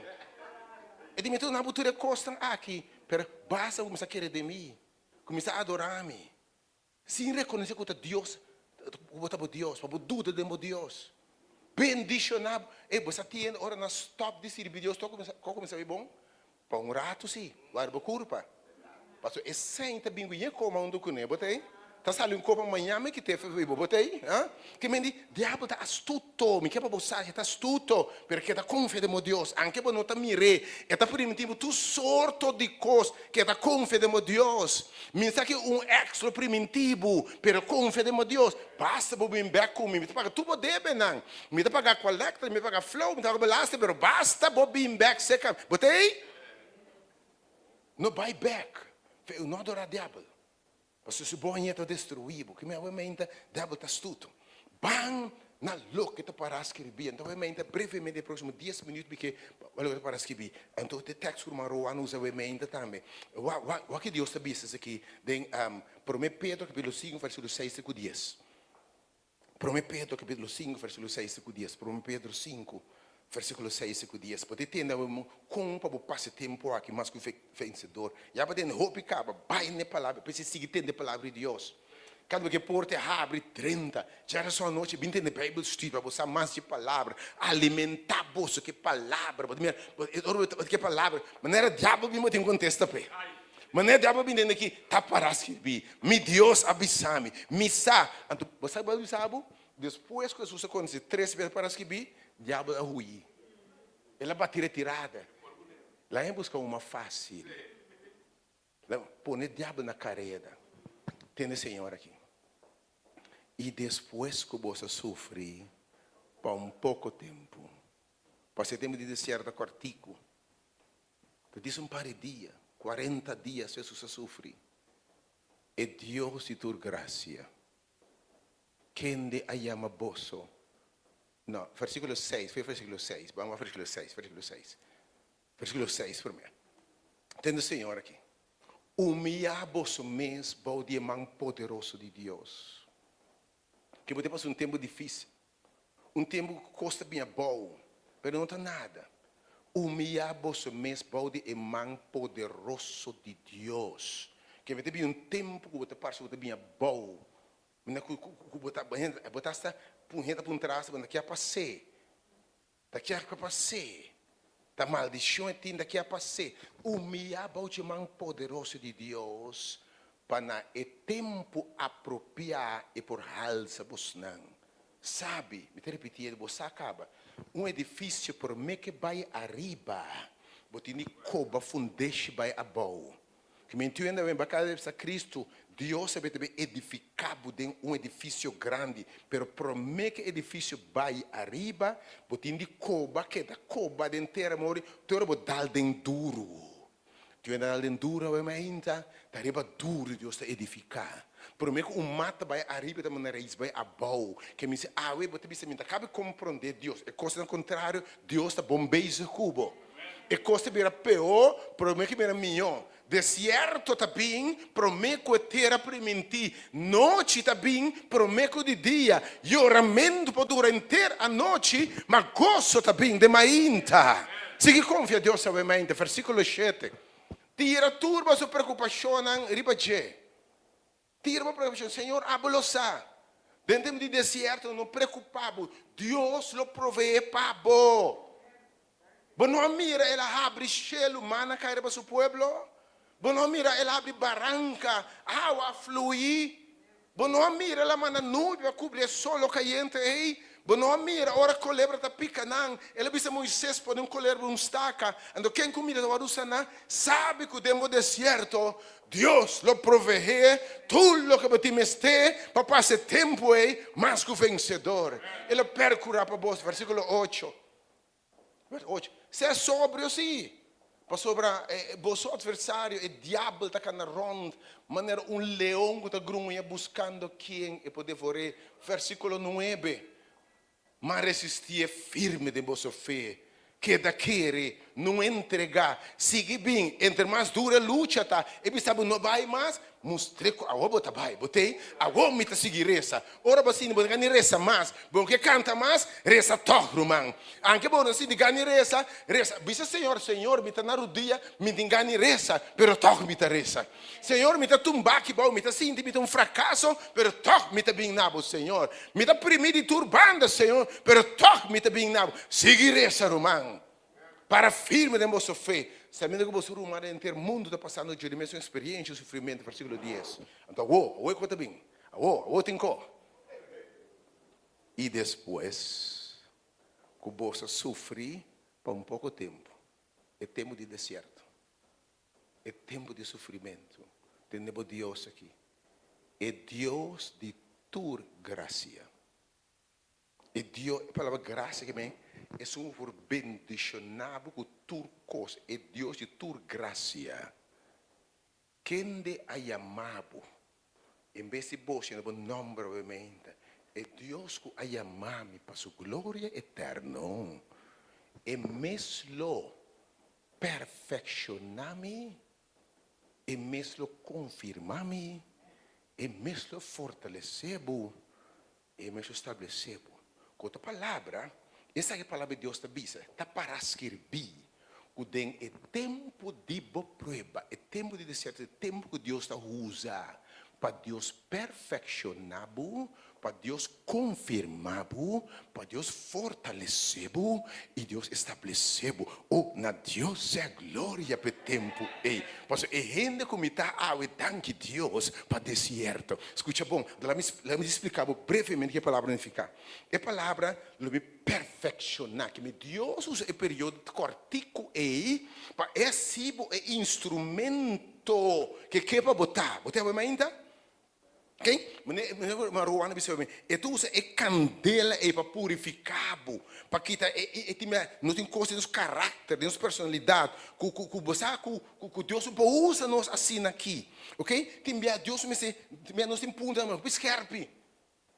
E di mi tur nan bo tur e kosnan aki, pero basta bo kuminsa kere den mi, kuminsa adora mi, sin rekonosé ku ta Dios. ku bo ta bo Dios, pa bo duda den bo Dios. Bendishoná bo. Ey, bo sa tende ora nan stòp di sirbi Dios, tur a kuminsá bai bon? Pa un ratu sí, wak bo kurpa. Pasobra e sèn ta bin ku yen koma huntu kuné, bo ta ei? Ta sali un kopa maña mi kit'é fo'i bo, bo ta ei? Ha? Ke men di, diabel ta astuto, mi ke pa bo sa, e ta astuto, pero ke ta konfia den bo Dios, anke bo no ta mir'é, e ta primintí bo tur sorto di kos, ke ta konfia den bo Dios. Mi sa ke un èks lo primintí bo, pero konfia den bo Dios. Basta bo bin bèk ku mi, mi ta paga tur bo debenan. Mi ta paga kolekta, mi ta paga flou, mi ta paga belasting, pero basta bo bin bèk serka mi. Bo ta ei? No bai bèk. Fe no adorá diabel. Pasobra si bo hañ'é ta destruí bo. Kimen awe meinta diabel ta astuto. Ban na loke ta pará skirbí. Anto awe meinta brevemente e próksimo dies minüt mi ke pa loke ta pará skirbí. Anto e tèks ku ruman Roan usa awe meinta tambe. Wak, wak, wak ke Dios ta bisa esaki den Promé Pedro kapítulo sinku vèrsikulo seis te ku dies. Promé Pedro kapítulo sinku vèrsikulo seis te ku dies. Promé Pedro sinku vèrsikulo seis te ku dies. Bo ta tende awe mo kon pa bo pasa e tempu aki mas ku vensedor. Ya bo tende hopi kaba, bai na e palabra, p'esei sigui tende e palabra di Dios. Kada bes ku e porta e habri, drenta. Djarason anochi bin tende Bijbel studie pa bo sa mas di e palabra. Alimentá boso ku e palabra. Bo ta mira, ora bo ta ku e palabra, manera diabel bin bo tin kontesta p'e. Manera diabel bin tende aki, ta pará skirbí, Mi Dios a bisa mi, mi sa. Anto, bo sa kiko a bisa bo? Despues ku Hesus a kontest'é tres bes pará skirbí, diabel a huyi. El a bati retirada. Laga e buska un mas fásil. El a pone diabel na kareda. Tende Señor aki. I despues ku boso a sufri pa un poko tempu, pasobra e tempu di desierto ta kòrtiku, Ta dis un par di dia, cuarenta dia Jesus a sufri. E Dios di tur gracia, kende a yama boso, no, versiculo seis, foi versiculo seis, bamo a versiculo seis, versiculo seis, versiculo seis prome. Tende Señor aki, Humia boso mes bou di e man poderoso di Dios. Ke bo ta pasa un tempu difísil, un tempu ku kos ta bin abou, pero no ta nada. Humiyá boso mes bou di e man poderoso di Dios. Ke bo ta bin un tempu ku bo ta parse ku bo ta bin abou, manera ku ku bo ta bo ta asta pun hende ta puntra asta bo no kier pas'é. Ta kier ku a pas'é. Ta maldishon e tin, ta kier pas'é. Humiyá bou dje man poderoso di Dios, pa na e tempu apropiá e por halsa bosnan. Sabi, mi ta ripitié, bo sa kaba, un edifisio promé ke bai ariba, bo tin di koba fundeshi bai abou. Ki mi entiende awe, baka debe sa Cristo, Dios a bete edifica bo den un edificio grandi, pero prome ke edificio bai ariba, bo tin di coba, keda coba den tera mori, te ora bo dal den duru. Te ora dal den duru awe mainta, ta riba duru Dios ta edifica. Prome ku un mata bai ariba ta manda rais bai abou. Ke mi si awe bo ta bisa mi ta kabe kompronde Dios, e kosnan kontrario, Dios ta bon bezig ku bo. E kos ta bira peó promé ku bira mihó. Desierto ta bin promé ku e tera primintí. Nochi ta bin promé ku di dia. Yoramentu por dura henter anochi, ma goso ta bin den mainta. Sigui konfia Dios awe mainta. Versíkulo shete. Tira tur boso preokupashonnan riba dje. Tira bo preokupashon, Señor, abo lo sa. Den tempu di desierto, no preokupá bo, Dios lo proveé pa bo. Bo no a mira El a habri shelu, mana kai riba su pueblo? Bo no a mira El a habri baranka, awa a flui? Bo no a mira El a manda nubia pa kubri e solo kayente ei? Bo no a mira ora kolebra ta pika nan? El a bisa Moises pone un kolebra un staka, anto ken ku mira ta wòrdu saná. Sabi ku den bo desierto Dios lo proveé tur loke bo tin mester pa pasa e tempu ei mas ku vensedor. E lo perkurá pa bos. Versíkulo ocho. Ocho. Sea sobrio sí, pasobra boso atversario, e diabel, ta kana rònt manera un leon ku ta gruña buskando ken e por devor'é. Versíkulo nuebe. Ma resistié firme den boso fe, keda kere. No entregá. Sigui bin. Entre mas duru e lucha ta, e bisa bo no bai mas, mustr'é ku awor bo ta bai. Bo tei? Awor mi ta sigui resa. Ora bo sinti bo no ka ni resa mas, bo no ke kanta mas, resa tòg, ruman. Anke bo no sinti gana di resa, resa. Bisa Señor, Señor, mi ta na rudia, mi tin gana di resa, pero tòg mi ta resa. Señor, mi ta tumba aki bou, mi ta sinti mi ta un frakaso, pero tòg mi ta bin na bo, Señor. Mi ta primí di tur banda, Señor, pero tòg mi ta bin na bo. Sigui resa, ruman. Para firme den boso fe, sabiendo ku boso ruman den henter mundu ta pasando dje di mesun eksperiencia i sufrimentu, versíkulo dies. Anto awor, awor e kos ta bin. Awor, awor tin kos. I despues ku boso a sufri pa un poko tempu, e tempu di desierto, e tempu di sufrimentu, tende bo Dios aki, e Dios di tur grasia. E Dios, e palabra grasia ke men, esun ku por bendishoná bo ku tur kos, e Dios di tur grasia. Kende a yama bo? En bes di bo siña bo nòmber obviamente, e Dios ku a yama mi pa su gloria eterno, e mes lo perfekshoná mi, e mes lo konfirmá mi, e mes lo fortalesé bo, E mes lo stablesé bo. Ku otro palabra, esaki palabra di Dios ta bisa, ta para skirbí ku den e tempu di bo prueba, e tempu di desierto, e tempu ku Dios ta usa pa Dios perfekshoná bo, pa Dios konfirmá bo, pa Dios fortalesé bo i Dios establesé bo. O, na Dios sea gloria pa e tempu ei. Pasobra e hende ku mi ta awe danki Dios pa desierto. Skucha bon, laga mi laga mi splika bo brevemente ke e palabra nifiká. E palabra lo mi perfekshoná, ke mi Dios usa e periodo kòrtiku ei pa e hasi bo e instrumento ke ke pa bo ta. Bo ta habi mainta? Ok, mane Ruan a bisa mi, e ta usa e kandela ei pa purifiká bo, pa kita e e e tin bia nos tin kos den nos karakter, den nos personalidat ku ku ku bo sa ku ku Dios no por usa nos asina aki. Ok, tin bia Dios mester tin bia nos tin punta hopi skèrpi,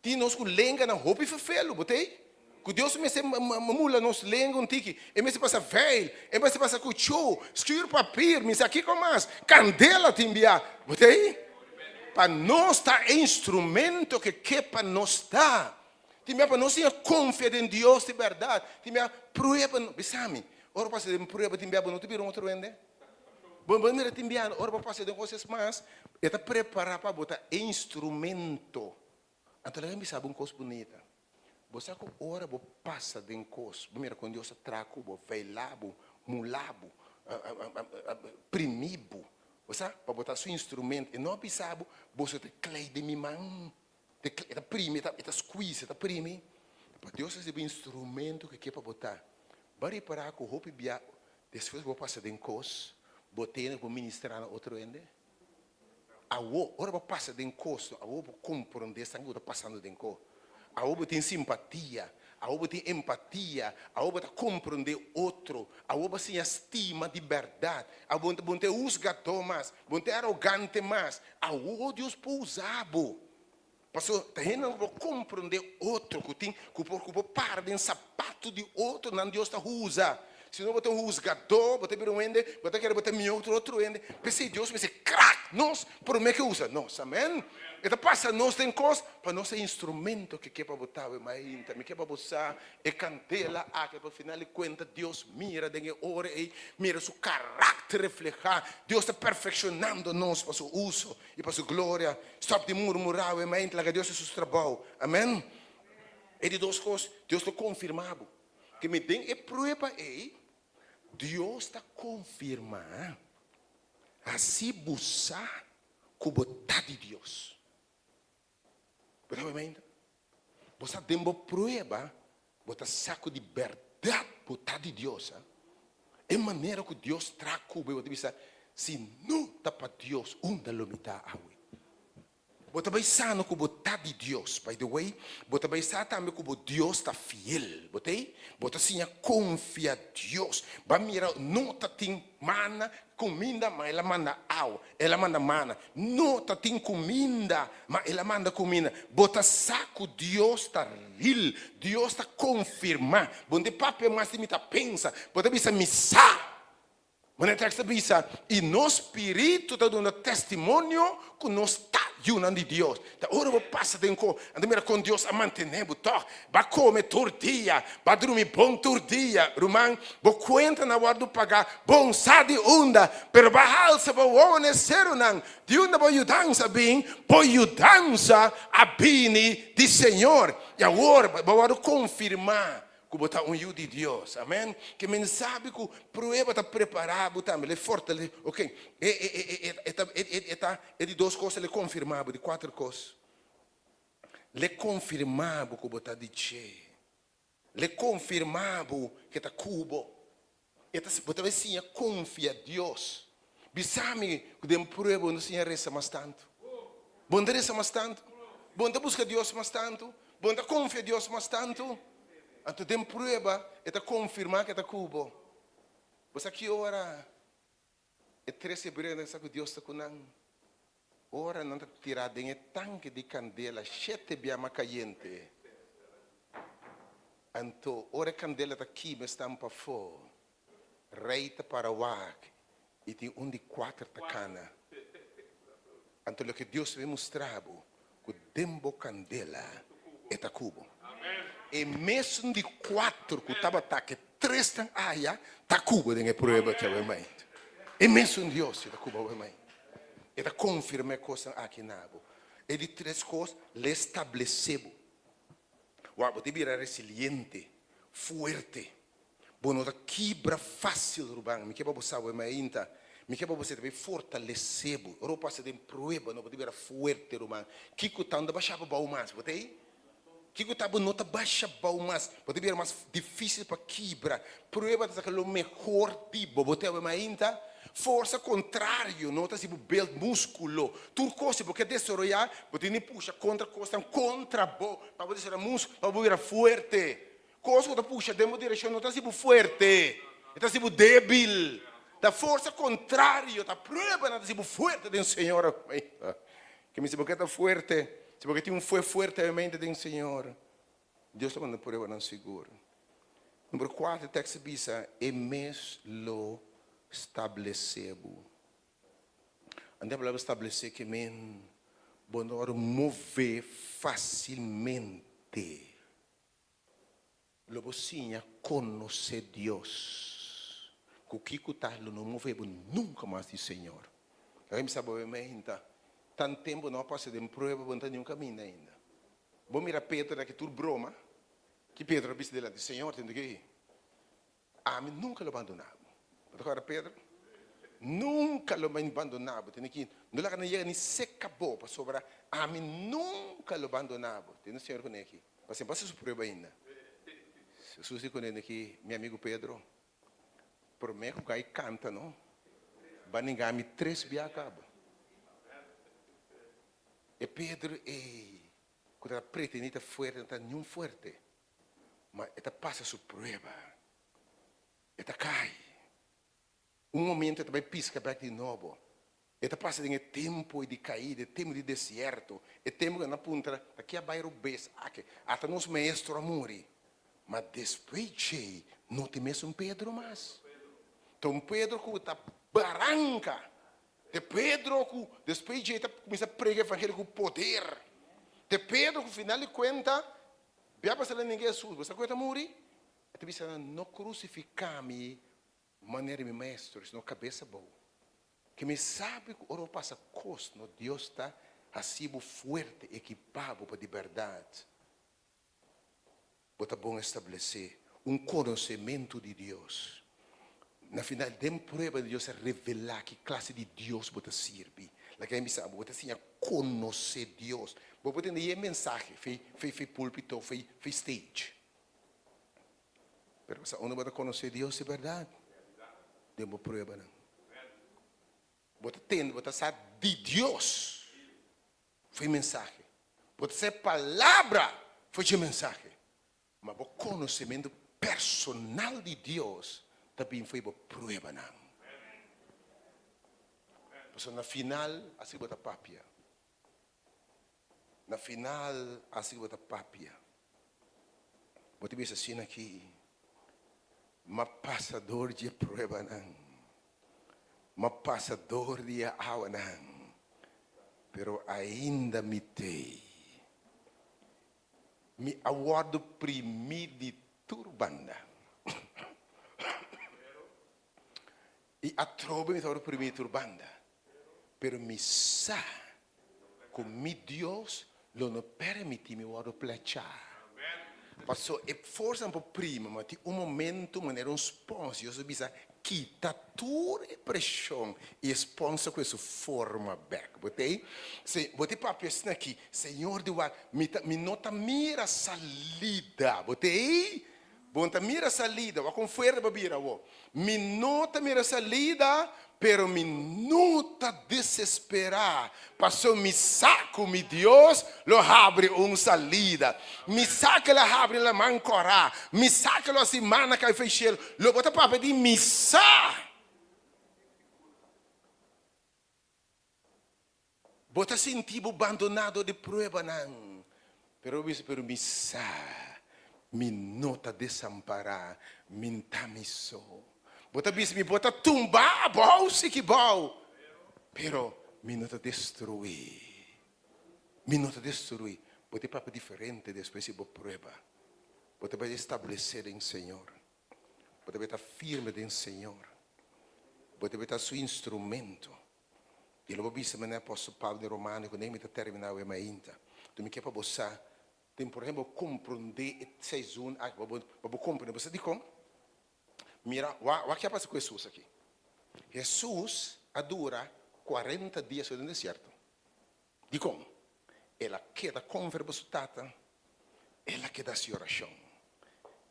tin nos ku lenganan hopi ferfelu, bo ta ei? Ku Dios mester mula nos lenga un tiki, e mester pasa veil, e mester pasa kuchú, skur papir, mi sa kiko mas, kandela tin bia. Bo ta ei? Pa nos ta e instrumento ke ke pa nos ta. Tin bia pa nos siña konfia den Dios di bèrdat. Tin bia prueba, bisa mi, ora bo pasa den prueba tin bia bo no ta bira un otro hende? Bo mira tin bia ora bo pasa den kosas mas, e ta prepara pa bo ta e instrumento. Anto laga mi bisa bo un kos bunita. Bo sa ku ora bo pasa den kos, bo mira kon Dios a traha ku bo, veilá bo, mulá bo, primí bo, bo sa, pa bo ta su instrumento. E no a bisa bo, boso ta e klei den mi man. E ta primi, e ta squeeze, e ta primi. Pa Dios hasi bo instrumento ku e ke pa bo ta. Bo a ripará ku hopi bia despues ku bo pasa den kos, bo tene ku ministrá na otro hende? Awor, ora bo pasa den kos, awor bo komprondé esnan ku ta pasando den kos. Awor bo tin simpatia, awor bo tin empatia, awor bo ta komprondé otro, awor bo a siña stima di bèrdat, awor bo no ta e husgadó mas, bo no ta e arogante mas. Awor Dios por usa bo. Pasobra ta hendenan ku por komprondé otro, ku tin, ku por, ku por para den sapatu di otronan Dios ta usa. Si no bo ta un husgadó, bo ta bira un hende, bo ta kere bo ta mihó ku tur otro hende. P'esei Dios mester krak nos promé ke usa nos. Amèn. E ta pasa nos den kos pa nos ta instrumento ke ke pa bo ta. Ma ainda mi ke pa bo sa e kandela aki pa final di kuenta Dios mira den e ora ei, mira su karakter reflehá. Dios ta perfekshonando nos pa su uso. I pa su gloria. Stop di murmurá awe mainta, laga Dios hasi su trabou. Amen. E di dos kos, Dios lo konfirmá bo. Ke mi den e prueba ei, Dios ta konfirmá hasi bo sa ku bo ta di Dios. Bo ta awe mainta? Bo sa den bo prueba, bo ta sa ku di bèrdat bo ta di Dios. E manera ku Dios traha ku bo, bo ta bisa, Si no ta pa Dios, unda lo mi ta awe? Bo ta bai sa no ku bo ta di Dios. By the way, bo ta bai sa tambe ku bo Dios ta fiel. Bo ta ei? Bo ta siña konfia Dios. Bo a mira, no ta tin mana, kuminda, ma el a manda awa. El a manda mana. No ta tin kuminda, ma el a manda kuminda. Bo ta sa ku Dios ta ril. Dios ta konfirmá. Bo no ta papia mas di mi ta pensa. Bo ta bisa mi sa. Manera e tekst ta bisa, I nos spiritu ta duna testimonio ku nos ta yunan di Dios. Ta ora bo pasa den ko, anto mira kon Dios a mantené bo tòg. Bo a kome tur dia, bo a drumi bon tur dia. Ruman, bo kuentanan a wòrdu pagá bon sa di unda, pero bo a halsa bo wowo na e serunan. Di unda bo yudansa a bin? Bo yudansa a bini di Señor. I awor bo a wòrdu konfirmá Ku bo ta un yu di Dios. Amen. Ke men sabi ku prueba ta prepará bo tambe. Lo e fortalesé. Ok. E, e, e, e, e ta, e, e, e ta e di dos kos, lo e konfirmá bo. Di kuater kos, lo e konfirmá bo ku bo ta di dje. Lo e konfirmá bo ku e ta ku bo. E ta, bo ta bai siña konfia Dios. Bisa mi ku den prueba bo no siña resa mas tantu. Bo no ta resa mas tantu. Bo no ta buska Dios mas tantu. Bo no ta konfia Dios mas tantu. Anto den prueba e ta konfirmá ku e ta ku bo. Bo sa ki ora e tres hebreonan sa ku Dios ta ku nan? Ora nan ta tirá den e tanke di kandela shete biama kayente. Anto ora e kandela ta kima esnan pafó, Rei ta para wak i tin un di kuater ta kana. Anto loke Dios ta bin mustra bo, ku den bo kandela e ta ku bo. E mesun di kuater ku tabata ke tresnan aya ta ku bo den e prueba ki awe mainta. E mesun Dios ta ku bo awe mainta. E ta konfirma e kosnan aki na bo. E di tres kos, lo e stablesé bo. Wak, bo ta bira resiliente, fuerte. Bo no ta kibra fásil, ruman. Mi ke pa bo sa bo mainta. Mi ke pa bo sa ta bai fortalesé bo. Ora bo pasa den prueba, no bo ta bira fuerte, ruman. Kiko ta? No ta basha bo bou mas. Bo ta ei? Kiko ta bo no ta basha bou mas? Bo ta bira mas difísil pa kibra. Prueba ta saka lo mehor di bo. Bo ta ei mainta? Forsa kontrario no ta hasi bo build múskulo. Tur kos si bo ke desaroyá, bo tin di pusha kontra kosnan kontra bo pa bo desaroyá múskulo, pa bo bira fuerte. Kos ku ta pusha den bo direkshon no ta hasi bo fuerte, e ta hasi bo débil. Ta forsa kontrario, ta pruebanan ta hasi bo fuerte den Señor. Ke mi si bo ke ta fuerte, si bo ke tin un fe fuerte obviamente den Señor, Dios ta manda pruebanan sigur. Number kuater, e tekst ta bisa, E mes lo stablesé bo. Anto e palabra stablesé ke men bo no wòrdu mové fásilmente. Lo bo siña konosé Dios. Ku kiko ta lo no move bo nunka mas di Señor. Laga mi sa bo bemei hinta tan tempu no a pasa den prueba bo no ta niun kaminda ainda. Bo mira Pedro na ki tur broma ki Pedro a bisa dilanti Señor tende ki Ami nunka lo bandoná bo. Bo ta kòrda Pedro? Nunka lo mi bandoná bo. Tende ki no laga nan yega ni seka bo, pasobra ami nunka lo bandoná bo. Tende Señor kuné aki. Pasobra pasa su prueba ainda. Hesus di kuné aki, Mi amigu Pedro, promé ku gai kanta no, bo a ninga mi tres bia kaba. E Pedro ei ku ta pretendí ta fuerte no ta niun fuerte. Ma e ta pasa su prueba. E ta kai. Un momento e ta bai piska bek di nobo. E ta pasa den e tempu di kaida, e tempu di desierto, e tempu ku nan a puntra, Ta ke a bai robes aki? Ata nos maestro a muri. Ma despues djei no tin mesun Pedro mas. Ta un Pedro ku ta baranka. Ta e Pedro ku despues djei ta kuminsá prega evangelio ku poder. Ta e Pedro ku final di kuenta Bia pasa la ninga Hesus, bo sa ku e ta muri? E ta bisa nan, No krusifiká mi manera mi maestro, sino kabes abou. Ke mi sabi ku ora bo pasa kos, no Dios ta hasi bo fuerte, ekipá bo pa di bèrdat bo ta bon establesé un konosementu di Dios. Na final, den prueba di Dios a revelá ki klase di Dios bo ta sirbi. Laga mi bisa bo, bo ta siña konosé Dios. Bo por tende e mensahe fei fei fei púlpito, fei fei stage. Pero bo sa unda bo ta konosé Dios di bèrdat? Den bo pruebanan. Bo ta tende, bo ta sa di Dios fei mensahe. Bo ta sa e palabra fei dje mensahe. Ma bo konosementu personal di Dios ta bin fo'i bo pruebanan. Pasobra na final asi bo ta papia. Na final asi bo ta papia. Bo ta bisa asina aki, M'a pasa dor dje pruebanan. M'a pasa dor di e awanan, pero ainda mi t'ei. Mi a wòrdu primí di tur banda. I atrobe mi ta wòrdu primí di tur banda, pero mi sa ku mi Dios lo no permití mi wòrdu plechá. Paso e forsanan por prima, ma tin un momento manera un spons, Dios a bisa, kita tur e preshon i e spons ta kue su forma bèk. Bo ta ei? Bo ta papia asina aki, Señor di wak, mi ta, mi no ta mira salida. Bo ta ei? Bo no ta mira salida. Wak kon fuerte bo a bira awor. Mi no ta mira salida, pero mi no ta desesperá, pasobra mi sa ku mi Dios lo habri un salida. Mi sa ku el a habri laman kòrá. Mi sa ku lo hasi mana kai for e shelu. Lo bo ta papia di mi sa. Bo ta sinti bo bandoná dor di pruebanan, pero bo bisa, Pero mi sa, mi no ta desampará, mi n'ta mi so. Bo ta bisa, Mi bo ta tumbá abou siki bou, pero mi no ta destruí. Mi no ta destruí. Bo ta papia diferente despues di bo prueba. Bo ta bai establesé den Señor. Bo ta bai ta firme den Señor. Bo ta bai ta su instrumento. I lo bo bisa manera apòstel Pablo den Romano ku mi ta terminá awe mainta. Anto mi ke pa bo sa den por ehempel bo komprondé e seizoen aki pa bo pa bo komprondé. Bo sa dikon? Mira wak wak ke a pasa ku Hesus aki. Hesus a dura kuarenta dia so den desierto. Dikon? El a keda konfia riba su Tata, el a keda hasi orashon,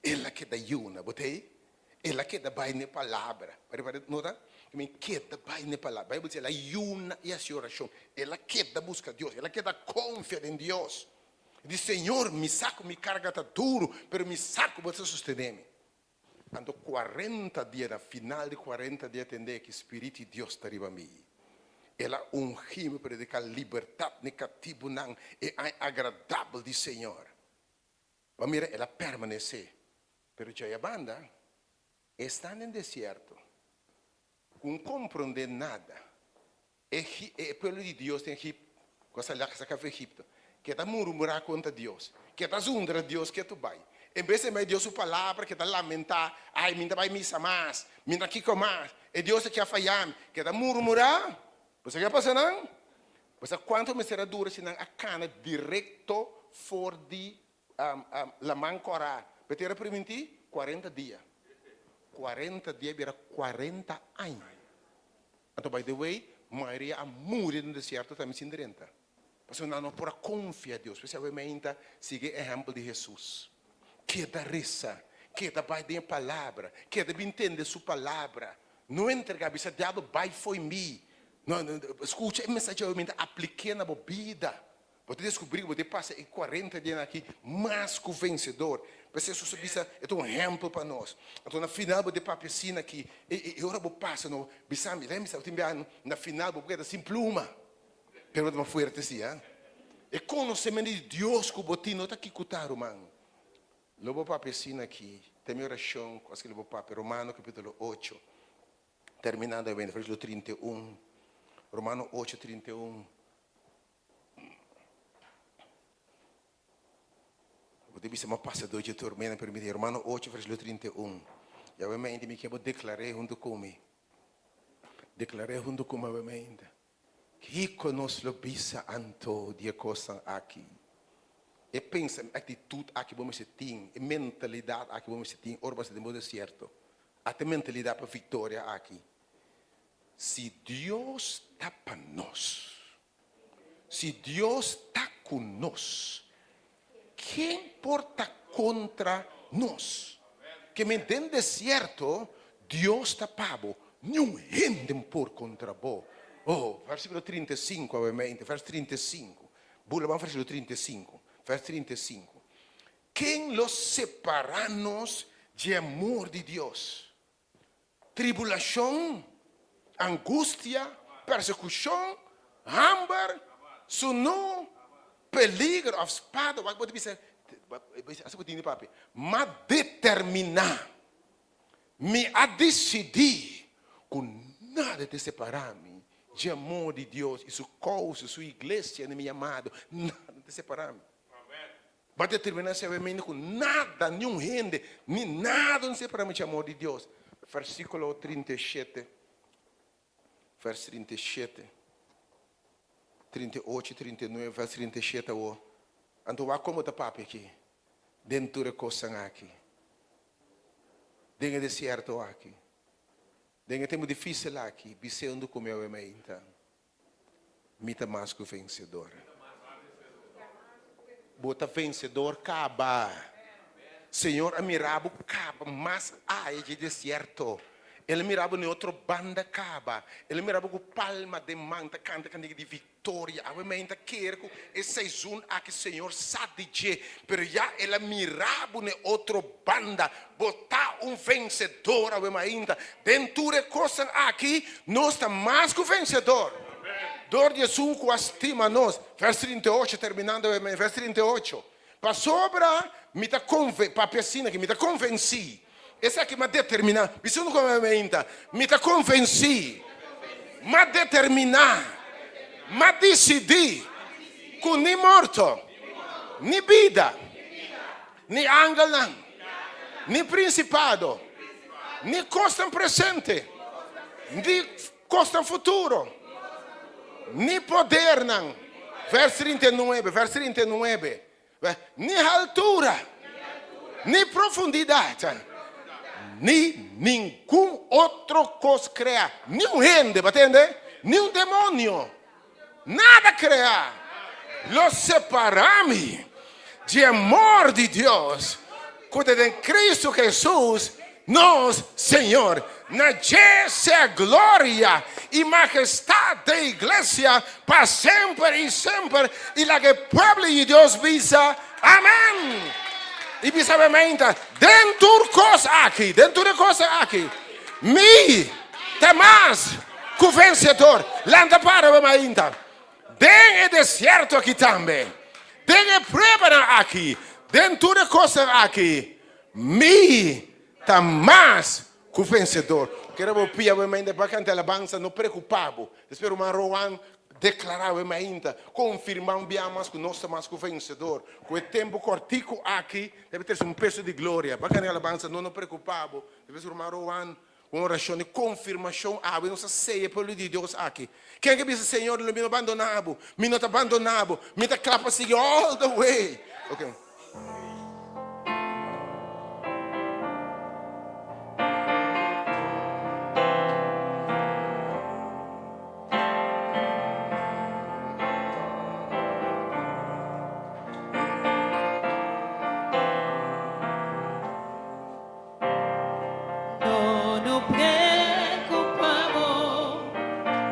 el a keda yuna. Bo ta ei? El a keda bai na e Palabra. Nota? Mi keda bai na e Palabra. Beibel dice, el a yuna i hasi orashon. El a keda buska Dios, el a keda konfia den Dios. El di, Señor, mi sa ku mi karga ta duru, pero mi sa ku bo ta sostené mi. Anto kuarenta dia, na final di kuarenta dia tendé ki Spiritu di Dios ta riba mi. El a ungí mi prediká libertat n'e katibunan, e aña agradabel di Señor. Bo a mira, el a permanesé. Pero djaya banda, esnan den desierto, ku n komprondé nada, E e pueblo di Dios den Egipto, ku a sali saka for Egipto, ke ta murmurá kontra Dios, ke ta zundra Dios ketu bai. En bes di bai Dios su palabra, ke ta lamentá, Ai, mi no ta bai misa mas, mi no ta kiko mas, e Dios aki a fayá mi. Ke ta murmurá. Bo sa ke a pasa nan? Bo sa kuantu mester a dura si nan a kana direkto for di Laman Kòrá pa e tera primintí? Kuarenta dia. 40 dia bira 40 aña. Anto by the way, mayoria a muri den desierto tambe sin drenta. Pasobra nan no por a konfia Dios. P'esei awe meinta sigui e ehèmpel di Hesus. Keda resa, keda bai den e palabra, keda bin tende su palabra. No entregá, bisa diabel bai fo'i mi. No, no, skucha e mensahe awe meinta, aplik'é na bo bida. Bo ta deskubrí ku bo ta pasa e kuarenta dianan aki mas ku vensedor. P'esei Hesus a bisa, e ta un ehèmpel pa nos. Anto na final bo ta papia asina aki, e e ora bo pasa no, bisa mi, lei mi sa tin biaha na final bo por keda sin pluma. Pero bo ta mas fuerte si, ha? E konosementu di Dios ku bo tin no ta kikuta, ruman. Lo bo papia asina aki, ta mi orashon ku aske lo bo papia, Romano kapitulo ocho, terminando e versíkulo 31, Romano ocho, 31. Bo ta bisa, Ma pasa dor dje tormenta permití. Romano ocho, versíkulo 31. Yahweh mente, mi ke bo deklar'é huntu ku mi. Deklar'é huntu ku mi, Yahweh mente. Kiko nos lo bisa anto di e kosnan aki? E pensa, aktitut aki bo mester tin, e mentalidat aki bo mester tin ora bo ta den bo desierto. Ata e mentalidat pa viktoria aki. Si Dios ta pa nos, si Dios ta ku nos, ken por ta kontra nos? Ke men den desierto, Dios ta pa bo, niun hende por kontra bo. Oh, versíkulo 35 awemente, vers 35. Bula ban versíkulo 35, vers 35. Ken lo separá nos dje amor di Dios? Tribulashon, angustia, persekushon, hamber, sunú, peliger òf spada. Wak bo ta bisa, asina bo tindi papia. M'a determiná, mi a disidí ku Nada ta separá mi dje amor di Dios i su kousa, su iglesia na mi yamado. Nada ta separá mi. Bo a determiná sabiamente ku nada, niun hende, ni nada no separá mi dje amor di Dios. Versíkulo 37, vers 37, 38, 39, vers 37 awor. Anto wak kon bo ta papia aki den tur e kosnan aki, den e desierto aki. Den e tempu difísil aki, bis'é huntu ku mi awe mainta, Mi ta mas ku vensedor. Bo ta vensedor kaba. Señor a mira bo kaba mas aya dje desierto. El a mira bo na e otro banda kaba. El a mira bo ku palma den man ta kanta kantika di Toria awe men ta kere ku e seizoen aki Señor sa di dje, pero ya el a mira bo n'e otro banda. Bo ta un vensedor awe mainta. Den tur e kosnan aki nos ta mas ku vensedor dor di esun ku a stima nos. Vers 38, terminando awe men, vers 38, Pasobra mi ta konve, papia asina aki, mi ta konvensí, esaki mi a determiná, bisa unu ku awe mainta, mi ta konvensí, mi a determiná, mi a disidí ku ni morto, ni bida, ni angelnan, ni prinsipado, ni kosnan presente, ni Kosnan futuro, ni podernan, vers 39, vers 39, ni haltura, ni profundidat, ni ningun otro kos kreá, ni un hende, bo tende? Ni un demonio, nada kreá lo separá mi di amor di Dios ku ta den Kristu Hesus nos Señor. Na dje sea gloria i mahestat den iglesia pa semper i semper, i laga e pueblo di Dios bisa, Amen! I bisa bo meinta, Den tur kos aki, den tur e kosnan aki, mi ta mas ku vensedor. Lanta para bo mainta. Den e desierto aki tambe, den e pruebanan aki, den tur e kosnan aki, mi ta mas ku vensedor. Kere bo pia bo mainta pa kanta alabansa, no preokupa bo. Despues ruman Rowan deklará bo mainta, konfirmá un bia mas ku nos ta mas ku vensedor. Ku e tempu kòrtiku aki debe trese un peso di gloria. Pa kanta alabansa, no no preokupa bo. Despues ruman Rowan Un orashon di konfirmashon awe nos a seya e pueblo di Dios aki. Ken ke bisa Señor lo mi no bandona bo, mi no ta bandona bo, mi ta kla pa sigui all the way. Okay. No, no preocupa bo,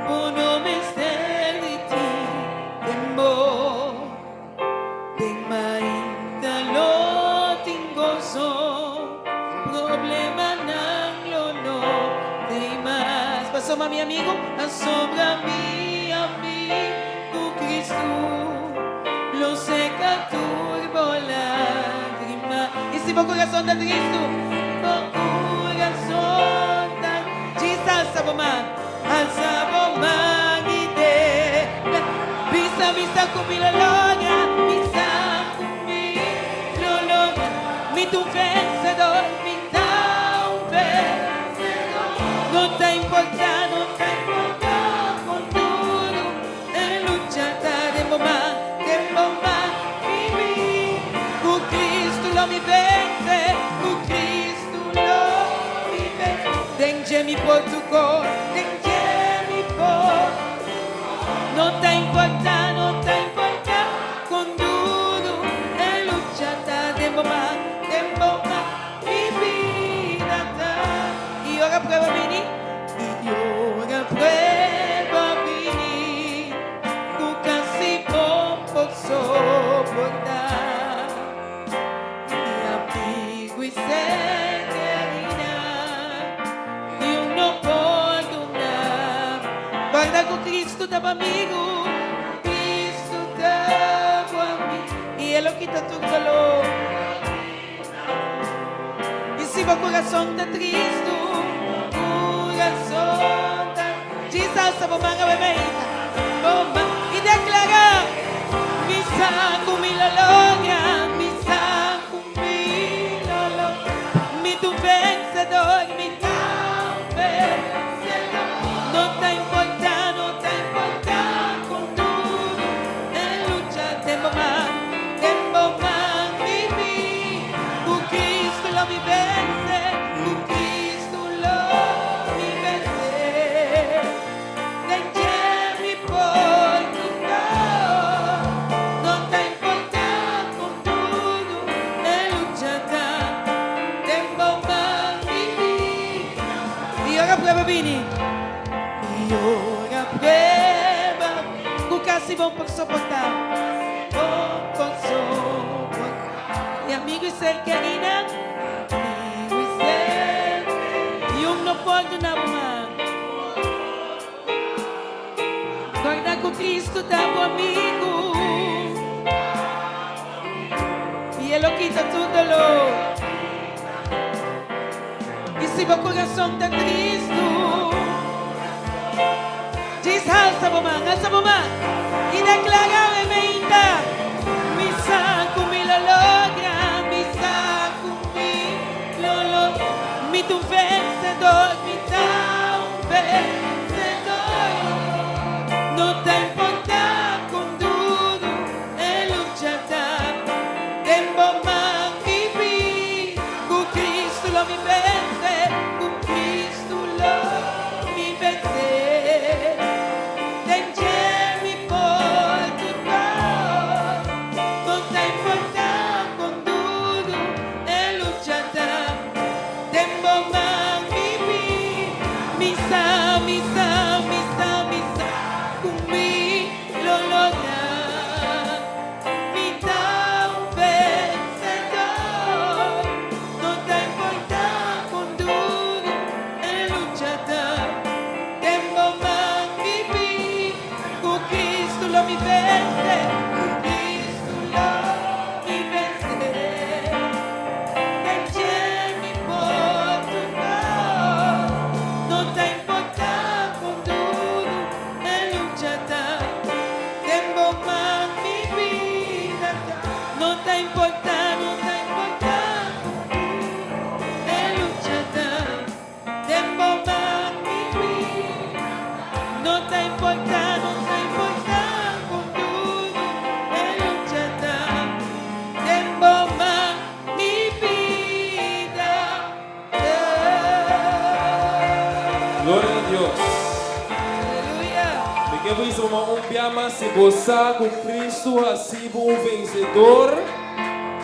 bo no mester di tin temor. Den mainta lo tin goso, problemanan lo no tei mas. Pasobra mi amigo, pasobra mi amigo Cristo lo seca tur bo lagrima. I si bo kurason ta tristu, bo kurason ta Jesus, alsa bo man, alsa bo man i deda. Bisa, bisa ku mi lo logra, bisa ku mi lo logra. Mi ta un vensedor, mi ta un vensedor. No ta importa, no ta importa kon duru E lucha ta den bo man, den bo man, mi mi. Ku Cristo lo mi vense, ku Cristo lo mi vense. Den dje mi por tur kos, den dje mi por. No ta importa, no ta importa kon duru e lucha ta den bo man, den bo man, mi bida ta. I ora prueba bini. I ora prueba bini ku kasi bo por soportá. Mi amigu i ser kerida, niun no por duna. Banda ku Cristo ta bo amigu, Cristo ta bo amigu, i e lo kita tur dolor. I si bo kurason ta tristu, kurason ta. Alsa bo man awe mainta. Bo man i deklará, Mi sa ku mi lo logra, mi sa ku mi lo logra. Mi ta un vensedor, mi ta un vensedor. No ta importá, no ta importá kon duru e lucha. Den bo man, den bo man mi bida. Ku Kristu lo mi vense, ku Kristu lo mi vense. Den dje mi por tur kos. No ta importá kon duru e lucha ta. Den bo man mi bida. I ora prueba bini. I ora prueba ku kasi bo n' por soportá. Bo n' por soportá. I amigu i ser kerí, amigu i ser niun no por duna bo man. Kòrda ku Kristu ta bo amigu. I E lo kita tur doló. I si bo kurason ta tristu, djis halsa bo man, halsa bo man i deklará awe mainta, Mi sa ku mi lo logra, mi sa ku mi lo logra. Mi ta un vensedor, mi ta un vensedor. No ta importá kon duru e lucha ta. Den bo man mi bida. Ku Kristu lo mi vense, ku Kristu lo mi vense. Den dje mi por tur kos. No ta importá kon duru e lucha ta. Den bo man mi bida. Mi sa, mi sa, mi sa, mi sa, ku mi lo logra. Mi ta un vensedor. No ta importá kon duru e lucha ta. Den bo man mi bida. Ku Kristu lo mi vense. Ku Kristu lo mi vense. Den dje mi por tur kos. No ta importá kon duru e lucha ta. Den bo man mi bida. No ta importá, no ta importá kon duru e lucha ta. Den bo man mi bida. No ta importá, no ta importá kon duru e lucha ta. Den bo man mi bida. Gloria na Dios. Aleluya. Mi ke bisa un bia mas si bo sa ku Kristu a hasi bo un vensedor.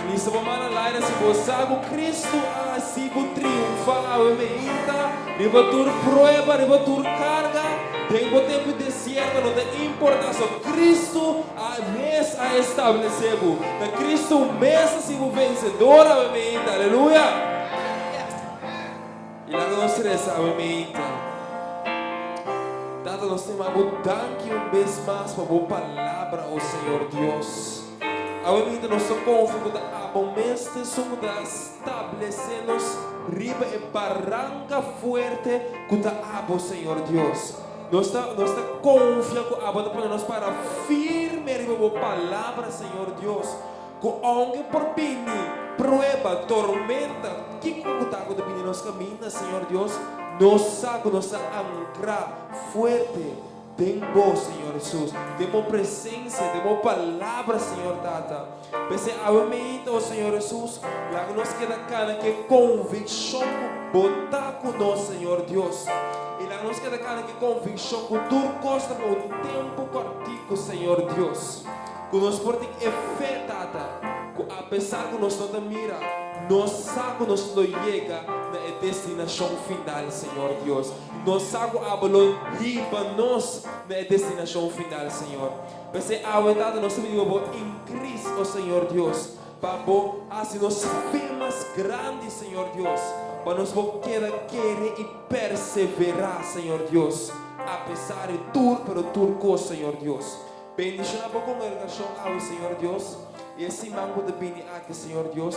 Hisa bo man na laira si bo sa ku Kristu a hasi bo triunfá awe mainta. Riba tur prueba, riba tur karga. Den bo tempu desierto no ta importá. So Kristu a mes a establesé bo. Ta Kristu mes a hasi bo vensedor awe mainta. Aleluya. I laga nos resa awe mainta. Tata, nos ta yama bo danki un bes mas pa bo palabra, o Señor Dios. Awe mainta nos ta konfia ku ta abo mes ta esun ku ta establesé nos riba e baranka fuerte ku ta abo, Señor Dios. Nos ta nos ta konfia ku abo ta pone nos para firme riba bo palabra, Señor Dios. Ku aunke por bini prueba, tormenta, kiko ku ta ku ta bini nos kaminda, Señor Dios, nos sa ku nos ta ankrá fuerte den bo, Señor Hesus, den bo presensia, den bo palabra, Señor Tata. P'esei awe mainta, o Señor Hesus, laga nos keda kana ku e konvikshon ku bo ta ku nos, Señor Dios. I laga nos keda kana ku e konvikshon ku tur kos ta pa un tempu kòrtiku, Señor Dios. Ku nos por tin e fe, Tata, ku apesar ku nos no ta mira, nos sa ku nos lo yega na e destinashon final, Señor Dios. Nos sa ku abo lo hiba nos na e destinashon final, Señor. P'esei awe, Tata, nos ta pidi pa bo inkris, o Señor Dios, pa bo hasi nos fe mas grandi, Señor Dios, pa nos por keda kere i perseverá, Señor Dios, apesar di tur, pero tur kos, Señor Dios. Bendishoná bo kongregashon awe, Señor Dios. I e siman ku ta bini aki, Señor Dios,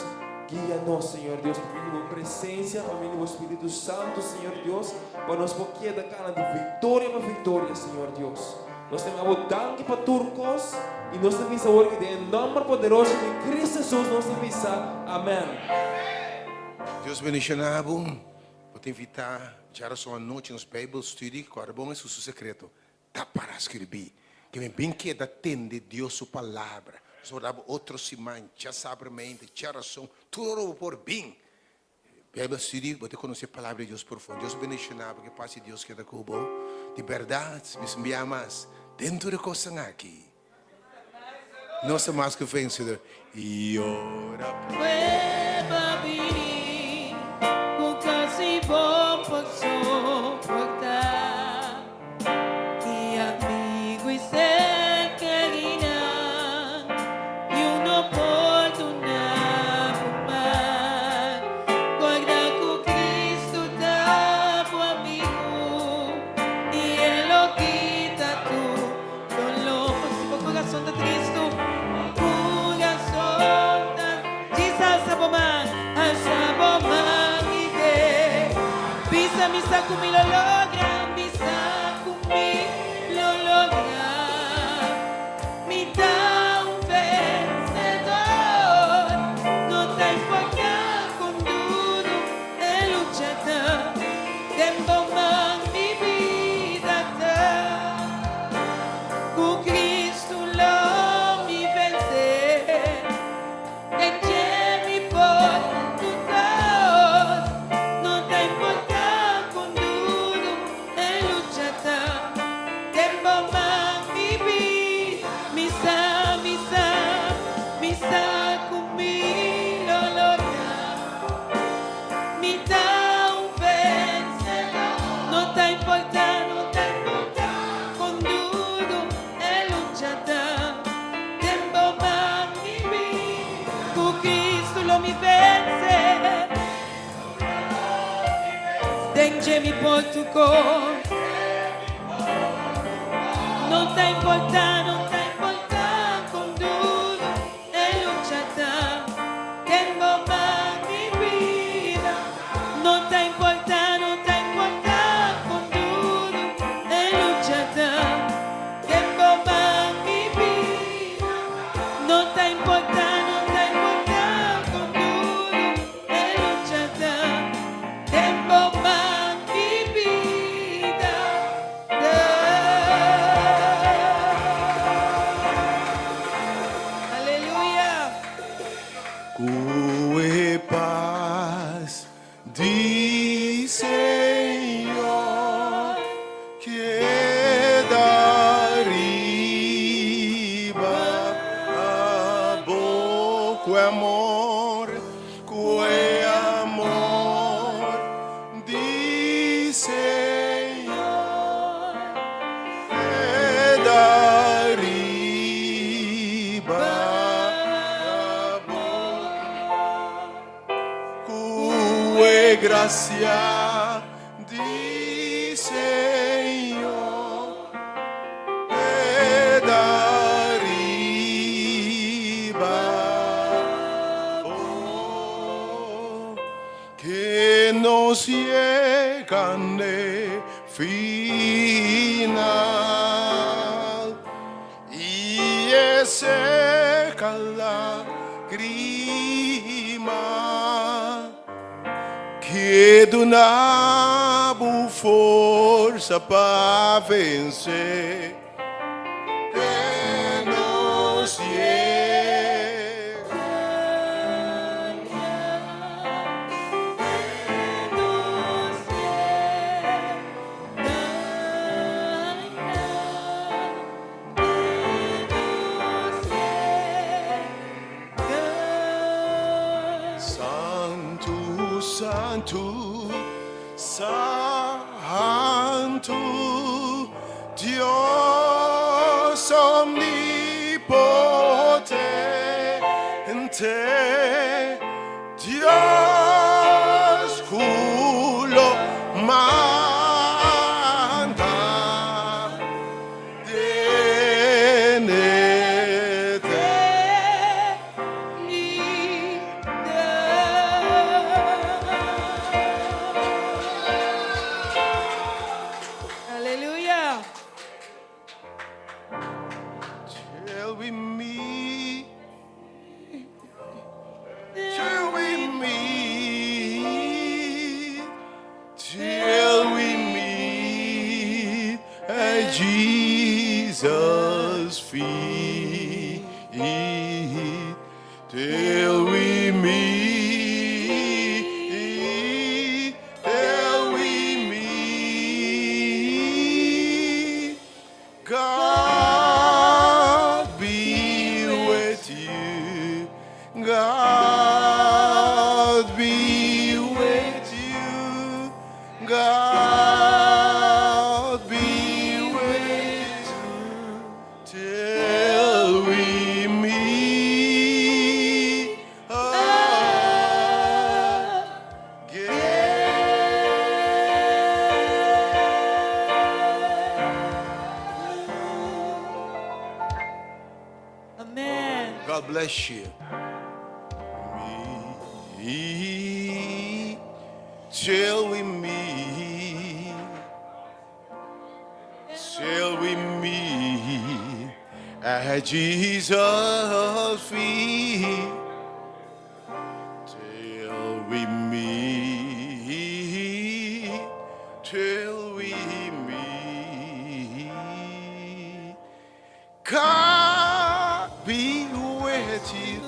guia nos, Señor Dios, pa medio di Bo presensia, pa medio di Bo Spiritu Santu, Señor Dios, pa nos por keda kana di viktoria pa viktoria, Señor Dios. Nos ta yama Bo danki pa tur kos, i nos ta bisa awor ki den e nòmber poderoso di Cristo Jesus nos ta bisa, Amèn. Dios bendiciona bo. Bo ta invita djarason anochi nos Bijbel studie. Kòrda bon esun su sekreto. Ta para skirbí. Ke mi bin keda tende Dios su palabra. Nos por daba otro siman, djasabermente, djarason, tur ora bo por bin. Bijbel studie, bo ta konosé palabra di Dios profundo. Dios bendishoná bo, ke pas di Dios keda ku bo. Di bèrdat, mi smbia mas den tur e kosnan aki. Nos ta mas ku vensedor. I ora. Prueba bini ku kasi bo por soportá. Ki amigu i ser kerinan yu no por duna bo man. Kòrda ku Kristu ta bo amigu i e lo kita tur Doló si bo kurason ta tristu Kurason ta Djis alsa bo man Alsa bo man i de Bisa mi sa ku mi lo logra Mi sa ku mi lo logra Mi ta un vensedor No ta importa kon duru e lucha ta Den bo man mi bida ta. Ku Cristo lo mi vense. Den dje mi por tur kos. No ta importa kon duru e lucha ta. Den bo man mi bida. Mi sa, mi sa, mi sa ku mi lo logra. Mi ta un vencedor. No ta importa, no ta importa con duro e lucha ta. Den bo man mi bida. Cu Cristo lo mi vence. Den dje mi por tur cos. No ta importa, no ta importa con duro. E lucha ta den bo man mi bida. No ta importa, no ta importa con duro e lucha ta den bo man mi bida. No ta importa, no ta importa con duro e lucha ta den bo man mi bida. Aleluya! Ku e pas di Señor keda riba abo. Ku e amor, ku e amor di Señor keda riba bo. Ku e gracia di Señor keda riba bo. Ke nos yega n'e final i e seka lagrima ke duna bo forsa pa vense. Ke nos yega. Santu, santu, santu, Dios omnipotente, Dios ku lo manda den eternidat. Jesus' feet till we meet, till we meet. God be with you. God be with you. God be with you till we meet again. Amen. God bless you. Meet till we meet, till we meet at Jesus' feet. Till we meet, till we meet. God be with you.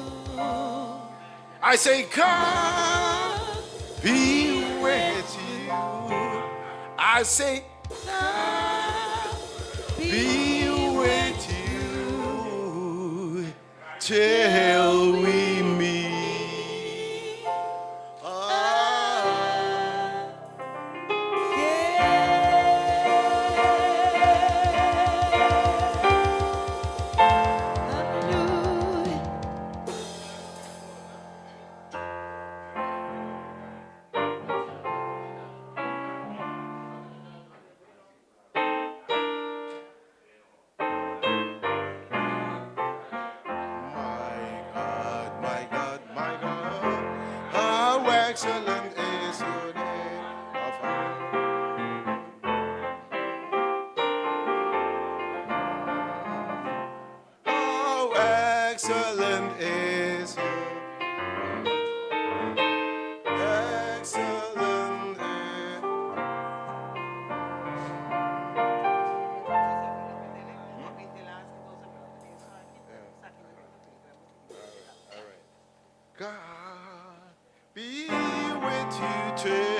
I say, God be with you. I say, God be with you till we meet. Ah. Hallelujah. My God, my God, my God, how excellent is your name. How excellent is your excellent is. All right. God be with you till